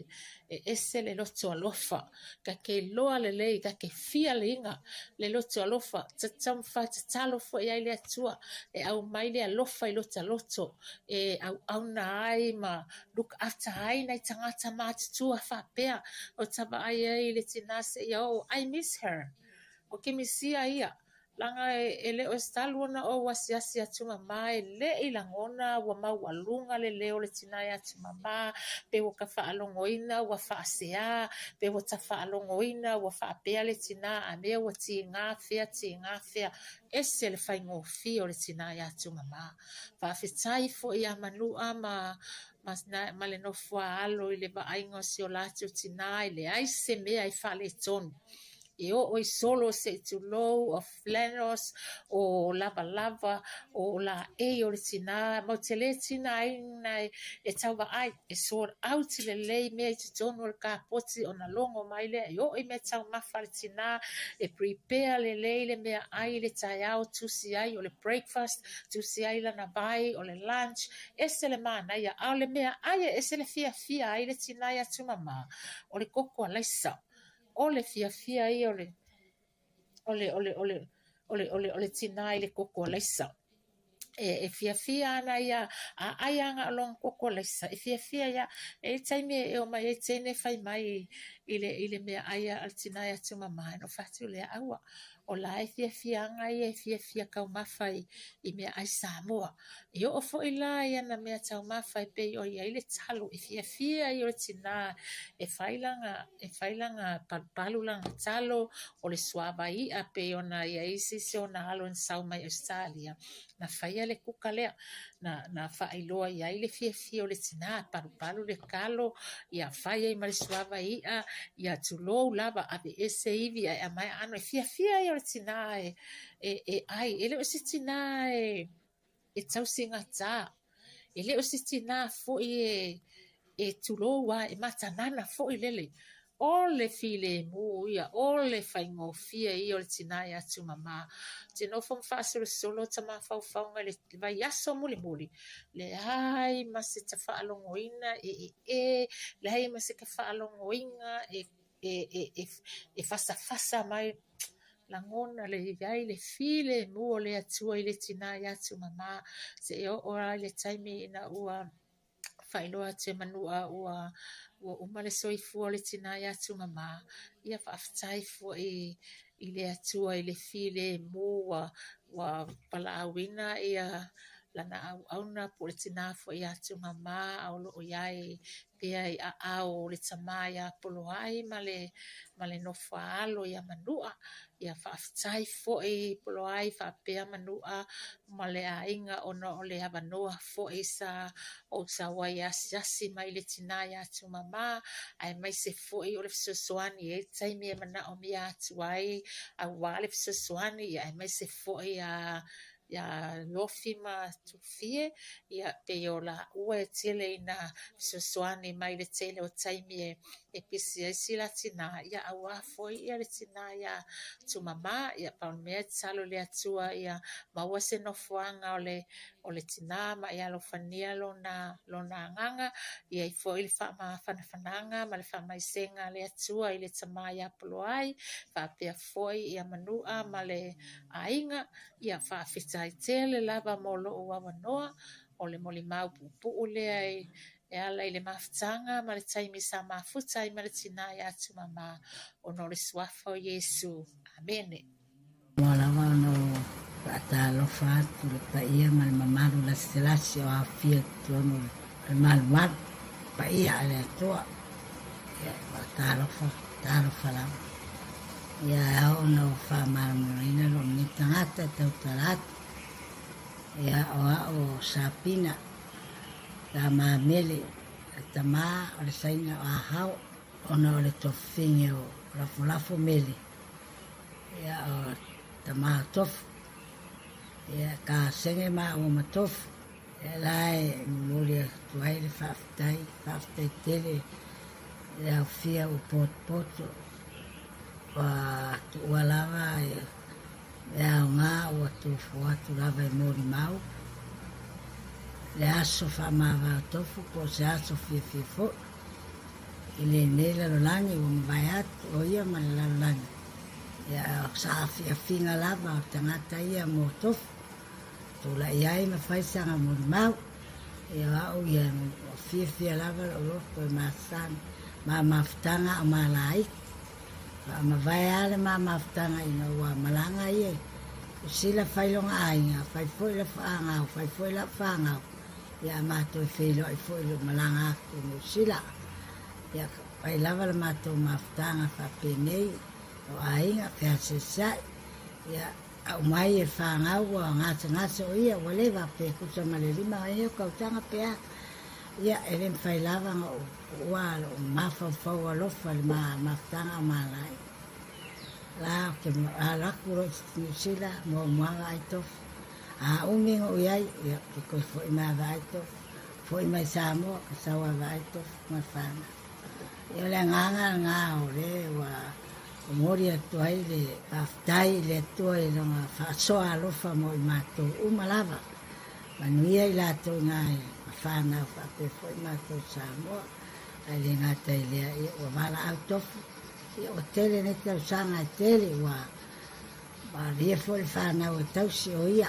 e ese le loto alofa. Ka ke iloa lelei, ka ke fia liga le loto alofa. Ta taumafai tatalo foi ai le Atua e aumai le alofa i lota loto e auauna ai ma look after ai nai tagata matutua faapea. O ta vaai ai i le tinā seia oo, I miss her. O ke misia ia. Leaga e le o se talu ona ou asiasi atu mamā e le i lagona ua maualuga le leo o le tinā iā Tumamā, pe ua ka faalogoina ua faaseā, pe ua ta faalogoina ua faapea le tinā a mea ua tigā fea tigā fea. Ese le faigofie o le tinā iā Tumamā. Faafetai foi iā Manua ma ma, ma le nofo a alo i le vaaiga o si o latou tinā e leai se mea e faaletonu. E oo i solo se i tulou, o flannels, o lavalava, o laei o le tinā, matou te le tigaina e tau vaai, e sort out lelei mea i totonu o le kapoti ona logo mai lea e oo i meataumafa a le tinā, e prepare lelei le meaai i le taeao, tusi ai o le breakfast, tusi ai lana vai, o le lunch, ese le manaia. A o le meaai e ese le fiafia ai le tinā iā Tumamā, o le koko alaisa. O le fiafia ia o le, o le, o le, o le, o le, o le, o le tinā i le koko alaisa. E, e fiafia ana ia, a ai a na o lona koko alaisa, e fiafia ia, e i ai taimi e omai ai teine fai mai i le, i le meaai a le tinā ia Tumamā, ona ou fai atu lea, aua. O la e fiafiaga ia e fiafia taumafa i, i meaai Samoa. E oo foi la i ana meataumafa e pei o i ai le talo, e fiafia ia o le tinā e fai lana, e fai lana palupalu lana talo, o le suava i'a pei ona i ai se isi ona alo na sau mai Ausetalia, na faia le kuka lea, na, na faailoa i ai le fiafia o le tinā, palupalu le talo, ia fai ai ma le suava i'a, ia tulou lava, aveese ivi ae aumai aano. E fiafia ia o le tinā e, e, e ʻai. E le o se tinā e, e tausigatā. E le o se tinā foi e, e tulou a, e matanana foi lele. O le filemu ia, o le faigofie ia o le tinā iā Tumamā. Ou te nofo ma faasolosolo ta mafaufauga i le vaiaso mulimuli, leai ma se tafaalogoina e ee, leai ma se tafaalogoina e e, e, e, e fasafasa mai, lagona le i ai le filemu o le Atua i le tinā iā Tumamā, seia oo lava i le taimi ina ua faailoa atu e Manua ua ua uma le soifua o le tinā iā Tumamā. Ia faafetai foi i le Atua i le filemu ua ua valaauina ia lana auauna po o le tinā foi iā Tumamā a o lo o i ai pea i aao o le tama iā Poloai ma le ma le nofo a alo iā Manua. Ia faafetai foi Poloai faapea Manua ma le aiga ona o le avanoa foi sa ou sau ai e asiasi mai i le tinā iā Tumamā, aemaise foi o le fesoasoani e i ai taimi e manaomia atu ai auā le fesoasoani, ia aemaise foi iā iā Lofi ma Tufie, ia pei o lāua e tele ina fesoasoani mai i le tele o taimi e e pisi ai si la tinā, ia auā foi ia le tinā iā Tumamā. Ia pau le mea e tatalo i le Atua ia maua se nofoaga o le o le tinā ma ia alofania lona lona agaga, i ai foi le faamafanafanaga ma le faamaisega a le Atua i le tama iā Poloai, faapea foi ia Manua ma le aiga. Ia faafetai tele lava mo lou avanoa, o le molimau puupuu lea e e ala i le mafutaga ma le taimi sa mafuta ai ma le tinā iā Tumamā ona o le suafa o Iesu. Amene. Mua lava ona ou faatalofa atu i le paia ma le mamalu lasitalasi o aofia i totonu o le malumalu, paia a le Atua. Ia, faatalofa, talofa lava. Ia, e ao ona ou faamalamalamaina lou nei tagata e tautala atu. Ia, o au o Sapina, Tama Mele, le tama o le saina o Ahao, ona o le tofofine o Lafolafo Mele, ia o tama o Tofu, ia ka senge maua ma Tofu, ia la e momoli atu ai le faafetai, faafetai tele i le aofia ua potopoto, ua tuua lava Le aoga ua tofo atu lava e molimau, le aso faamava o tofu po o se aso fiafia foi i lenei lalolagi ua mavae atu o ia ma le lalolagi. Ia, o saafiafiga lava o tagata ia mo tofu, tulai ai ma fai saga molimau. Ia, o au ia, ua fiafia lava lou loto e masani ma mafutaga a o malaika. Faamavae a le ma mafutaga ina ua malaga ia i Usila fai lona aiga, fai foi la faagau, fai foi la'u fagau, ia a matou e feiloai foi i lou malaga atu i Niu Sila. Ia fai lava la matou mafutaga faapenei, o aiga, feasesea'i, ia aumai e fagau ua gasegase o ia, ua leva pe tusa ma le lima ea o tausaga pe a. Ia, e le mafai lava ona ou tuua lou mafaufau alofa i le mafutaga o Malai. La, ou te alo atu loa i Niu Sila, muamua vaai tofu. A umi ona ou i ai, ia, ou te toe foi mai lava vaai tofu. Foi mai Samoa, ka sau lava vaai tofu ma le fanau. Ia, o le agaga lena o le ua momoli atu ai le faafetai i le Atua i Lona faasoa alofa mo i matou uma lava. Manuia i latou ina ma fanau faapea foi matou i Samoa, ae le gata i lea, ia ua valaau tofu, ia ua tele nei tausaga e tele ua malie foi le fanau e tausi o ia,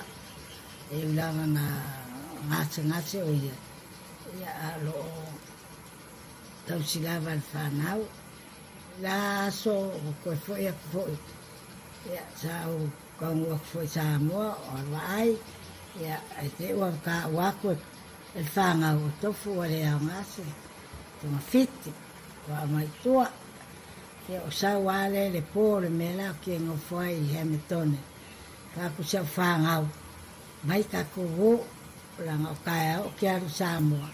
e ui lava na gasegase o ia, ia a o lo o tausi lava e le fanau. I la aso ua toe foi atu foi. Ia, sa ou taunuu atu foi i Samoa o alu vaai, ia, ae te i ua taua atu e le fanau o Tofu ua le aoga se togafiti, ua aumai i tua. Ia, o sau lava lea i le po o le mea la ou te nofo ai i Hamiltone, fai atu si au fanau, Mai tatou o, leaga o taeao ou te alu i Samoa,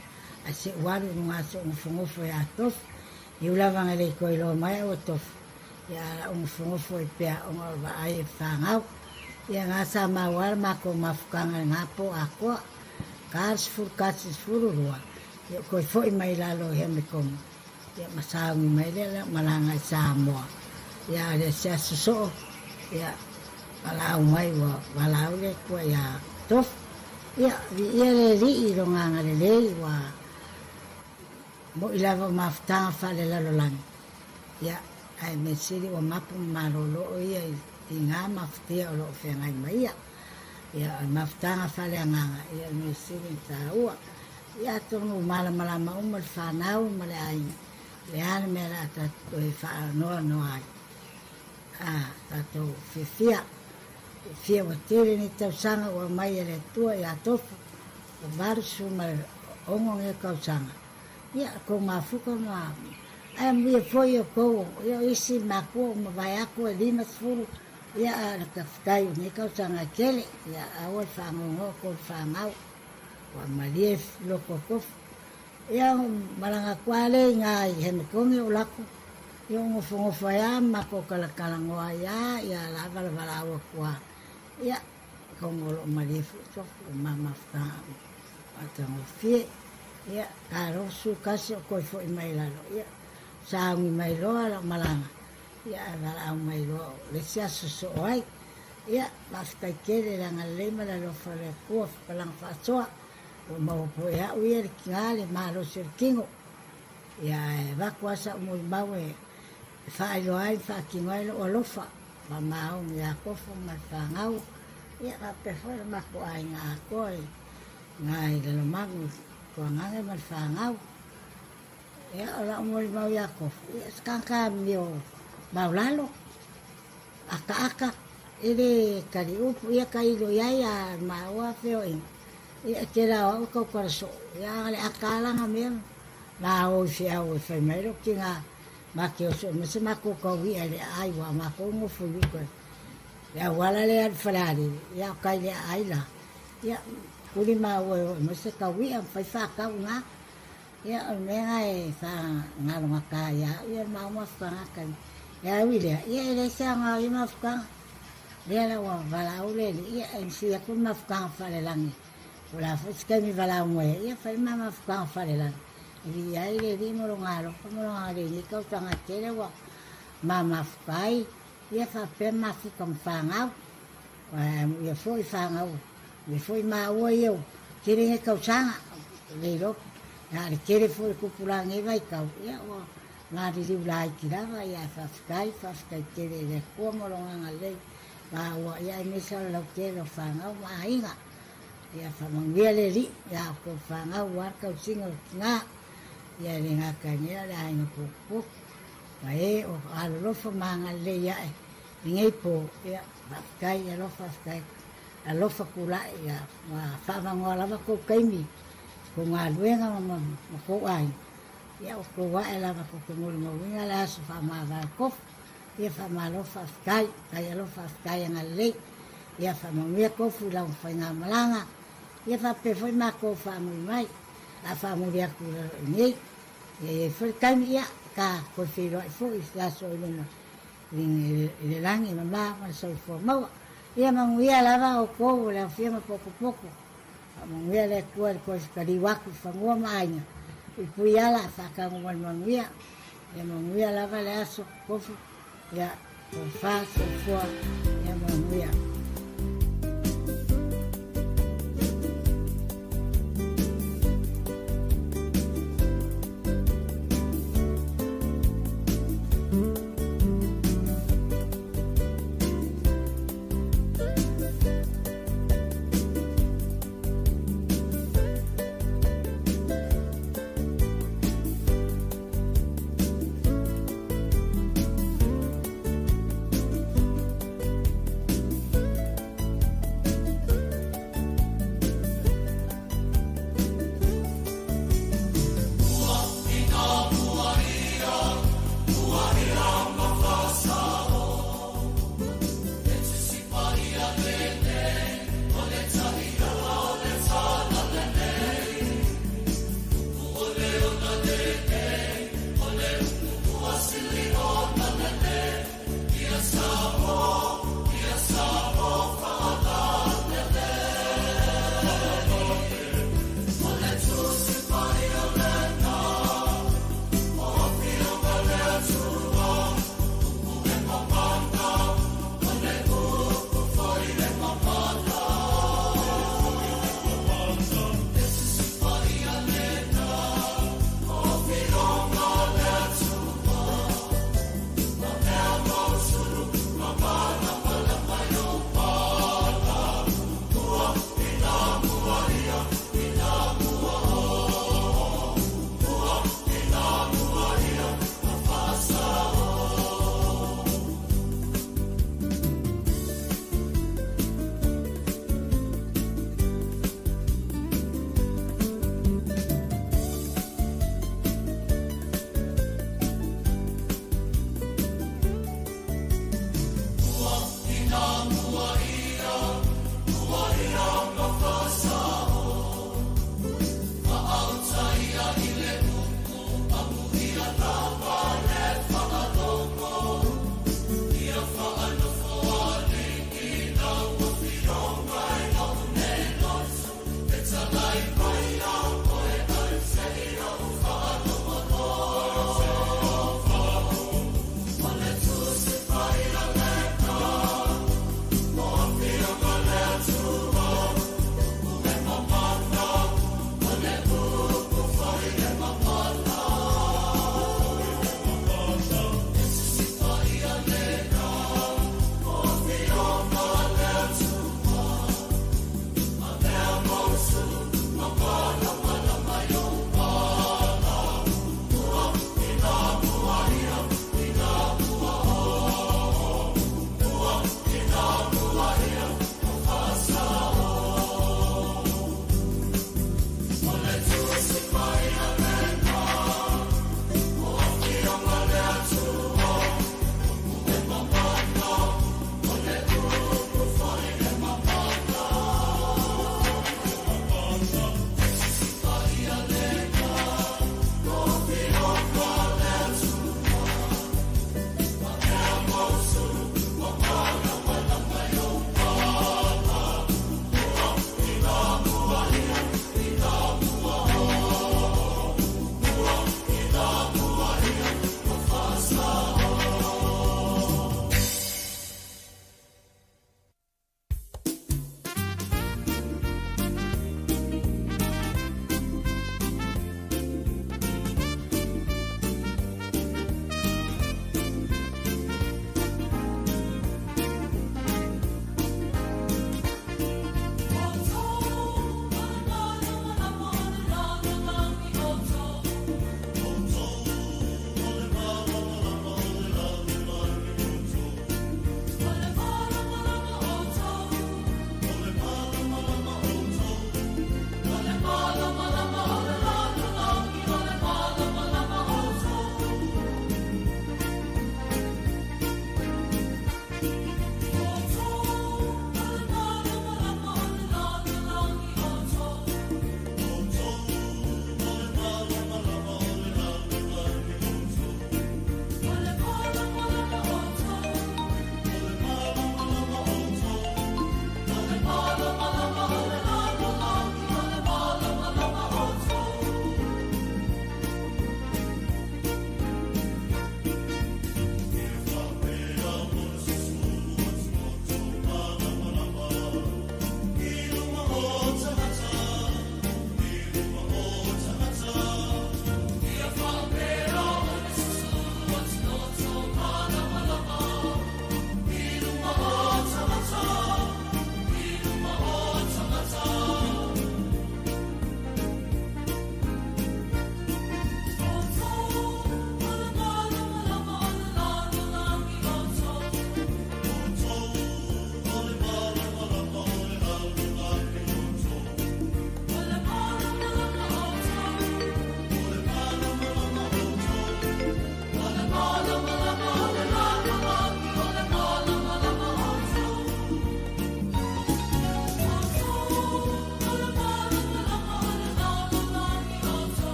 ae se i ou alu i luga se i ou nofonofo ia Tofu. Iu lava ina le toe iloa mai au e Tofu, ia a o le a ou nofonofo ai pea ona o le vaai i le fanau. Ia na sa maua lava le matou mafutaga i lena po atoa. Ta le 11 12, ia ou toe foi mai i lalo i Hamilton, ia ma sauni mai lea lau malaga i Samoa. Ia a o le asiasi soo, ia valaau mai ua valaau le Atua iā Tofu. Ia, viia le Alii i lona agalelei ua mo'i lava o mafutaga faalelalolagi, ia, ae mea sili ua mapu ma malolo o ia i ngā mafutia o lo o feagai ma ia. Ia, o le mafutaga faaleagaga, ia, o le mea sili ona taua. Ia, atonu ua malamalama uma le fanau ma le aiga, le a le mea o le a tatou toe faanoanoa ai. A tatou fiafia, fiafia ua tele nei tausaga ua aumai e le Atua iā Tofu, ua 86 nei tausaga. Ia, kou mafuta ma ae amuia foi outou, ia o isi makua ua mavae atu e 50, ia a o le tafetai o nei tausaga e tele, ia aua le faanoanoa outou i le fanau, ua malie loto o Tofu. Ia, malaga atu lava lea i ina i Hamilton o latou, ia ou nofonofo ai lava ma matou talatalanoa ai lava, ia la valavalaau atu lava, ia, atonu o lo o malie foi Tofu, o ma mafutaga matagofie. Ia, talosu tasi o toe foi mai lalo, ia, sauni mai loa lau malaga, ia, ae valaau mai loa o le isi aso soo ai. Ia, faafetai tele i le agalelei ma le alofa o le Atua, papalaga faasoa, ua maua foi e au ia le tiga le malosi o le tino. Ia, ae avatu lava sau molimau e faailoa ai ma faatino ai lou alofa, faamaoni ia Tofu ma le fanau, ia, faapea foi le matou aiga atoa i ina i Lalomanu i Tuagaga ma le fanau. Ia, o lau molimau ia Tofu, ia, o se tagata amio maulalo, akaaka, e le tali upu, ia tailo i ai a maua feoaiga, ia, e tele lava o au e tautala soo, ia, a na o le ata lava lana mea ma o i feau e fai mai lou tina ma te oso aemaise matou tau i'a i le aai aua o matou e nofo i uka i le auala lea e alu i Falealili, ia o tai i le aai la, ia tuli maua e oo mai se tau i'a ma fai faatau i ina. Ia o le mea lena e faagalogata ia au ia le maua mafutaga a taimi. Ae ui i lea, ia e leai se aoga o ia mafutaga. Lea la ua valaau le alii, ia e sui atu le mafutaga faalelagi. Po o le a foi se taimi valaau mai ai, ia fai ma mafutaga faalelagi. E viia ai le Alii ma lona alofa ma lona agalelei i lenei tausaga tele ua ma mafuta ai, ia faapea mafuta ma fanau. Ae amuia foi fanau, amuia foi maua ia ua tele nei tausaga, le iloa, a o le tele foi o le tupulaga i lenei vaitau, ia ua maliliu laiti lava, ia ae faafetai, faafetai tele i le Atua ma lona agalelei maua, ia aemaise o le lautele o fanau ma aiga. Ia faamanuia le Alii ia outou fanau aua le tausiga o le tina, ia e le gata i lea o le aiga potopoto, ma e o alolofa ma agalelei ae i lenei po, ia faafetai, alofa faafetai, alofa tulai, ia ma faavanoa lava tou taimi i tou galuega ma tou aiga, ia outou ae lava tou te molimauina le aso faamavae o tofu. Ia faamalo faafetai, tai alofa faafetai agalelei. Ia faamanuia tofu i lau faigamalaga. Ia faapea foi matou faamuli mai. A faamuli atu i lalo i nei. Ia i ai foi le taimi, ia ta toe feiloai foi i se aso i luma i le lagi e mama ma le soifua maua. Ia manuia lava outou o le aofia ma potopoto. Faamanuia le Atua i le toe taliu atu i fanua ma aiga. Puipui ala, faatago ma le manuia. Ia manuia lava le aso tofu. Ia tofa soifua. Ia manuia.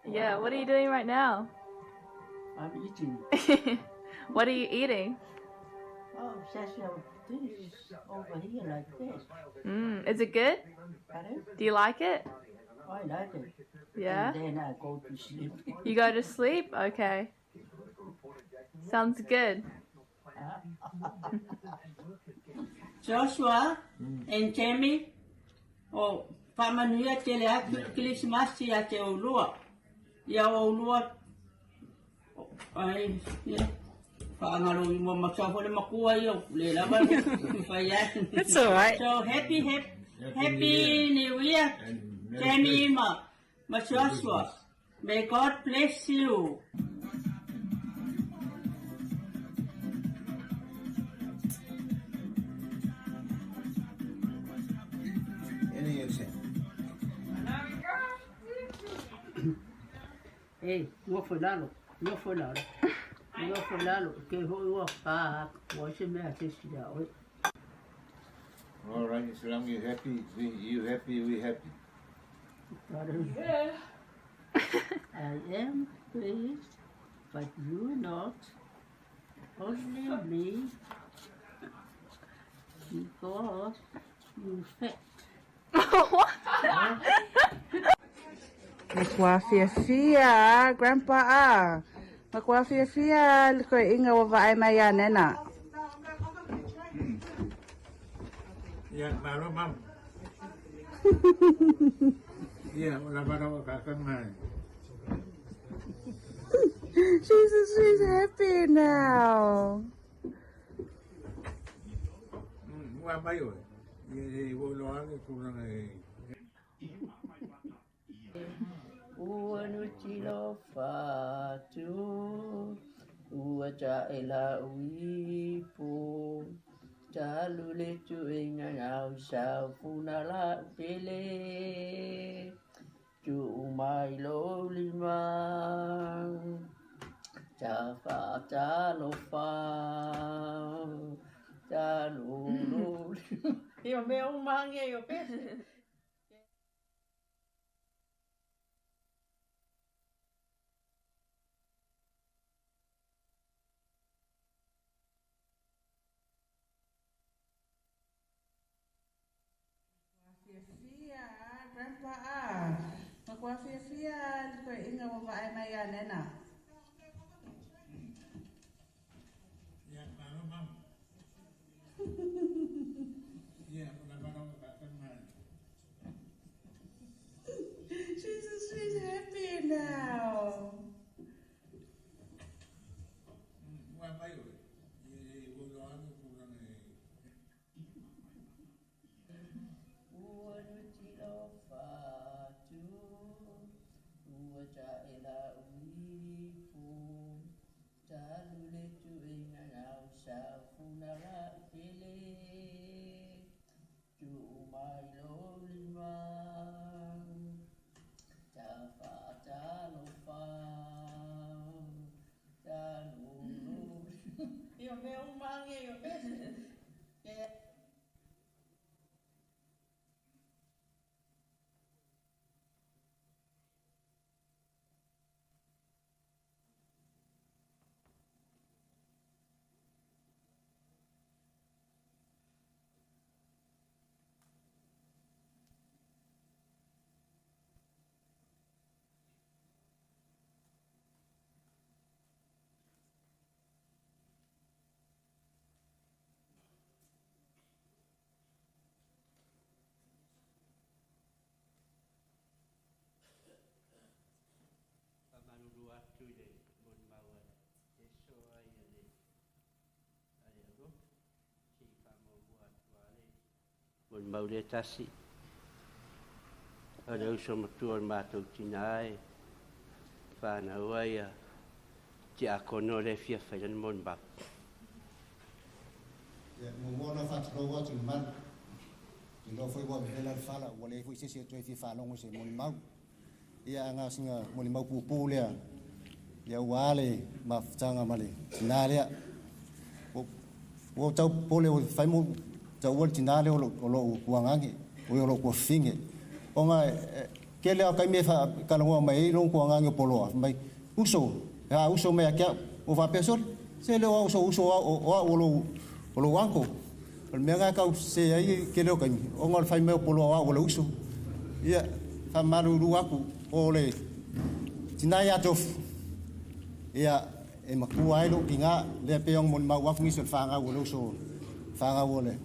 Yeah, what are you doing right now? I'm eating. What are you eating? Oh, that's this over here like this. Is it good? Pardon? Do you like it? I like it. Yeah? And then I go to sleep. You go to sleep? Okay. Sounds good. Joshua and Tammy, o whaamanuia tele atu le Kerisimasi ia te oulua. Ia oulua, ai, ia, whaangalo i mua matua fo le makua ia, le lava le whai atu. That's all right. So happy, happy, happy New Year, Tammy ma, ma Joshua. May God bless you. Ei, nofo i lalo, nofo i lalo, nofo i lalo, ke hoi ua pā, ua se mea se si ia oe. All right, as long you happy, we, you happy, we happy. Yeah. I am pleased, but you not. Only me, because you fat. What? Matua fiafia, Grandpa a. Matua fiafia le koe inga ua vaai mai ia nena. Ia, malo mam. Ia, o la vara o kakanga. She's happy now. Ua mai oe. Ia, e ua loa le tulaga e. Ua nutilo fatu, ua ta'e la uipo, talu le tuiga ngau sau funa la pele, tuu mai lo lima, ta fa'atalofa, talu lo lima. Ia mea uma agi ai o pese. Fiafia, Grandpa a. Matua fiafia le koe inga ua vaai mai ia nena. Ia, malo mam. Ia, o la vara o kakanga. She's happy now. Ua mai oe. Ia, e ua loa le tulaga e. Ua nutilo fatu, ua ta'e la uipo, talu le tuiga ngau sau funa la pele, tuu mai lo lima, ta fa'atalofa, talu lo lima. Ia mea uma agi ai o pese. Faamalulu atu i le molimau a le eso ai a le a le aulotu se'i faamuamua atu a le molimau lea tasi o le uso matua o le matou tinā e fanau ai a tiakono le fia fai lana molimau. Ia, muamua ona faatulou atu i le malu. Ou te iloa foi ua vevela le fala, ua leai foi se isi e toe fia faalogo i se molimau. Ia, ae na o sina molimau puupuu lea, ia aua le mafutaga ma le tinā lea. Ua ou tau popole ua fai mo Taua le tinā lea o lo'u tuagage, o e o lo'u tuafafine. Ona e tele lava o taimi e talanoa mai ai lou tuagage o Poloa, fai mai, Uso, e a uso mai ia te a'u. Ou faapea, Sole, se le o au o sou uso, o a'u o lou, o lou uncle. O le mea lena e tau sese ai le tele o taimi, ona o le fai mai o Poloa o a'u o le uso. Ia, faamalulu atu, o le tinā ia Tofu, ia, e matua ai lou tinā, lea pei ona molimau atu nisi o le fanau o le uso, fanau o le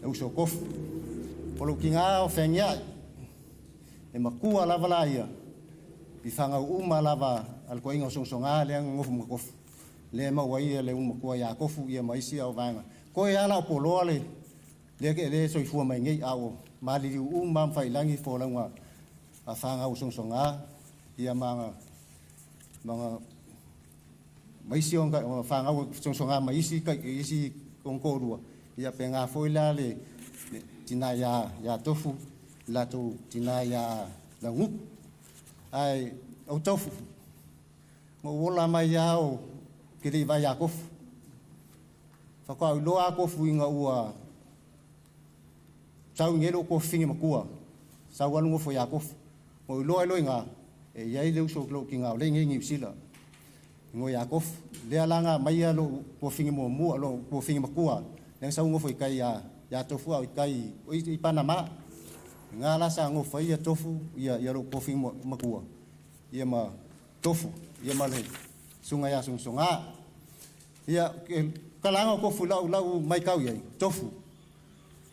uso o Tofu. O lou tinā o Feagia'i, e matua lava la ia i fanau uma lava a le toeaina o Sogasoga lea na nonofo ma Tofu, lea e maua ai le ulumatua ia Tofu ia ma isi au vaega. Toe lava la o Poloa le lea e soifua mai nei, a ua maliliu uma lava ma faiilagi folauga a fanau o Sogasoga ia ma ma ma isi o fanau sogasoga ma isi isi ona toalua, ia pena foi la le tinā ia Tofu, latou tinā ia Laugutu. Ae o Tofu, na ou ola mai lava o ke le i vaai ia Tofu. Faatoa ou iloa lava Tofu ina ua sau i nei lou tuafafine matua, sau alu nofo ia Tofu. Na ou iloa ai loa i ina, e i ai le uso o lou tinā o lea e i inei i Niu Sila, igoa ia Tofu. Lea la na aumaia lou tuafafine muamua, lou tuafafine matua, lea na sau nofo i tai ia Tofu a o i tai i Panama. I ina la sa nofo ai Tofu, ia lou tuafafine matua, ia ma Tofu, ia ma le susuga ia Sogasoga. Ia, talaga o Tofu i lau maitau i ai, Tofu,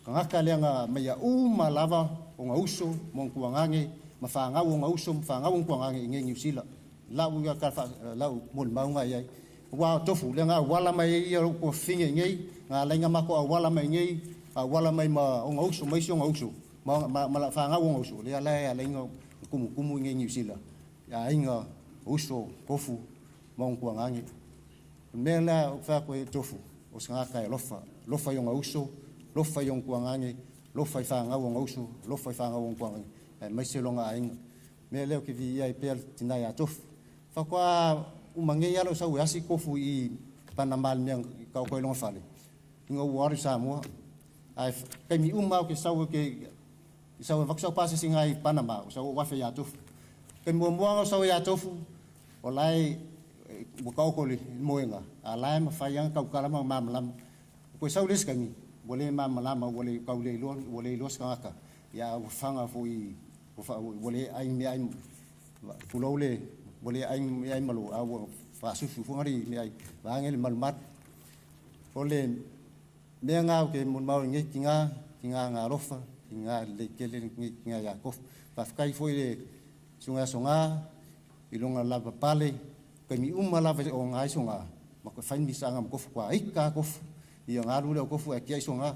tagata lea na maia uma lava ona uso ma ona tuagage ma fanau ona uso ma fanau ona tuagage i inei i Niu Sila. Lau ia tala lau molimau na i ai. Aua o Tofu, lea na auala mai ai ia lou tuafafine i inei, na ala ai ona matou auala mai i inei, auala mai ma ona uso ma isi ona uso, ma ma fanau ona uso, lea la e ala ai ona tumutumu i inei i Niu Sila, i aiga, uso, Tofu ma ona tuagage. O le mea lea ou fai atu ai Tofu, o se tagata e alofa, alofa i ona uso, alofa i ona tuagage, alofa i fanau ona uso, alofa i fanau ona tuagage, aemaise lona aiga. O le mea lea ou te viia ai pea le tinā ia Tofu. Faatoa uma nei lava lou sau e asi Tofu i Panama i le mea i taoto ai lona fale, ina ua alu i Samoa. Ae taimi uma lava ou te sau ou te sau e avatu sau pasese i Panama, ou sau ou afe ia Tofu. Taimi muamua na ou sau ai ia Tofu, o la e ua taoto i le moega, a o la e mafai lava ona tautala ma malamalama. Toe sau le isi taimi, ua le malamalama, ua le tau le iloa, ua le iloa se tagata, ia a ua faga foi, ua le ai meaai, tulou le, ua le ai meaai malo, a ua faasusu foi le meaai, vaeane le malumalu. O le mea lena ou te molimau ai nei tinā, tinā na alofa, tinā lelei tele lenei tinā ia Tofu. Faafetai foi i le Susuga ia Soga i lona lavapapale, taimi uma lava e oga ai Soga, ma toe fai ni misaaga ma Tofu, ua ita lava Tofu. Ia ona alu lea o Tofu ae tiai Soga.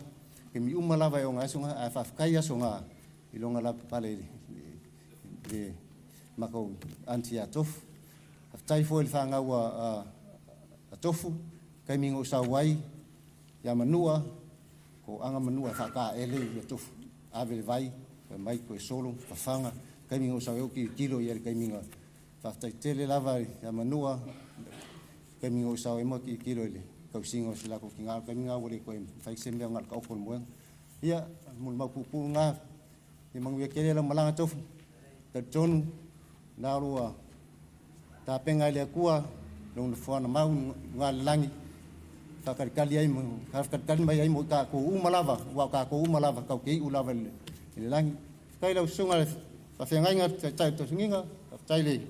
Taimi uma lava e oga ai Soga, ae faafetai ia Soga i lona lavapapale i le matou aunty ia Tofu. Faafetai foi i le fanau a Tofu, taimi na ou sau ai ia Manua, ko aga Manua e faataele ia Tofu, ave le vai, fai mai toe solo, fafaga, taimi na ou sau ai ou tilotilo i ai i le taimi na faafetai tele lava ia Manua, taimi na ou sau ai ma tilotilo i le tausiga o si latou tinā, o le taimi lena ua le toe mafai se mea na o le taoto o le moega. Ia, molimau puupuu lena, ia manuia tele lau malaga Tofu, talitonu, na ua tapena e le Atua lou nofoaga mau i luga le lagi, faatalitali ai faatalitali mai ai mo i tatou uma lava, aua o tatou uma lava tatou te iu lava i le lagi. Faafetai i lau susuga i le faafeagaiga le taitai o le tausagiga, faafetai i le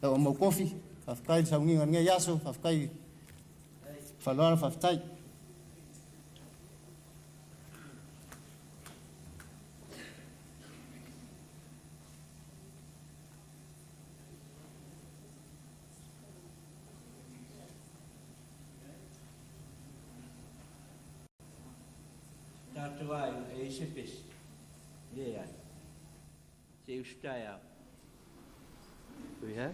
lau aumau kofi, faafetai i le sauniga i lenei aso, faafetai faaaloalo, faafetai. Tatou aiga, e i ai se pese? Leai. Se i usitai au. Do we have?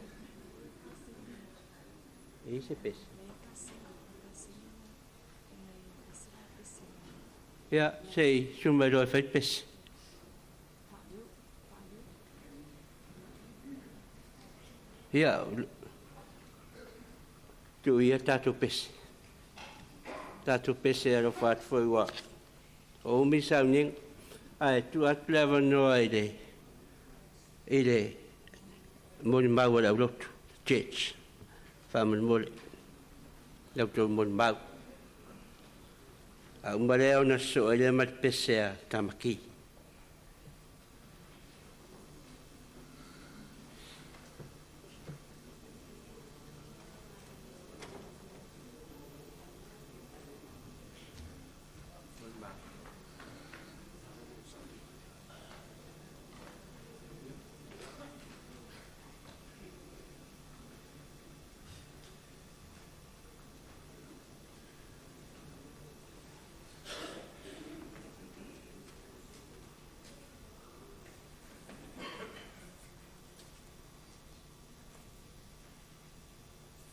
E i ai se pese? Ia, se i susu mai loa e fai le pese. Ia, tuu ia tatou pese. Tatou pese e alofa atu foi ua O umi sauniga, ae tuu atu le avanoa i le i le molimau a le aulotu, church. Faamolemole la outou molimau. A uma lea ona sosoo ai lea ma le pese a Tamaki.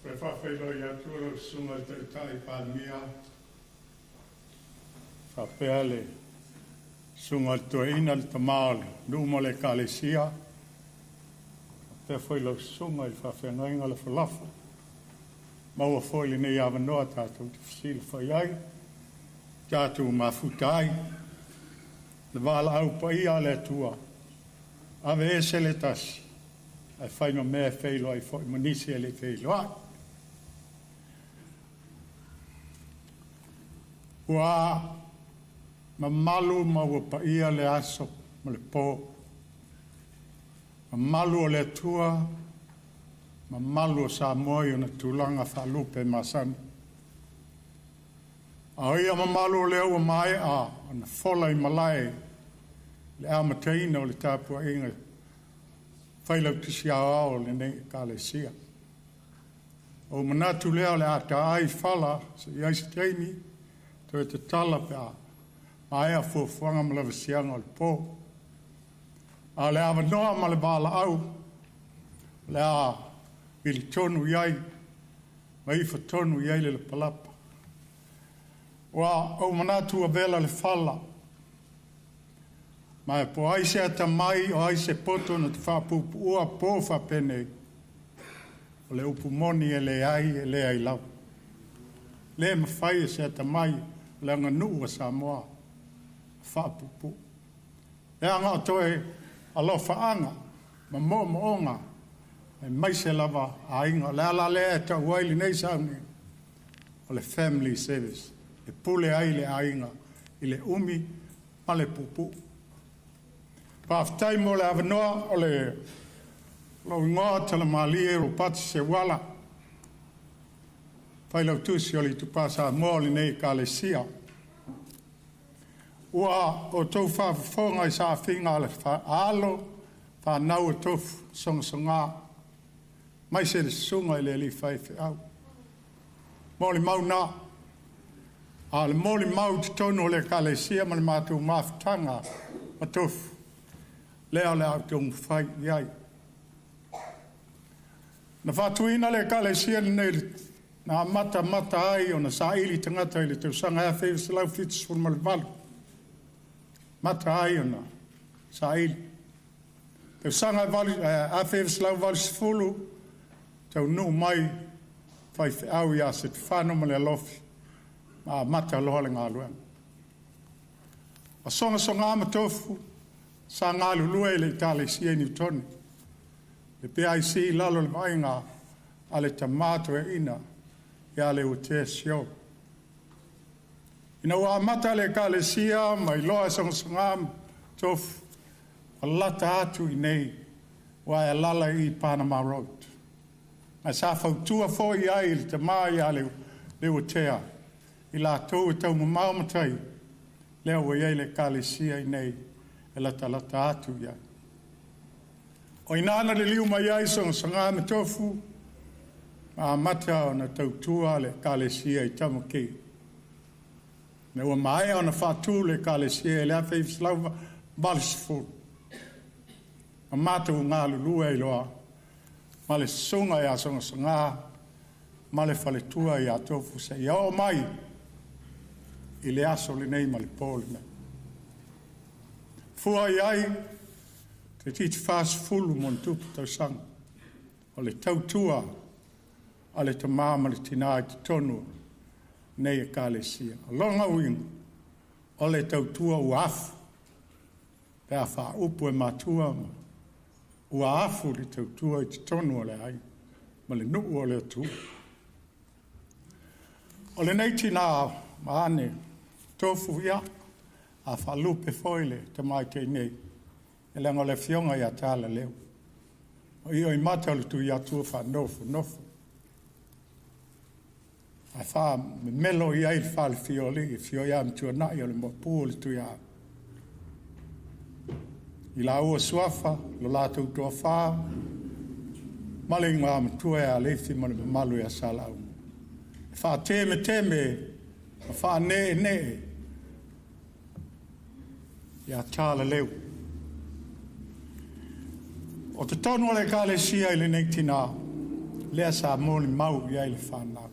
E faafeiloai atu lau Susuga i le Taitai Palemia, faapea le Susuga i le Toeaina, le Tama o le nuu ma le Ekalesia, faapea foi lau Susuga i le Faafeagaiga Lafolafo. Maua foi lenei avanoa tatou te fesilafai ai, tatou mafuta ai, le valaau paia a le Atua, aveese le tasi, ae fai ma mea e feiloai foi ma nisi e le i feiloai. Ua mamalu ma ua paia le aso ma le po. Mamalu o le Atua, mamalu o Samoa i ona tulaga faalupe masani. A o ia mamalu o lea ua maea ona fola i malae le amataina o le tapuaiga Failautusi Aoao o lenei Ekalesia. Ou manatu lea o le a taai fala se i ai se taimi toe tatala pe a maea fuafuaga ma lavasiaga o le po. A o le avanoa ma le valaau o le a vili tonu i ai ma ifo tonu i ai le lapalapa. Ua ou manatu ua vela le fala, ma e po o ai se atamai, o ai se poto na te faapuupuua po faapenei, o le upu moni e leai, e leai lava. Le mafai e se atamai o le aganuu a Samoa ona faapuupuu. Leaga o toe alofaaga ma moomooga aemaise lava aiga. O le ala lea e tau ai lenei sauniga o le family service, e pule ai le aiga i le umi ma le puupuu. Faafetai mo le avanoa. O le lou igoa Talamalie Ropati Seuala, Failautusi o le Itupa Samoa o lenei Ekalesia. Ua outou faafofoga i saafiga a alo fanau o tofu sogasoga, aemaise le susuga i le alii faifeau. Molimau na, a o le molimau i totonu o le Ekalesia ma le matou mafutaga ma tofu, lea o le a ou taumafai i ai. Na faatuina le Ekalesia lenei na amatamata ai ona saili tagata i le tausaga 1978, mata ai ona saili. Tausaga 1980, taunuu mai faifeau ia Setefano ma le Alofi, ma amata loa le galuega. O sogasoga ma tofu sa galulue i le Ekalesia i Newtoni, le PIC i lalo o le vaaiga a le tama toeaina ia Leuatea Sio. Ina ua amata le Ekalesia ma iloa e sogasoga ma tofu, ua lata atu i inei, ua e alaala i Panama Road. Ma sa fautua foi ai i le tama ia Leuatea, i latou e taumamao ma tai, lea ua i ai le Ekalesia i inei e latalata atu i ai. O i ina na liliu mai ai sogasoga ma tofu, ma amata ona tautua le Ekalesia i Tamaki. Ina ua maea ona faatu le Ekalesia i le 1980, ma matou galulue ai loa ma le susuga ia Sogasoga ma le faletua ia Tofu seia oo mai i le aso lenei ma le po lenei. Fua i ai toeitiiti 40+ tausaga o le tautua a le tama ma le tina i totonu o lenei Ekalesia. O lona uiga, O le tautua ua afu, pe a faaupu e matua ma ua afu le tautua i totonu o le aiga ma le nuu o le Atua. O lenei tinā ma ane tofu ia, a faalupe foi le tamaitai nei, e leaga o le afioga ia Talaleu. O ia i mata o le Tuiatua faanofonofo. Ae faamemelo i ai le falefia o alii, afio ia Matuanai o le Maopu o le Tuia. I laua suafa, lo latou toafa, ma le igoa matua ia Leifi ma le mamalu ia Salauga. E faatemeteme ma faaneenee ia Talaleu. O totonu o le ekalesia i lenei tinā, lea sa molimau i ai le fanau.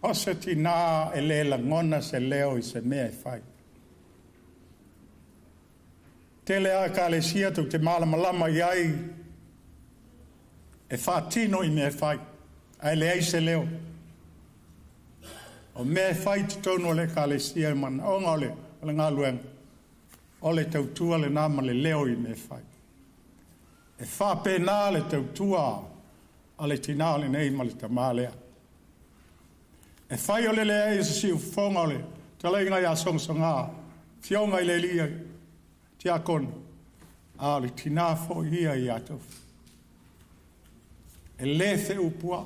O se tinā e le lagona se leo i se mea e fai. Tele a ekalesia tou te malamalama i ai e faatino i mea e fai, ae leai se leo. O mea e fai i totonu o le ekalesia e manaoga o le galuega, o le tautua lena ma le leo i mea e fai. E faapena le tautua a le tinā lenei ma le tamā lea. E fai o le leai o se siufofoga o le talaiga ia sogasoga, fioga i le alii tiakono, a o le tinā foi ia ia Tofu. E le feupua,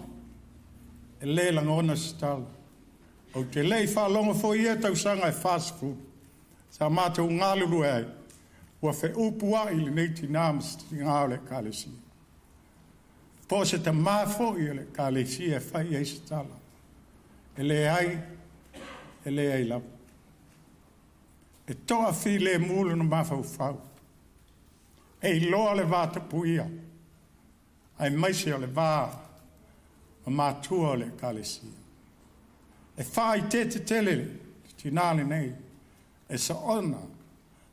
e le lagona se tala. Ou te le i faalogo foi ia tausaga e 40, sa matou galulue ai, ua feupuai lenei tinā ma se tinā o le ekalesia. Po o se tamā foi o le ekalesia e fai ai se tala. E leai, e leai lava. E toafilemu lona mafaufau. E iloa le vatapuia, aemaise o le va ma matua o le ekalesia. E faaeteete tele le tinā lenei, e soona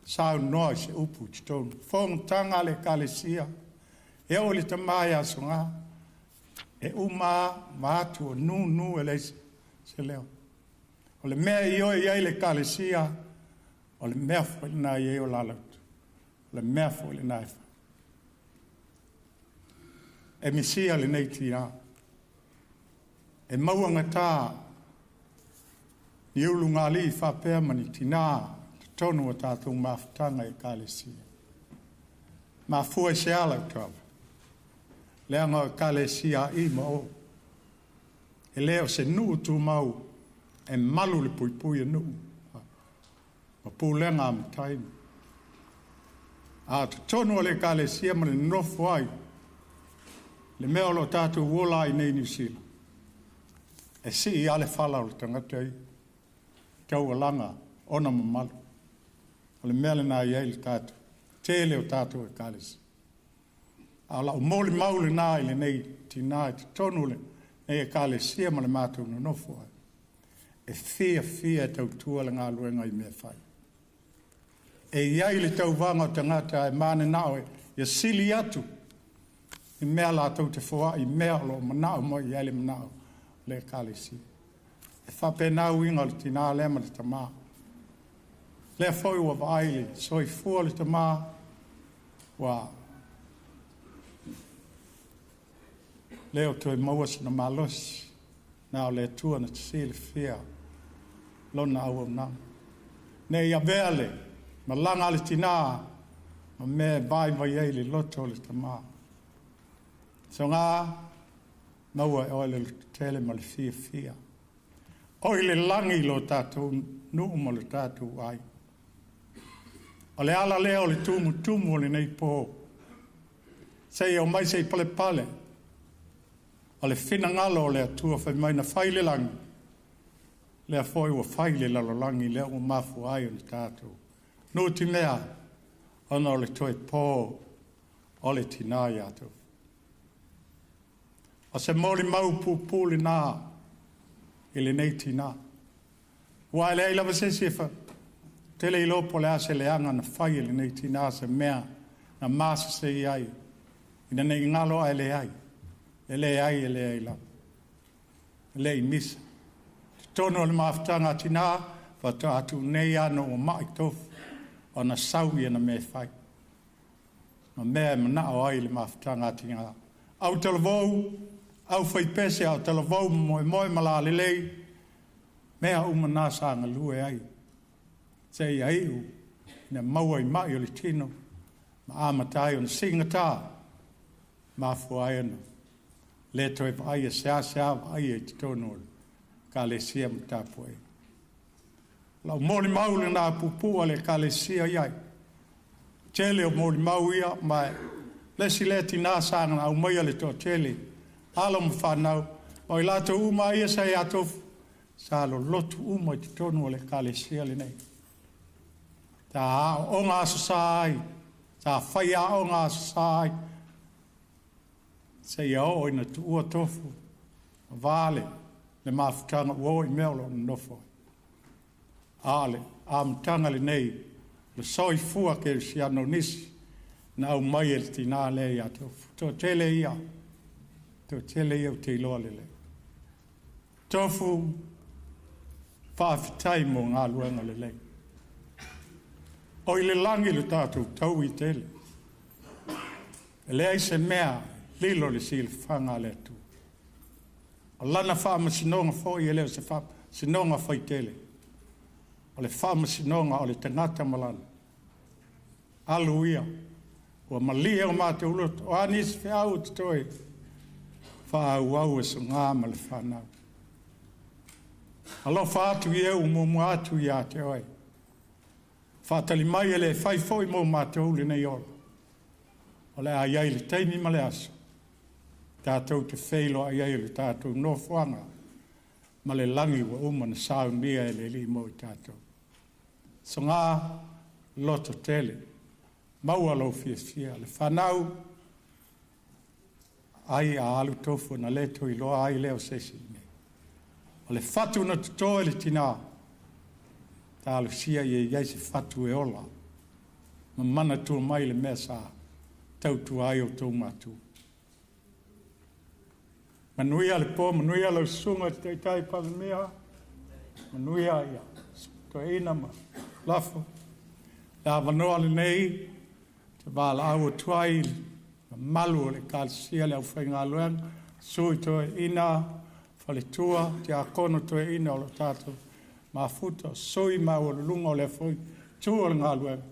saunoa i se upu i totonu. Fonotaga a le ekalesia, e oo i le tamā ia Soga, e uma ma atu o nūnū e leai se leo. O le mea e ioe i ai le ekalesia, o le mea foi lena e i ai o la lautu. O le mea foi lena e fai. E misia lenei tinā. E mauagata ni ulugalii faapea ma ni tinā totonu o tatou mafutaga i ekalesia. Mafua i se ala utaava. Leaga o ekalesia a i ma o. E le o se nuu tumau e malu le puipui o nuu. Ma pulega a matai. A totonu o le ekalesia ma le nofo ai, le mea o lo tatou ola ai nei Niu Sila, e sii lava le fala o le tagata ia, taualaga ona mamalu. O le mea lena e i ai le tatou, tele o tatou ekalesia. A o lau molimau lena i lenei tinā i totonu o lenei ekalesia ma le matou nonofo ai. E fiafia e tautua le galuega i mea e fai. E i ai le tauvaga o tagata e mananao e ia sili atu i mea latou te foai, i mea o lo o manao mai i ai le manao o le ekalesia. E faapena uiga o le tinā lea ma le tamā. Lea foi ua vaai le soifua o le tamā, ua le o toe maua sona malosi, na o le Atua na te silafia lona auaunaga. Ne i avea le malaga a le tinā ma mea e vaivai ai le loto o le tamā. Soga, maua e oe le lototele ma le fiafia. O i le lagi lo tatou nuu ma le tatou aiga. O le ala lea o le tumutumu o lenei pō. Seia omai se i palepale. O le finagalo o le Atua fai mai na fai le lagi, lea foi ua fai le lalolagi, lea ua mafua ai ona tatou nutimea ona o le toe pō o le tinā ia Tofu. O se molimau puupuu lena i lenei tinā. Ua e leai lava se isi e tele iloa po o le a se leaga na fai e lenei tinā, se mea na masese ai ina nei galo, ae leai. E leai, e leai lava. E le i misa. Totonu o le mafutaga a tinā, Faatoa atu nei lava ina ua ma'i Tofu ona sau i ana mea e fai, ma mea e mana'o ai i le mafutaga a tinā. Au talavou, au faipese, au talavou ma moemoe ma lalelei, mea uma na sa galue ai, seia iu ina maua i ma'i o le tino, ma amata ai ona sigatā, mafua ai ona le toe vaaia seasea vaaia i totonu o le ekalesia ma tapuaiga. Lau molimau lenā puupuu a le ekalesia i ai. Tele o molimau ia, ma le isi lea tinā sa na aumaia le toatele, alo ma fanau, ma o i latou uma ia sa ia Tofu, sa lolotu uma i totonu o le ekalesia lenei. Sa aooga aso sa ai, sa fai aoga aso sa ai, seia oo ina tuua Tofu, ma vale le mafutaga ua oo i mea o lo o nonofo ai. A o le amataga lenei, le soifua kerisiano o nisi na aumai e le tinā lea ia Tofu. Toatele ia, toatele ia ou te iloa lelei. Tofu, faafetai mo galuega lelei. O i le lagi le tatou taui tele. E leai se mea lilo le silafaga a le Atua. O lana faamasinoga foi e le o se faamasinoga faitele. O le faamasinoga o le tagata ma lana alu ia. Ua malie o matou loto. O a nisi feau o totoe, faaauau e soga ma le fanau. Alofa atu i e ua muamua atu ia te oe. Faatali mai e le fai foi mo matou lenei ola. O le a i ai le taimi ma le aso, tatou te feiloai ai o le tatou nofoaga ma le lagi ua uma na saunia e le Alii mo i tatou. Soga loto tele, maua lou fiafia, le fanau, ai a alu Tofu na le toe iloa ai lea o se isi nei. O le fatu na toto e le tinā, talosia ia i ai se fatu e ola, ma manatua mai le mea sa tautua ai outou matua. Manuia le po, manuia lau susuga i le Taitai Palemia, manuia ia toeaina ma lafo. Le avanoa lenei, te valaau atu ai i le mamalu o le ekalesia, le aufaigaluega, sui toeaina, faletua, tiakono toeaina o lo tatou mafuta, sui maualuluga o lea foi itu o le galuega.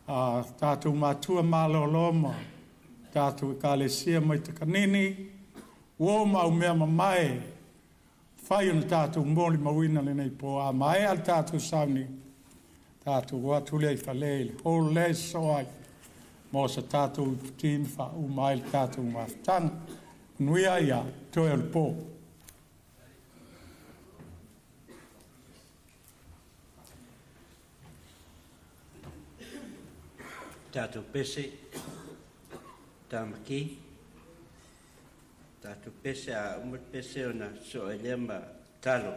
A tatou matua malolo ma tatou ekalesia mai Takanini, uo ma au mea mamae, fai ona tatou molimauina lenei po. A maea le tatou sauni, tatou o atu lea i fale i le hall lea e sosoo ai, mo sa tatou iputi ma faauma ai le tatou mafutaga. Manuia ia toe o le po. Tatou pese, tamaki, tatou pese a uma le pese ona sosoo ai lea ma talo.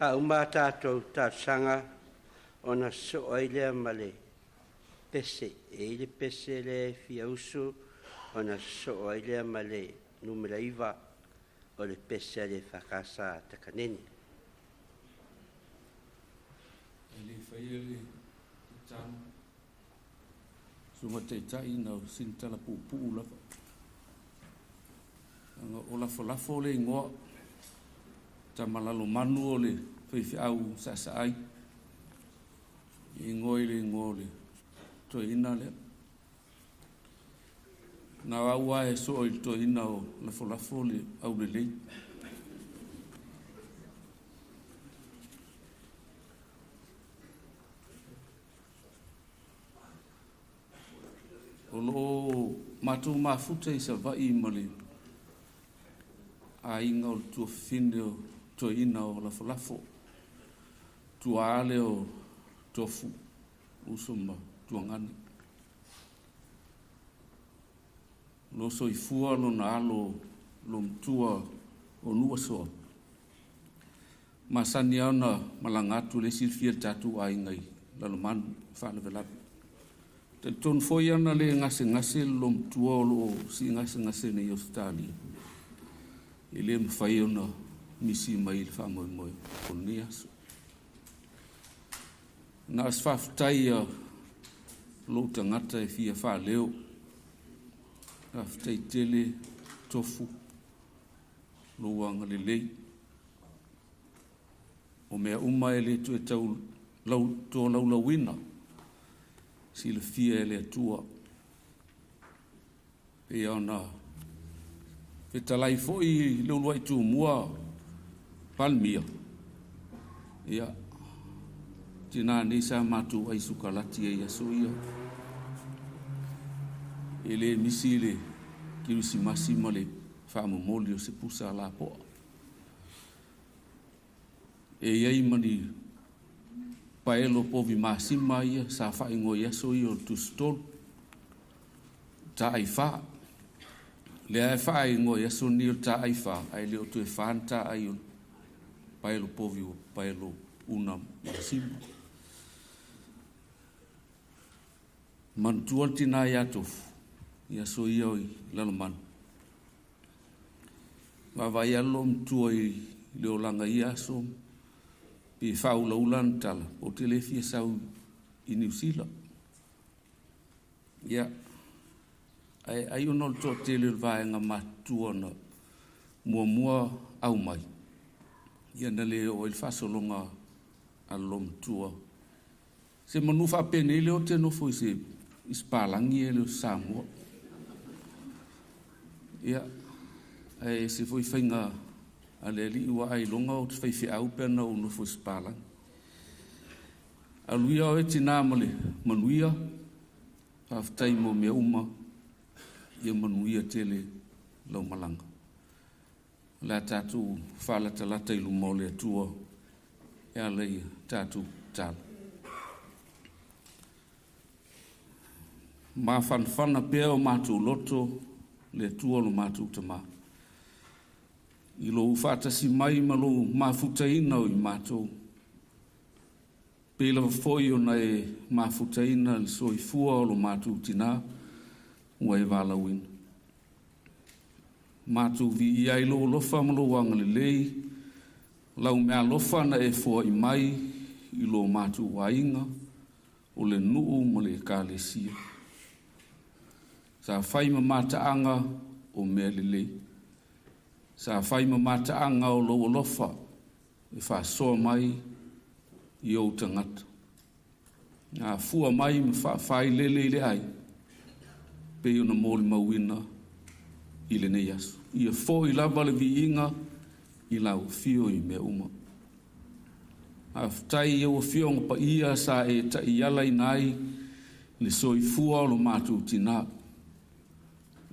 Faauma a tatou talosaga ona sosoo ai lea ma le pese. E i ai le pese lea e fia usu ona sosoo ai lea ma le numera 9 o le pese a le EFKS a Takanini. E le faia le tatalo, Susuga Taitai na o sina tala puupuu lava. Leaga o Lafolafo le igoa, tama Lalomanu o le faifeau saasaai, e igoa i le igoa o le toeaina lea. Na o au lava e soa i le toeaina o Lafolafo le aulelei. O lo o matou mafuta i Savaii ma le aiga o le tuafafine o toeaina o Lafolafo, tuaale o Tofu, uso ma tuagane. O lo o soifua lona alo lo matua o Nuasoa. Masani lava ona malaga atu le silafia i le tatou aiga i Lalomanu i faalavelave. Talitonu foi ana le gasegase le loomatua o lo o siigasegase nei i Ausetalia, e le mafai ona misi mai i le faamoemoe o lenei aso. Na o se faafetai a lou tagata e fia faaleo. Faafetai tele Tofu lou agalelei. O mea uma e le toe tau lau, tolaulauina, silafia e le Atua. Pei ona fetalai foi i le uluai tumua Palemia, ia, tinā nei sa matou ai sukalati ai aso ia. E le misi le kerisimasi ma le faamomoli o se pusa lapoa. E i ai ma ni paelo povi masima ia sa faaigoa i aso ia o le Tusi Tolu, taai fa. Lea e faaigoa i aso nei o le taai fa, ae le o toe fa ni taai o le paelo povi ua paelo una masima. Manatua le tinā ia Tofu i aso ia o i Lalomanu. Vaavaai lava le loomatua i le olaga i ia aso, pe faaulaula ana tala, ou te le fia sau i Niu Sila. Ia, ae ai ona o le toatele o le vaega matutua na muamua aumai, ia na le oo ai le faasologa a le loomatua. Se manu faapenei lea ou te nofo i se i se palagi e le o se Samoa. Ia, ae ese foi faiga a le alii ua ailoga ou te faifeau pe ana ou nofo i se palagi. Alu ia oe tinā ma le manuia, faafetai mo mea uma, ia manuia tele lau malaga. O le a tatou faalatalata i luma o le Atua e ala i a tatou tatalo. Mafanafana pea o matou loto le Atua lo matou Tamā, i lou faatasi mai ma lou mafutaina o i matou, pei lava foi ona e mafutaina le soifua o lo matou tinā ua e valaauina. Matou viia ai lou alofa ma lou agalelei, lau meaalofa na e foai mai i lo matou aiga, o le nuu ma le ekalesia. Sa fai ma mataaga o mea lelei. Sa fai ma mataaga o lou alofa e faasoa mai i ou tagata. Afua mai ma faafailele i le ai, pei ona molimauina i lenei aso. Ia foi lava le viiga i lau afio i mea uma. Faafetai i au Afioga Paia sa e taialaina ai le soifua o lo matou tinā.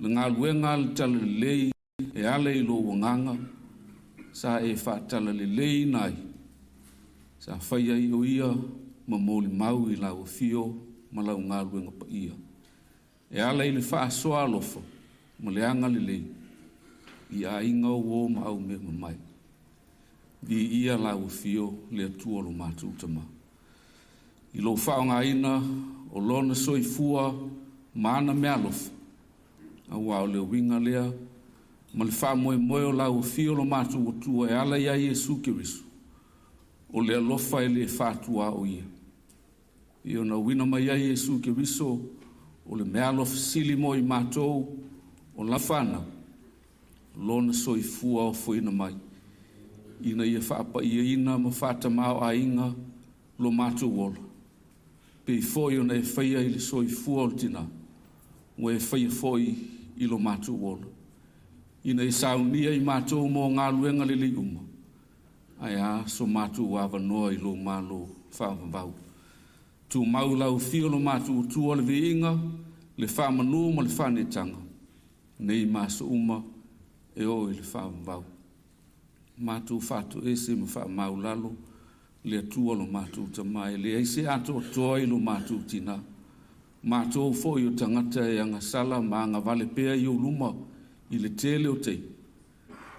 Le galuega a le talalelei e ala i lou agaga sa e faatalaleleiina ai, sa fai ai o ia ma molimau i lau afio ma lau galuega paia, e ala i le faasoa alofa ma le agalelei i aiga o uo ma aumea mamae. Viia lau Afio le Atua lo matou Tama. I lou faaaogaina o Lona soifua ma ana meaalofa, auā o le uiga lea ma le faamoemoe o lau Afio lo matou Atua e ala ia Iesu Keriso, o le alofa e le faatuaoia. E pei ona auina mai ai Iesu Keriso o le meaalofa sili mo i matou o lana fanau, Lona soifua ofoina mai, ina ia faapaiaina ma faatamaoaiga lo matou ola, pei foi ona e faia i le soifua o le tinā, ua e faia foi i lo matou ola, ina ia saunia i matou mo galuega lelei uma, ae a so matou avanoa i lou Malo faavavau. Tumau lau Afio lo matou Atua le viiga, le faamanu ma le faaneetaga, nei ma aso uma e oo i le faavavau. Matou faatoese ma faamaulalo le Atua lo matou Tama, e leai se atoatoa i lo matou tinā. Matou foi o tagata e agasala ma agavale pea i ou luma i le tele o taimi,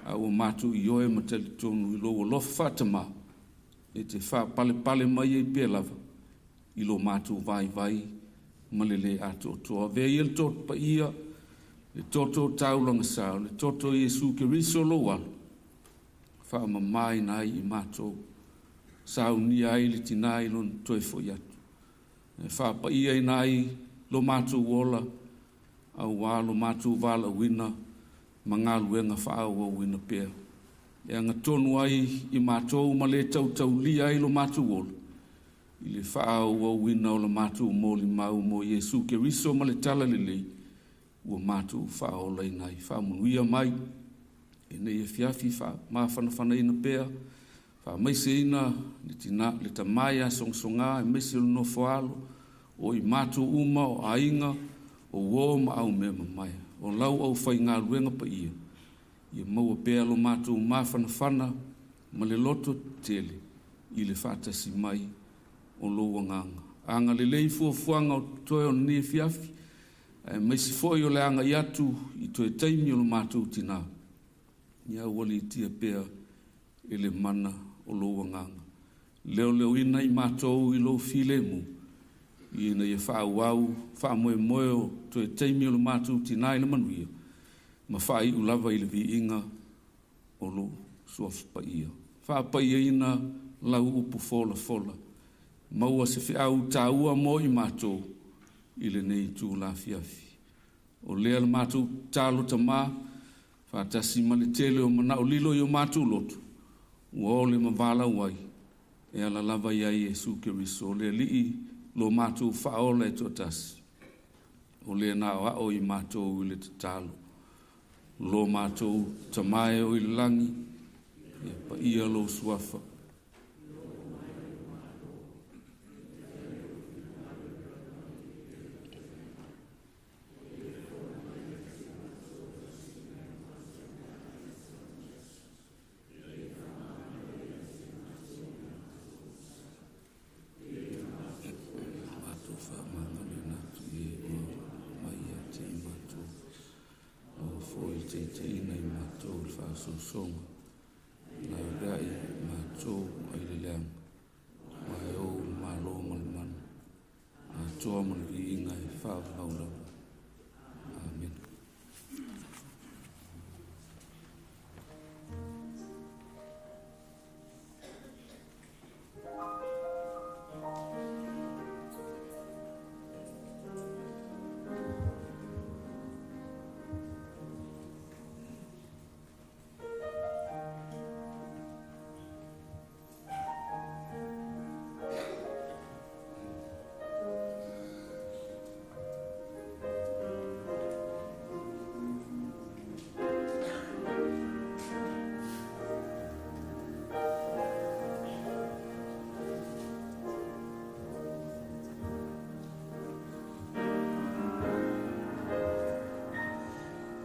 a ua matou ioe ma talitonu i lou alofa faatamā e te faapalepale mai ai pea lava i lo matou vaivai ma le lē atoatoa. Avea ia le Toto Paia, le Toto taulagasa, o le Toto o Iesu Keriso lou Alo, faamamāina ai i matou, saunia ai le tinā i lona toe fo'i atu, e faapaiaina ai lo matou ola auā lo matou valaauina ma galuega faaauauina pea, e agatonu ai i matou ma lē tautaulia ai lo matou ola i le faaauauina o la matou molimau mo Iesu Keriso ma le Talalelei ua matou faaolaina ai. Faamanuia mai lenei afiafi, faamafanafanaina pea, faamaiseina le tina le tama ia Sogasoga aemaise o le nofo a alo, o i matou uma o aiga, o uo ma aumeamamae, o lau aufaigaluega paia, ia maua pea lo matou mafanafana ma le loto tetele i le faatasi mai o lou Agaga. Agalelei fuafuaga o totoe o lenei afiafi, aemaise foi o le agai atu i toe taimi o lo matou tinā, ia aualiitia pea e le mana o lou Agaga. Leoleoina i matou i lou filemu, ina ia faaauau faamoemoe o toe taimi o lo matou tinā i le manuia, ma faaiu lava i le viiga o lou Suafa Paia. Faapaiaina lau upu folafola, maua se feau taua mo i matou i lenei itula afiafi. O lea le matou tatalo Tama, faatasi ma le tele o manao lilo i o matou loto, ua ole ma valaau ai, e ala lava ia Iesu Keriso, o le Alii lo matou faaola e toatasi, o le na aoao i matou i le tatalo. Lo matou Tama e o i le lagi, ia paia lou suafa. Matou faamagaloina atu i e ua mai ia te i matou. Aua foi le taitaiina i matou i le faaosoosoga, laveai matou ai le leaga, aua e ou le Malo ma le mana, atoa ma le viiga e faavavau lava. Amene.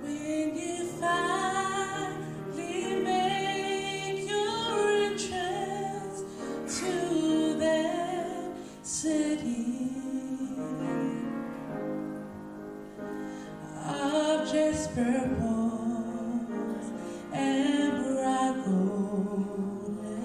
When you finally make your entrance to that city of jasper walls and bright golden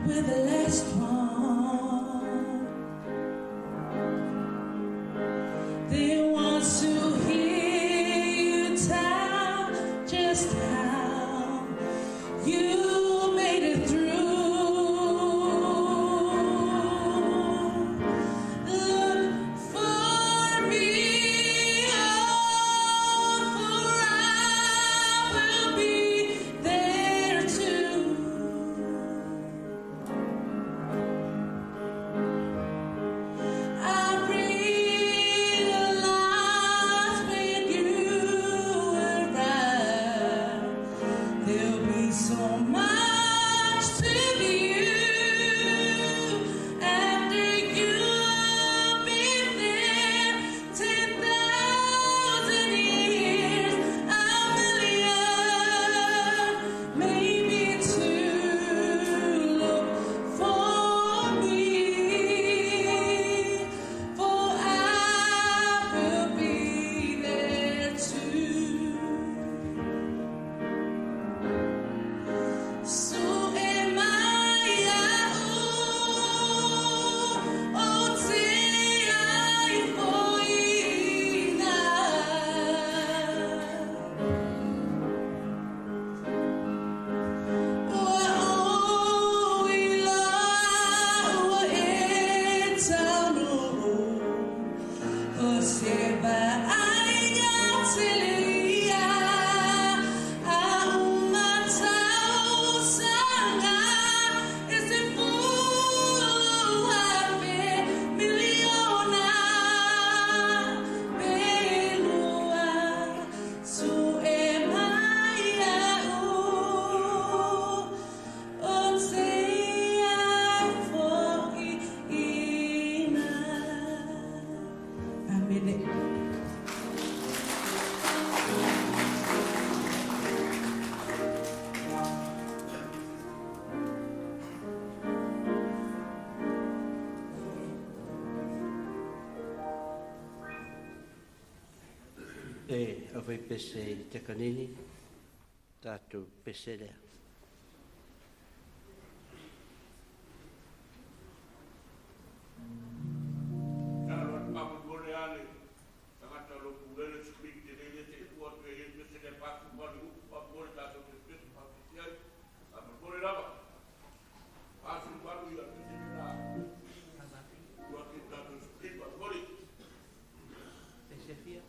with the last one. They want to hear you tell just how you made it through. Look for me, oh, for I will be there too. I realize when you arrive, there'll be so much to view after you've been there 10,000 years, a million, maybe two. Look for me, for I will be there too. So am I, oh, te ai foina. Ua oi la ua e taunu o se vaaiga tele ia a uma tausaga e 10,000 miliona pe lua. Su e mai a'u o te ai fo'iina. Amene. E au pese i Takanini, tātou pese lea. Pese fia.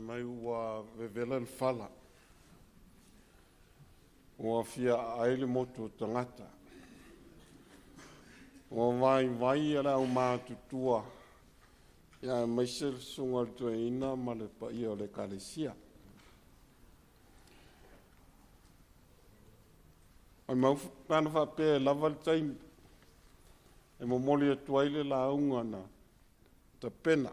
Mai ua vevela le fala. Ua fia ai le motu o tagata. Ua vaivai e le aumatutua ia aemaise le susuga i le toeaina ma le paia o le Ekalesia. Maimau pe ana faapea e lava le taimi e momoli atu ai le lauga na tapena.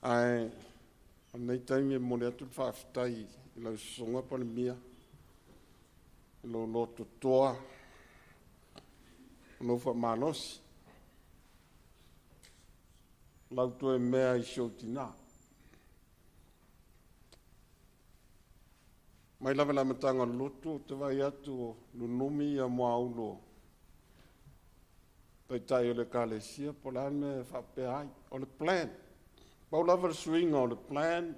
Ae o lenei taimi e momoli atu le faafetai i lau susuga Palemia i lou lototoa, lou faamalosi, lau toe mea i si ou tinā. Mai lava i le amataga o le lotu ou te vaai atu o nunumi ia muaulu o Taitai o le Ekalesia po o le a le mea e faapea ai. O le plan. Pau lava le suiga o le plan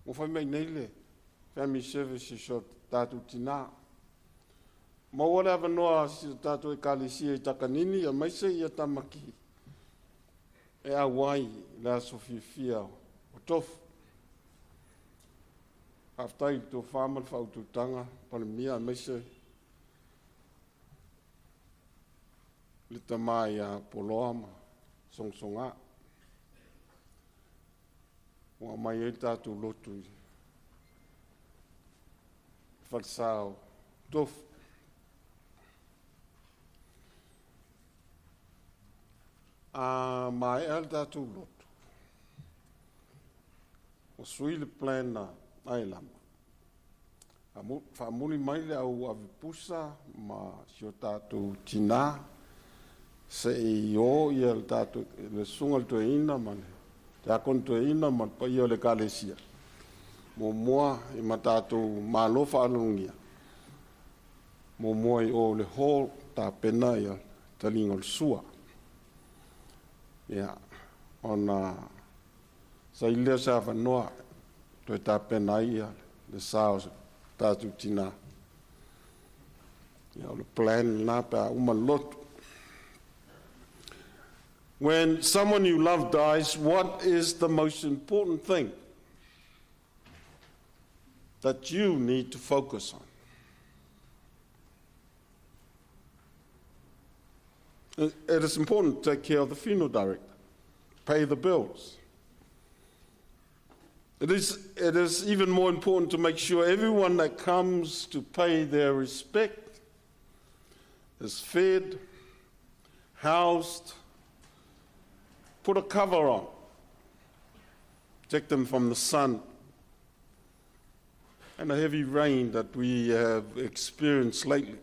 ua fai mai nei le family services o tatou tinā. Maua le avanoa si o tatou Ekalesia i Takanini aemaise ia Tamaki e auai i le aso fiafia o Tofu. Faafetai i le tofa ma le faautautaga Palemia aemaise le tama ia Poloa ma Sogasoga ua aumai ai le tatou lotu i le falesa o Tofu. A maea le tatou lotu, ua sui le plan a Ailama, faamuli mai le au avepusa ma si o tatou tinā se i o ia le tatou le susuga i le toeaina ma le tiakono toeaina ma le paia o le Ekalesia muamua i ma tatou malo faalogogia muamua i o le hall tapena ia taliga o le sua. Ia, ona saili lea o se avanoa toe tapena ai ia le sa o tatou tinā. Ia, o le plan lena pe a uma le lotu. When someone you love dies, what is the most important thing that you need to focus on? It is important to take care of the funeral director, pay the bills. It is even more important to make sure everyone that comes to pay their respect is fed, housed, put a cover on, protect them from the sun and the heavy rain that we have experienced lately.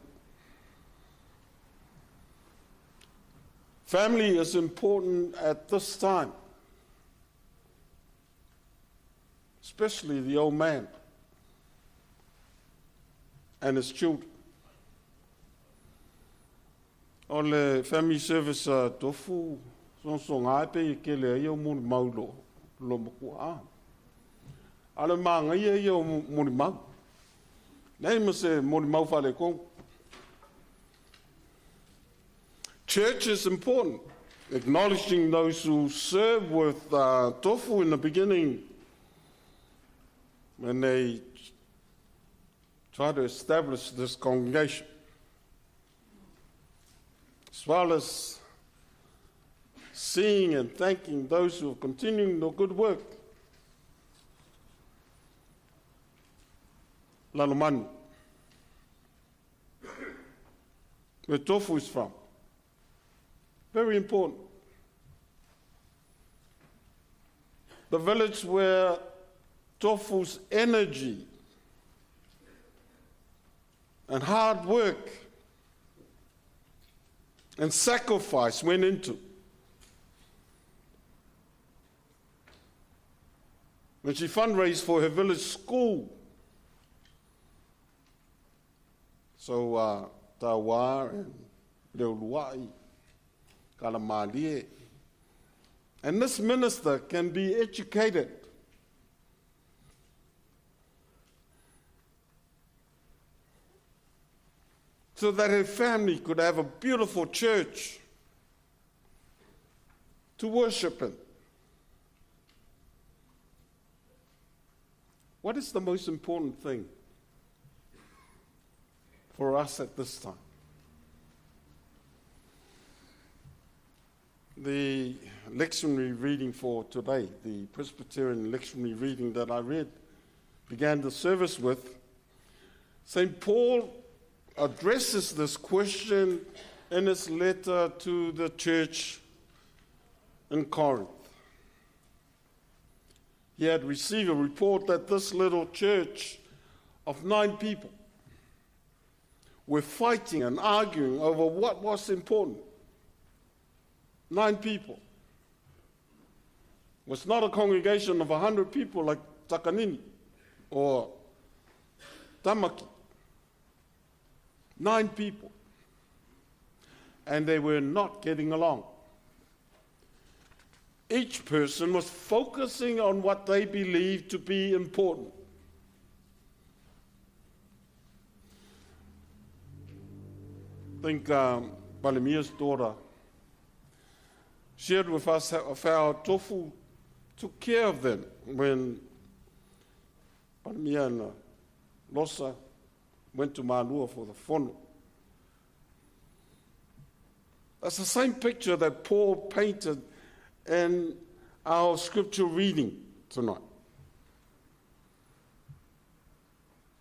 Family is important at this time, especially the old man and his children. O le family service a Tofu sogasoga e pei e kele ai au molimau i lo matua a. A o le manaia ia o molimau. Leai ma se molimau faaletonu. Church is important. Acknowledging those who serve with Tofu in the beginning when they try to establish this congregation, as well as seeing and thanking those who are continuing the good work. Lalomanu, where Tofu is from. Very important. The village where Tofu's energy and hard work and sacrifice went into. When she fundraised for her village school. So Tawa and Leuluai, Kalamalie. And this minister can be educated. So that her family could have a beautiful church to worship in. What is the most important thing for us at this time? The lectionary reading for today, the Presbyterian lectionary reading that I read, began the service with, St. Paul addresses this question in his letter to the church in Corinth. He had received a report that this little church of 9 people were fighting and arguing over what was important. 9 people. It was not a congregation of 100 people like Takanini or Tamaki. 9 people. And they were not getting along. Each person was focusing on what they believed to be important. I think Palemia's daughter shared with us how Tofu took care of them when Palemia and Losa went to Malua for the fono. That's the same picture that Paul painted in our scripture reading tonight.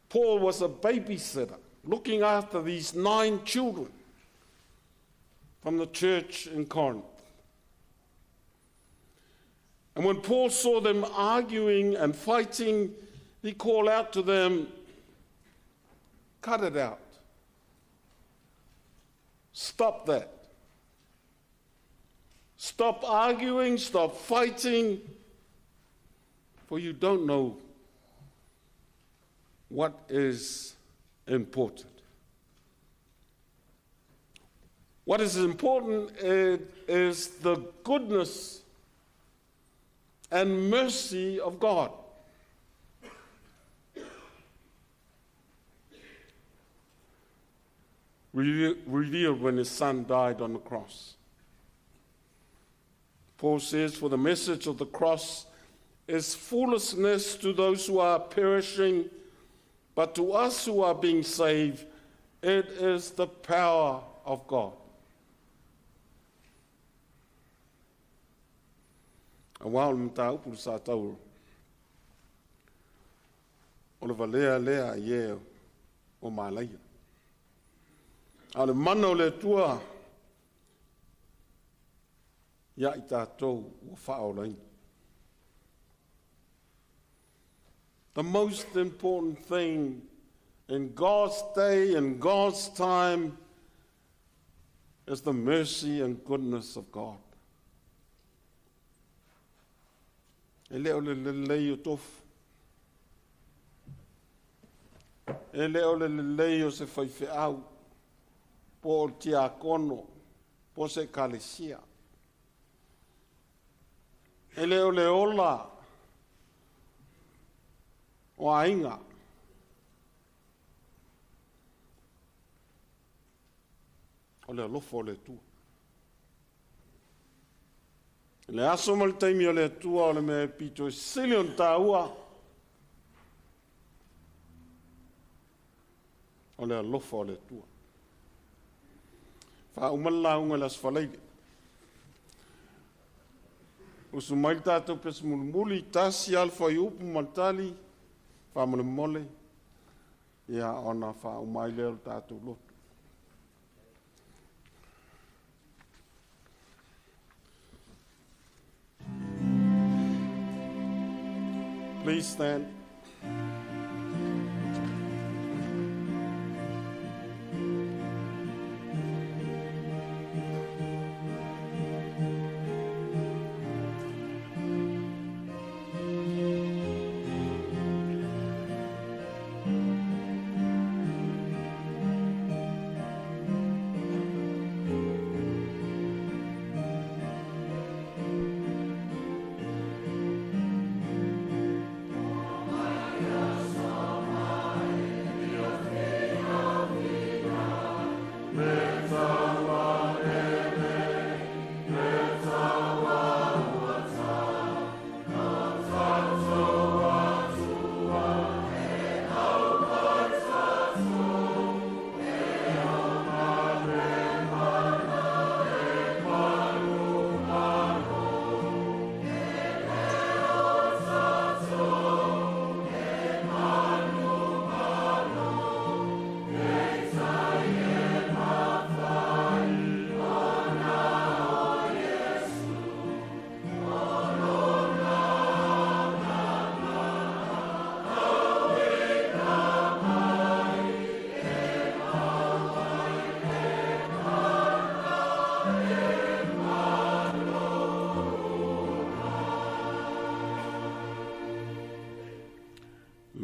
Paul was a babysitter looking after these 9 children from the church in Corinth. And when Paul saw them arguing and fighting, he called out to them, Cut it out. Stop that. Stop arguing, stop fighting, for you don't know what is important. What is important is the goodness and mercy of God. Revealed when his son died on the cross. Paul says, For the message of the cross is foolishness to those who are perishing, but to us who are being saved, it is the power of God. A wā o le mataupu le sa tauro. O le valea lea i e o Malaia. A le mana o le Atua ia i tātou ua whaolaina. The most important thing in God's day and God's time is the mercy and goodness of God. E le o le lelei o tofu. E le o le lelei o se whaiwheau. Po o tiakono, po se kalesia. E le o le ola o ainga. O le alofo o le Atua. Le aso ma le taimi o le Atua o le mea pito e sili o tāua o le alofa o le Atua. Wha umala launga le asfaleile. Usu mai le tātou pesi mulimuli, tasi alfa i upu ma le tali, wha mole mole, ia ona wha umai leo le tātou lotu. Please stand.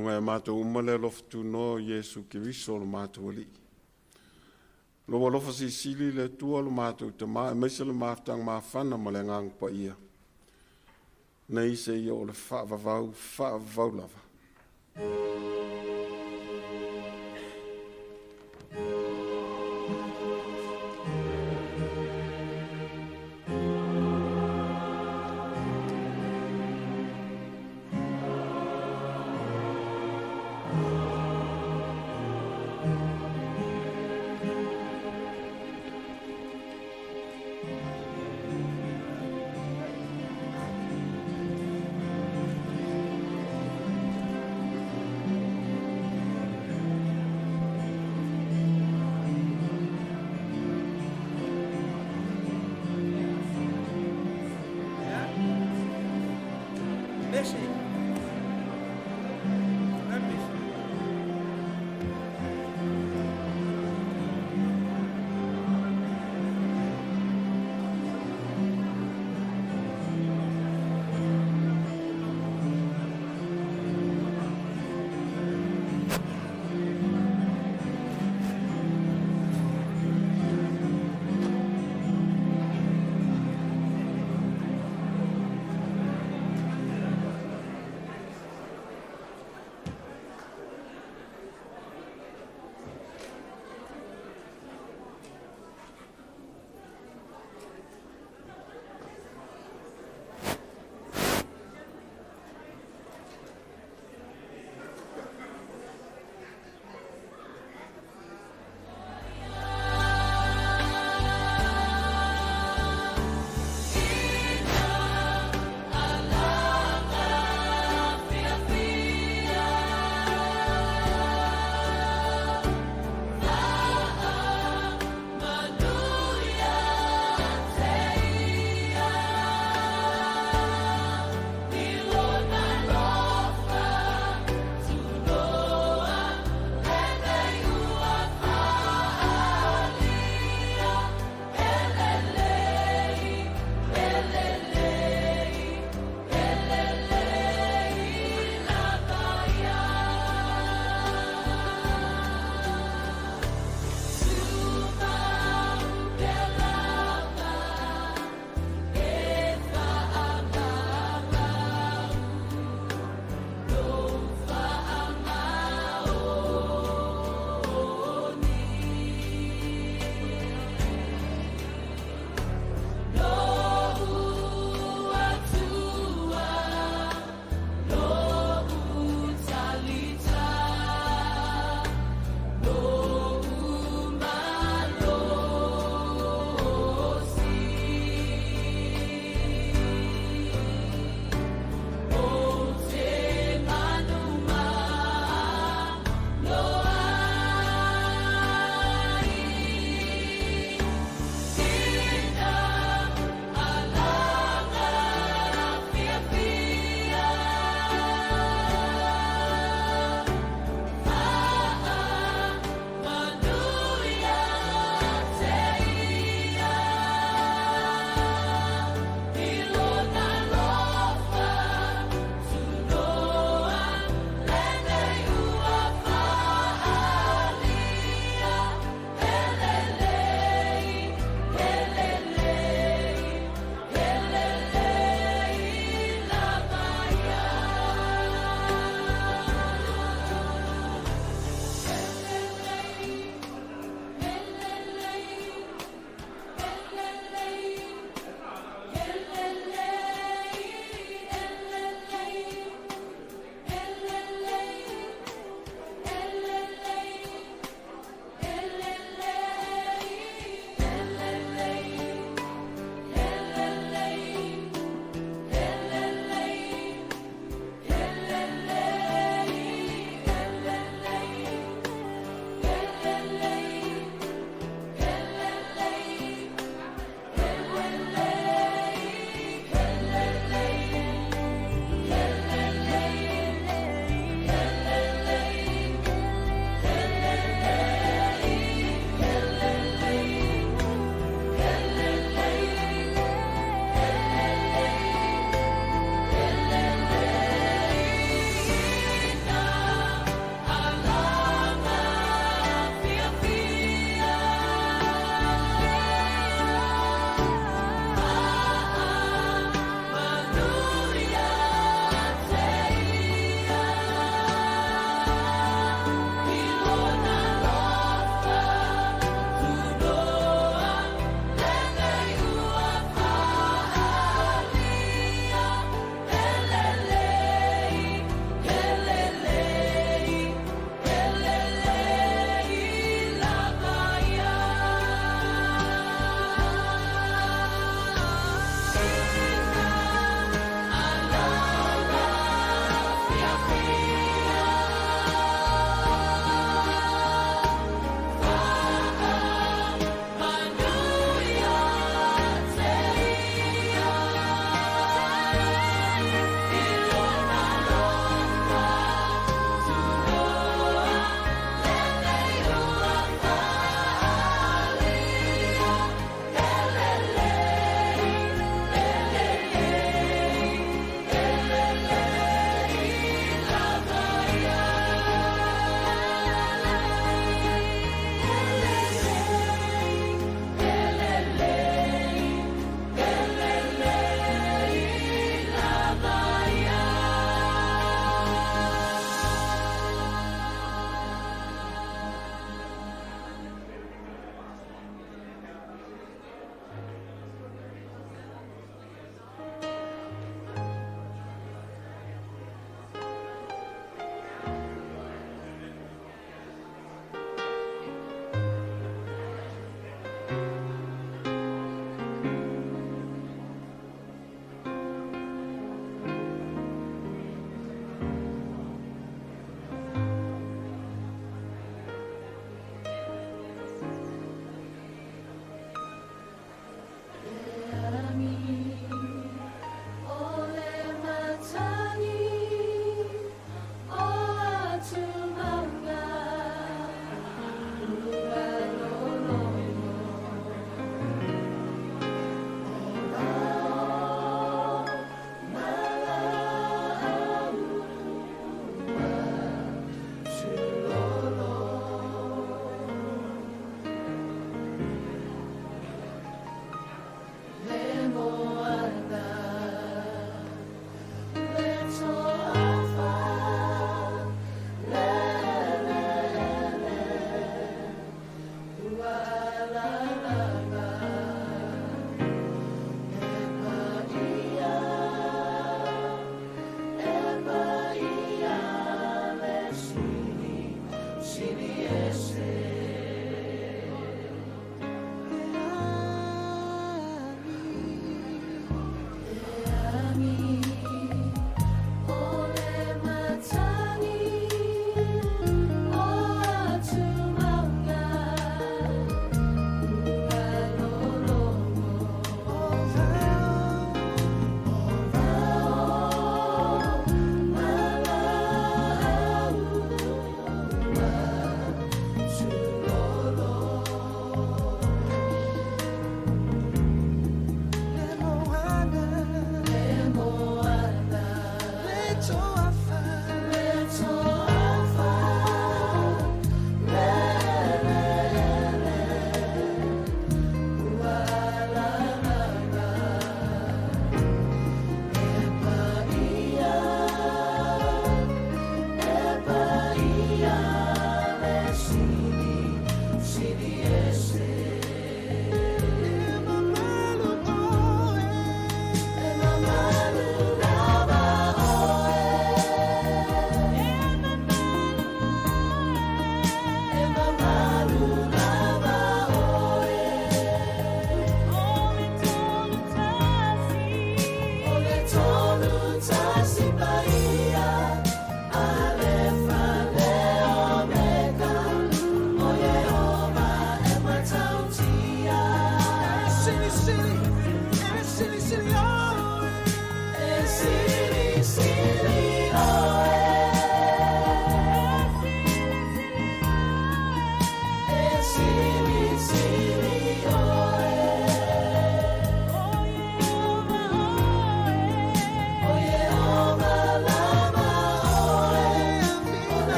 Luga e matou uma le alofa tunoa o Iesu Keriso lo matou Alii. Lou alofa silisili le Atua lo matou Tamā aemaise le mafutaga mafana ma le Agaga Paia, nei seia oo i le faavavau, faavavau lava. Mese.